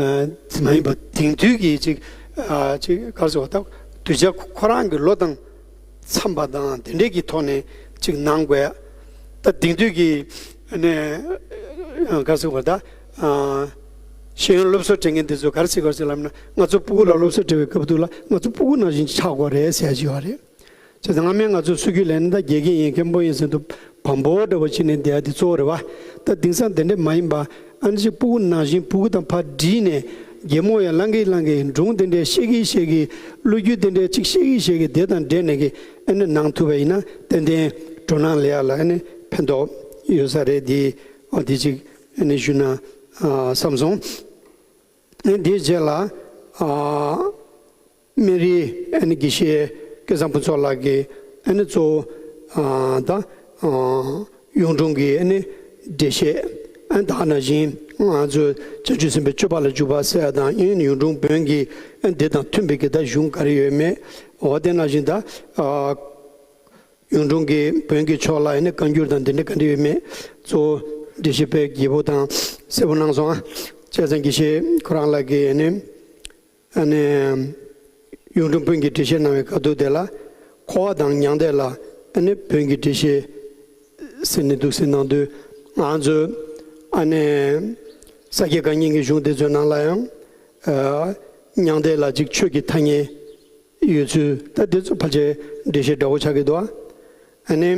མ་ཡིན་པ། དེང་དུས་ཀྱི་ཅིག་ཨ་ཅིག་ག་རེ་ཟེར་བ། ད་གདུལ་བྱ་ཁོ་རང་གི་བློ་དང་འཚམས་པ་དང་དེ་འདྲའི་གི་ཐོག་ནས་ཅིག་གནང་དགོས་ཡ། ད་དེང་དུས་ཀྱི་ཨ་ནི་ག་རེ་ཟེར་བ། ད་ཨ་ཤེས་ཡོན་སློབ་གསོ་སྤྲད་མཁན་དེ་ཚོ་ག་རེ་ཟེར་ག་རེ་ཟེར་ལབ་ན། ང་ཚོ་སྤུ་གུ་ལ་སློབ་གསོ་སྤྲད་པའི་སྐབས་དུས་ལ་ང་ཚོ་སྤུ་གུ་ནང་བཞིན་ཆགས་དགོས་རེད་ཟེར་ཡ་ཅིག་ཡོད་རེད། བྱས་ཙང་སྔ་མའི་ང་ཚོའི་སྲོལ་རྒྱུན་ལས་ནི། ད་དགེ་རྒན་ཡིན། མཁན་པོ་ཡིན་ཟེར་དུས་བམ་པོ་འདྲ་བོ་བྱས་ནས་བསྡད་ཡ་དེ་གཙོ་བོ་རེད་བ། ད་དེང་སང་དེ་འདྲ་མ་ཡིན་པ། ཨ་ནི་ཅིག་སྤུ་གུ་ནང་བཞིན་སྤུ་གུ་དང་ཕར་སྒྲིལ་ནས། གད་མོ་ཡང་ལང་གི་ལང་གི། སྒྲུང་དེ་འདྲ་བཤད་གི་བཤད་གི། ལོ་རྒྱུས་དེ་འདྲ་ཅིག་བཤད་གི་བཤད་གི། དེ་དང་འབྲེལ་ནས་གི་ཨ་ནི་གནང་ཐུབ་པ་ཡིན་ན། ཏན་ཏན་སྤྲོ་སྣང་ལེན་ཡ་ལ་ཨ་ནི་ཕན་ཐོགས་ཡོད་ས་རེད། དེ་འོ་དེ་ཅིག་ཨ་ནི་ཞུ་ན་ཨ་བསམ་སོང་། ཨ་ནི་དེའི་རྗེས་ལ་ཨ་སྨན་རིའི་ཨ་ནི་དགེ་བཤེས་སྐལ་བཟང་ཕུན་ཚོགས་ལགས་ཀྱིས་ཨ་ནི་གཙོ་བོ་ཨ་ད་ཨ་གཡུང་དྲུང་གི་ཨ་ནི་འགྲེལ་བཤད། ཨ་ནི་ད་ག་ནང་བཞིན་ང་ཚོས་བྱང་ཆུབ་སེམས་དཔའི་སྤྱོད་པ་ལ་འཇུག་པ་ཟེར་ཡ་དང་། ཨ་ནི་གཡུང་དྲུང་བོན་གྱི་ཨ་ནི་དེ་དང་མཐུན་པའི་གི་ད་གཞུང་ག་རེ་ཡོད་མེད། འོ་དེ་ནང་བཞིན་ད་ཨ་གཡུང་དྲུང་གི་བོན་གྱི་ཕྱོགས་ལ་ཨ་ནི་བཀའ་འགྱུར་དང་དེ་འདྲ་ག་འདྲ་ཡོད་མེད། གཙོ་བོ་འགྲེལ་བཤད་དཔེ་རྒྱས་པོ་དང་གསལ་པོ་གནང་སོང་ཨ། བྱས་ཙང་དགེ་བཤེས་ཁོ་རང་ལགས་ཀྱིས་ཨ་ནི་ཨ་ནི་གཡུང་དྲུང་བོན་གྱི་འགྲེལ་བཤད་གནང་བའི་སྐབས་དུས་དེ་ལ། འཁོར་བ་དང་མྱང་འདས་ལ་ཨ་ནི་བོན་གྱི་འགྲེལ་བཤད་ཟེར་ནས་འདུག་སེ་གནང་དུས། ང་ཚོས་ཨ་ནི་ས་སྐྱ་བཀའ་རྙིང་གི་གཞུང་དེ་ཚོའི་ནང་ལ་ཡང་ཨ་མྱང་འདས་ལ་ཅིག་ཆོས་ཀྱི་ཐ་སྙད་ཡོད་ཚུལ། ད་དེ་ཚོ་ཕལ་ཆེར་འགྲེལ་བཤད་འདྲ་བོ་ཆགས་ཀྱི་འདུག་ཨ། ཨ་ནི་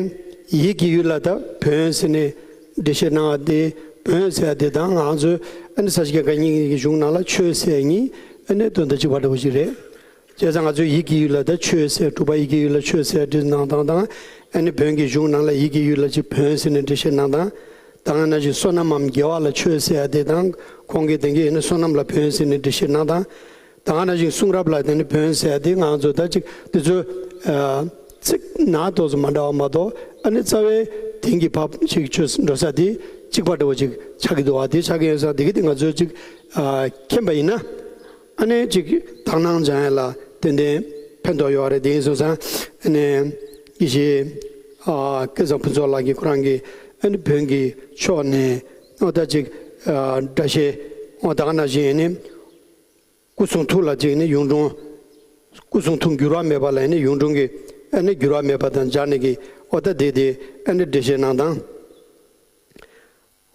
ཡིད་ཀྱི་ཡུལ་ལ་ད་བོན་ཟེར་ནས་འགྲེལ་བཤད་གནང་བ་དེ། བོན་ཟེར་ཡ་དེ་དང་ང་ཚོའི་ཨ་ནི་ས་སྐྱ་བཀའ་རྙིང་གི་གཞུང་ནང་ལ་ཆོས་ཟེར་ཡ་གཉིས་ཨ་ནི་དོན་དག་གཅིག་པ་འདྲ་བོ་ཞིག་རེད། བྱས་ཙང་ང་ཚོས་ཡིད་ཀྱི་ཡུལ་ལ་ད་ཆོས་ཟེར། དྲུག་པ་ཡིད་ཀྱི་ཡུལ་ལ་ཆོས་ཟེར་འགྲེལ་གནང་སྟངས་དང་། ཨ་ནི་བོན་གྱི་གཞུང་ནང་ལ་ཡིད་ཀྱི་ཡུལ་ལ་ཅིག་བོན་ཟེར་ནས་འགྲེལ་བཤད་གནང་སྟངས། ད་ག་ནང་བཞིན་བསོད་ནམས་འམ་དགེ་བ་ལ་ཆོས་ཟེར་ཡ་དེ་དང་། ཁོང་གིས་དེང་གི་ཨ་ནི་བསོད་ནམས་ལ་བོན་ཟེར་ནས་འགྲེལ་བཤད་གནང་སྟངས། ད་ག་ནང་བཞིན་གསུང་རབ་ལ་དེ་ནི་བོན་ཟེར་ཡ་དེ། ང་ཚོ་ད་ཅིག་དེ་ཚོ་ཨ་ཚིག་ནང་ཏོག་ཙམ་མ་འདྲ་བ་མ་གཏོགས། ཨ་ནི་རྩ་བའི་དེང་གི་བབ་ཅིག་ཆོས་འགྲོ་ས་དེ་གཅིག་པ་འདྲ་བོ་ཅིག་ཆགས་ཀྱི་འདུག་བ། དེ་ཆགས་ཀྱི་ཡོད་ས་དེ་གི་དེ་ང་ཚོས་ཅིག་ཨ་མཁྱེན་པ་ཡིན་ན། ཨ་ནི་ཅིག་དག་སྣང་སྦྱང་ཡ་ལ་ཏན་ཏན་ཕན་ཐོགས་ཡོད་རེད། དེ་ཡིན་སོང་ཙང་ཨ་ནི་དགེ་བཤེས་ཨ་སྐལ་བཟང་ཕུན་ཚོགས་ལགས་ཀྱིས་ཁོ་རང་གི་ཨ་ནི་བོན་གྱི་ཕྱོགས་ནས་ཨོ་ད་ཅིག་ཨ་སྒྲ་བཤད་ཨོ་ད་ག་ནང་བཞིན་ཨ་ནི་སྐུ་གསུང་ཐུགས་ལ་ཅིག་ནི་གཡུང་དྲུང་། སྐུ་གསུང་ཐུགས་འགྱུར་བ་མེད་པ་ལ་ནི་གཡུང་དྲུང་གི་ཨ་ནི་འགྱུར་བ་མེད་པ་དང་སྦྱར་ནས་ཀྱི་ཨོ་ད་དེ་དེ་ཨ་ནི་འགྲེལ་བཤད་གནང་སྟངས།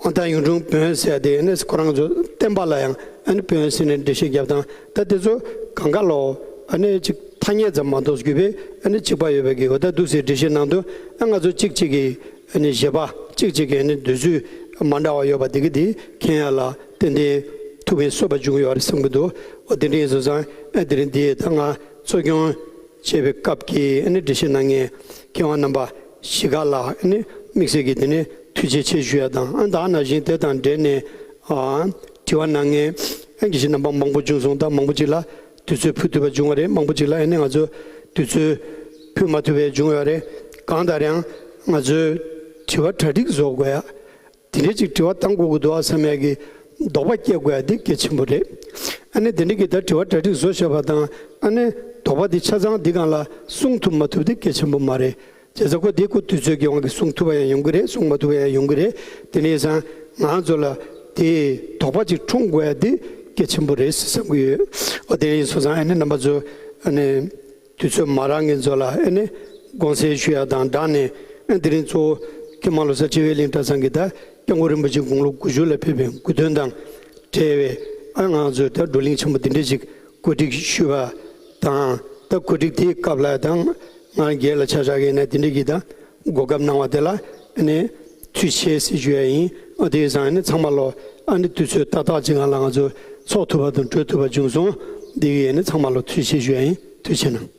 ཨོ་ད་གཡུང་དྲུང་བོན་ཟེར་དེ་ནི་ཁོ་རང་ཚོ་བསྟན་པ་ལ་ཡང་ཨ་ནི་བོན་ཟེར་ནས་འགྲེལ་བཤད་བརྒྱབ་སྟངས། ད་དེ་ཚོ་གང་ག་ལོ་ཨ་ནི་ཅིག་ཐ་སྙད་ཙམ་མ་གཏོགས་གུས་པས་ཨ་ནི་གཅིག་པ་ཡོད་པའི་གི་ཨོ་ད་འདུག་སེ་འགྲེལ་བཤད་གནང་དུས། ཨ་ང་ཚོ་གཅིག་གཅིག་གི་ཨ་ནི་བཞེད་པ་གཅིག་གཅིག་གི་ཨ་ནི་འདོད་ཚུལ་མ་འདྲ་བ་ཡོད་པ་དེ་གི་དེ་མཁྱེན་ཡ་ལ་ཏན་ཏན་ཐུགས་ཕན་གསོས་པ་བྱུང་ཡོད་རེད་བསམ་གི་འདུག་ཨོ་དེ་འདྲ་ཡིན་སོང་ཙང་ཨ་དེ་རིང་འདི་ད་ང་གཙོ་སྐྱོང་བྱེད་པའི་སྐབས་ཀྱི་ཨ་ནི་འགྲེལ་བཤད་གནང་མཁན་མཁས་དབང་རྣམ་པ་བཞི་ཀ་ལ་ཨ་ནི་དམིགས་བསལ་གྱི་དེ་ནི་ཐུགས་རྗེ་ཆེ་ཞུ་ཡ་དང་། ཨ་ད་ནང་བཞིན་དེ་དང་འབྲེལ་ནས་ཨ་དྲི་བ་གནང་མཁན་ཨ་དགེ་བཤེས་རྣམ་པ་མང་པོ་བྱུང་སོང་། ད་མང་པོ་ཅིག་ལ་དུས་ཚོད་ཕུལ་ཐུབ་པ་བྱུང་བ་རེད། མང་པོ་ཅིག་ལ་ཨ་ནི་ང་ཚོ་དུས་ཚོད་ཕུལ་མ་ཐུབ་པའི་བྱུང་ཡོད་རེད། གང་ལྟར་ཡང་ང་ཚོས་དྲི་བ་གྲ་སྒྲིག་བཟོ་དགོས་ཡ། དེ་འདྲའི་ཅིག་དྲི་བ་བཏང་དགོས་ཀྱི་འདུག་ཨ་བསམ་ཡ་གི་དོགས་པ་སྐྱེ་དགོས་ཡ་དེ་གལ་ཆེན་པོ་རེད། ཨ་ནི་དེ་འདྲའི་གི་ད་དྲི་བ་གྲ་སྒྲིག་བཟོ་བཞག་པ་དང་། ཨ་ནི་དོགས་པ་དེ་ཆ་ཚང་འདི་སྒང་ལ་གསུང་ཐུབ་མ་ཐུབ་དེ་གལ་ཆེན་པོ་མ་རེད། བྱས་ཙང་ཁོ་དེ་ཁོ་དུས་ཚོད་ཀྱི་དབང་གིས་གསུང་ཐུབ་པ་ཡང་ཡོང་གི་རེད། གསུང་མ་ཐུབ་པ་ཡང་ཡོང་གི་རེད། དེ་ནས་ཡིན་ཙང་ང་ཚོ་ལ་དེ་དོགས་པ་ཅིག་འཁྲུངས་དགོས་ཡ་དེ་གལ་ཆེན་པོ་རེད་བསམ་གི་ཡོད། འོ་དེ་ཡིན་སོང་ཙང་ཨ་ནི་རྣམ་པ་ཚོ་ཨ་ནི་དུས་ཚོད་མ་རག་མཁན་ཚོ་ལ་ཨ་ནི་དགོངས་སེལ་ཞུ་ཡ་དང་སྦྲགས་ནས། ཨ་དེ་རིང་གཙོ་བོ་ཀྱེ་མ་ལོ་གསར་སྤྱི་བོད་གླིང་གྲྭ་ཚང་གི་ད་སྐྱབས་མགོན་རིན་པོ་ཆེ་དགུང་ལོ་དགུ་བཅུ་ལ་ཕེབས་པའི་དགུང་སྟོན་དང་འབྲེལ་བའི་ཨ་ང་ཚོས་ད་བགྲོ་གླེང་ཆེན་པོ་འདི་འདྲ་ཞིག་གོ་སྒྲིག་ཞུས་པ་དང་། ད་གོ་སྒྲིག་དེའི་སྐབས་ལ་དང་ ང་སྒེར་ལ་ཆ་བཞག་གི་ན་དེ་འདྲ་གི་ད་གོ་སྐབས་གནང་བ་དེ་ལ་ཨ་ནི་ཐུགས་རྗེ་ཆེ་ཟེར་ཞུ་ཡ་ཡིན། ཨ་དེ་ཡིན་ཙང་ཨ་ནི་ཚང་མ་ལོ་ཨ་ནི་དུས་ཚོད་ཏག་ཏག་ཅིག་སྒང་ལ་ང་ཚོ་ཚོགས་ཐུབ་པ་དང་གྲོལ་ཐུབ་པ་བྱུང་སོང་། དེ་གི་ཨ་ནི་ཚང་མ་ལོ་ཐུགས་རྗེ་ཆེ་ཞུ་ཡ་ཡིན། ཐུགས་རྗེ་གནང་།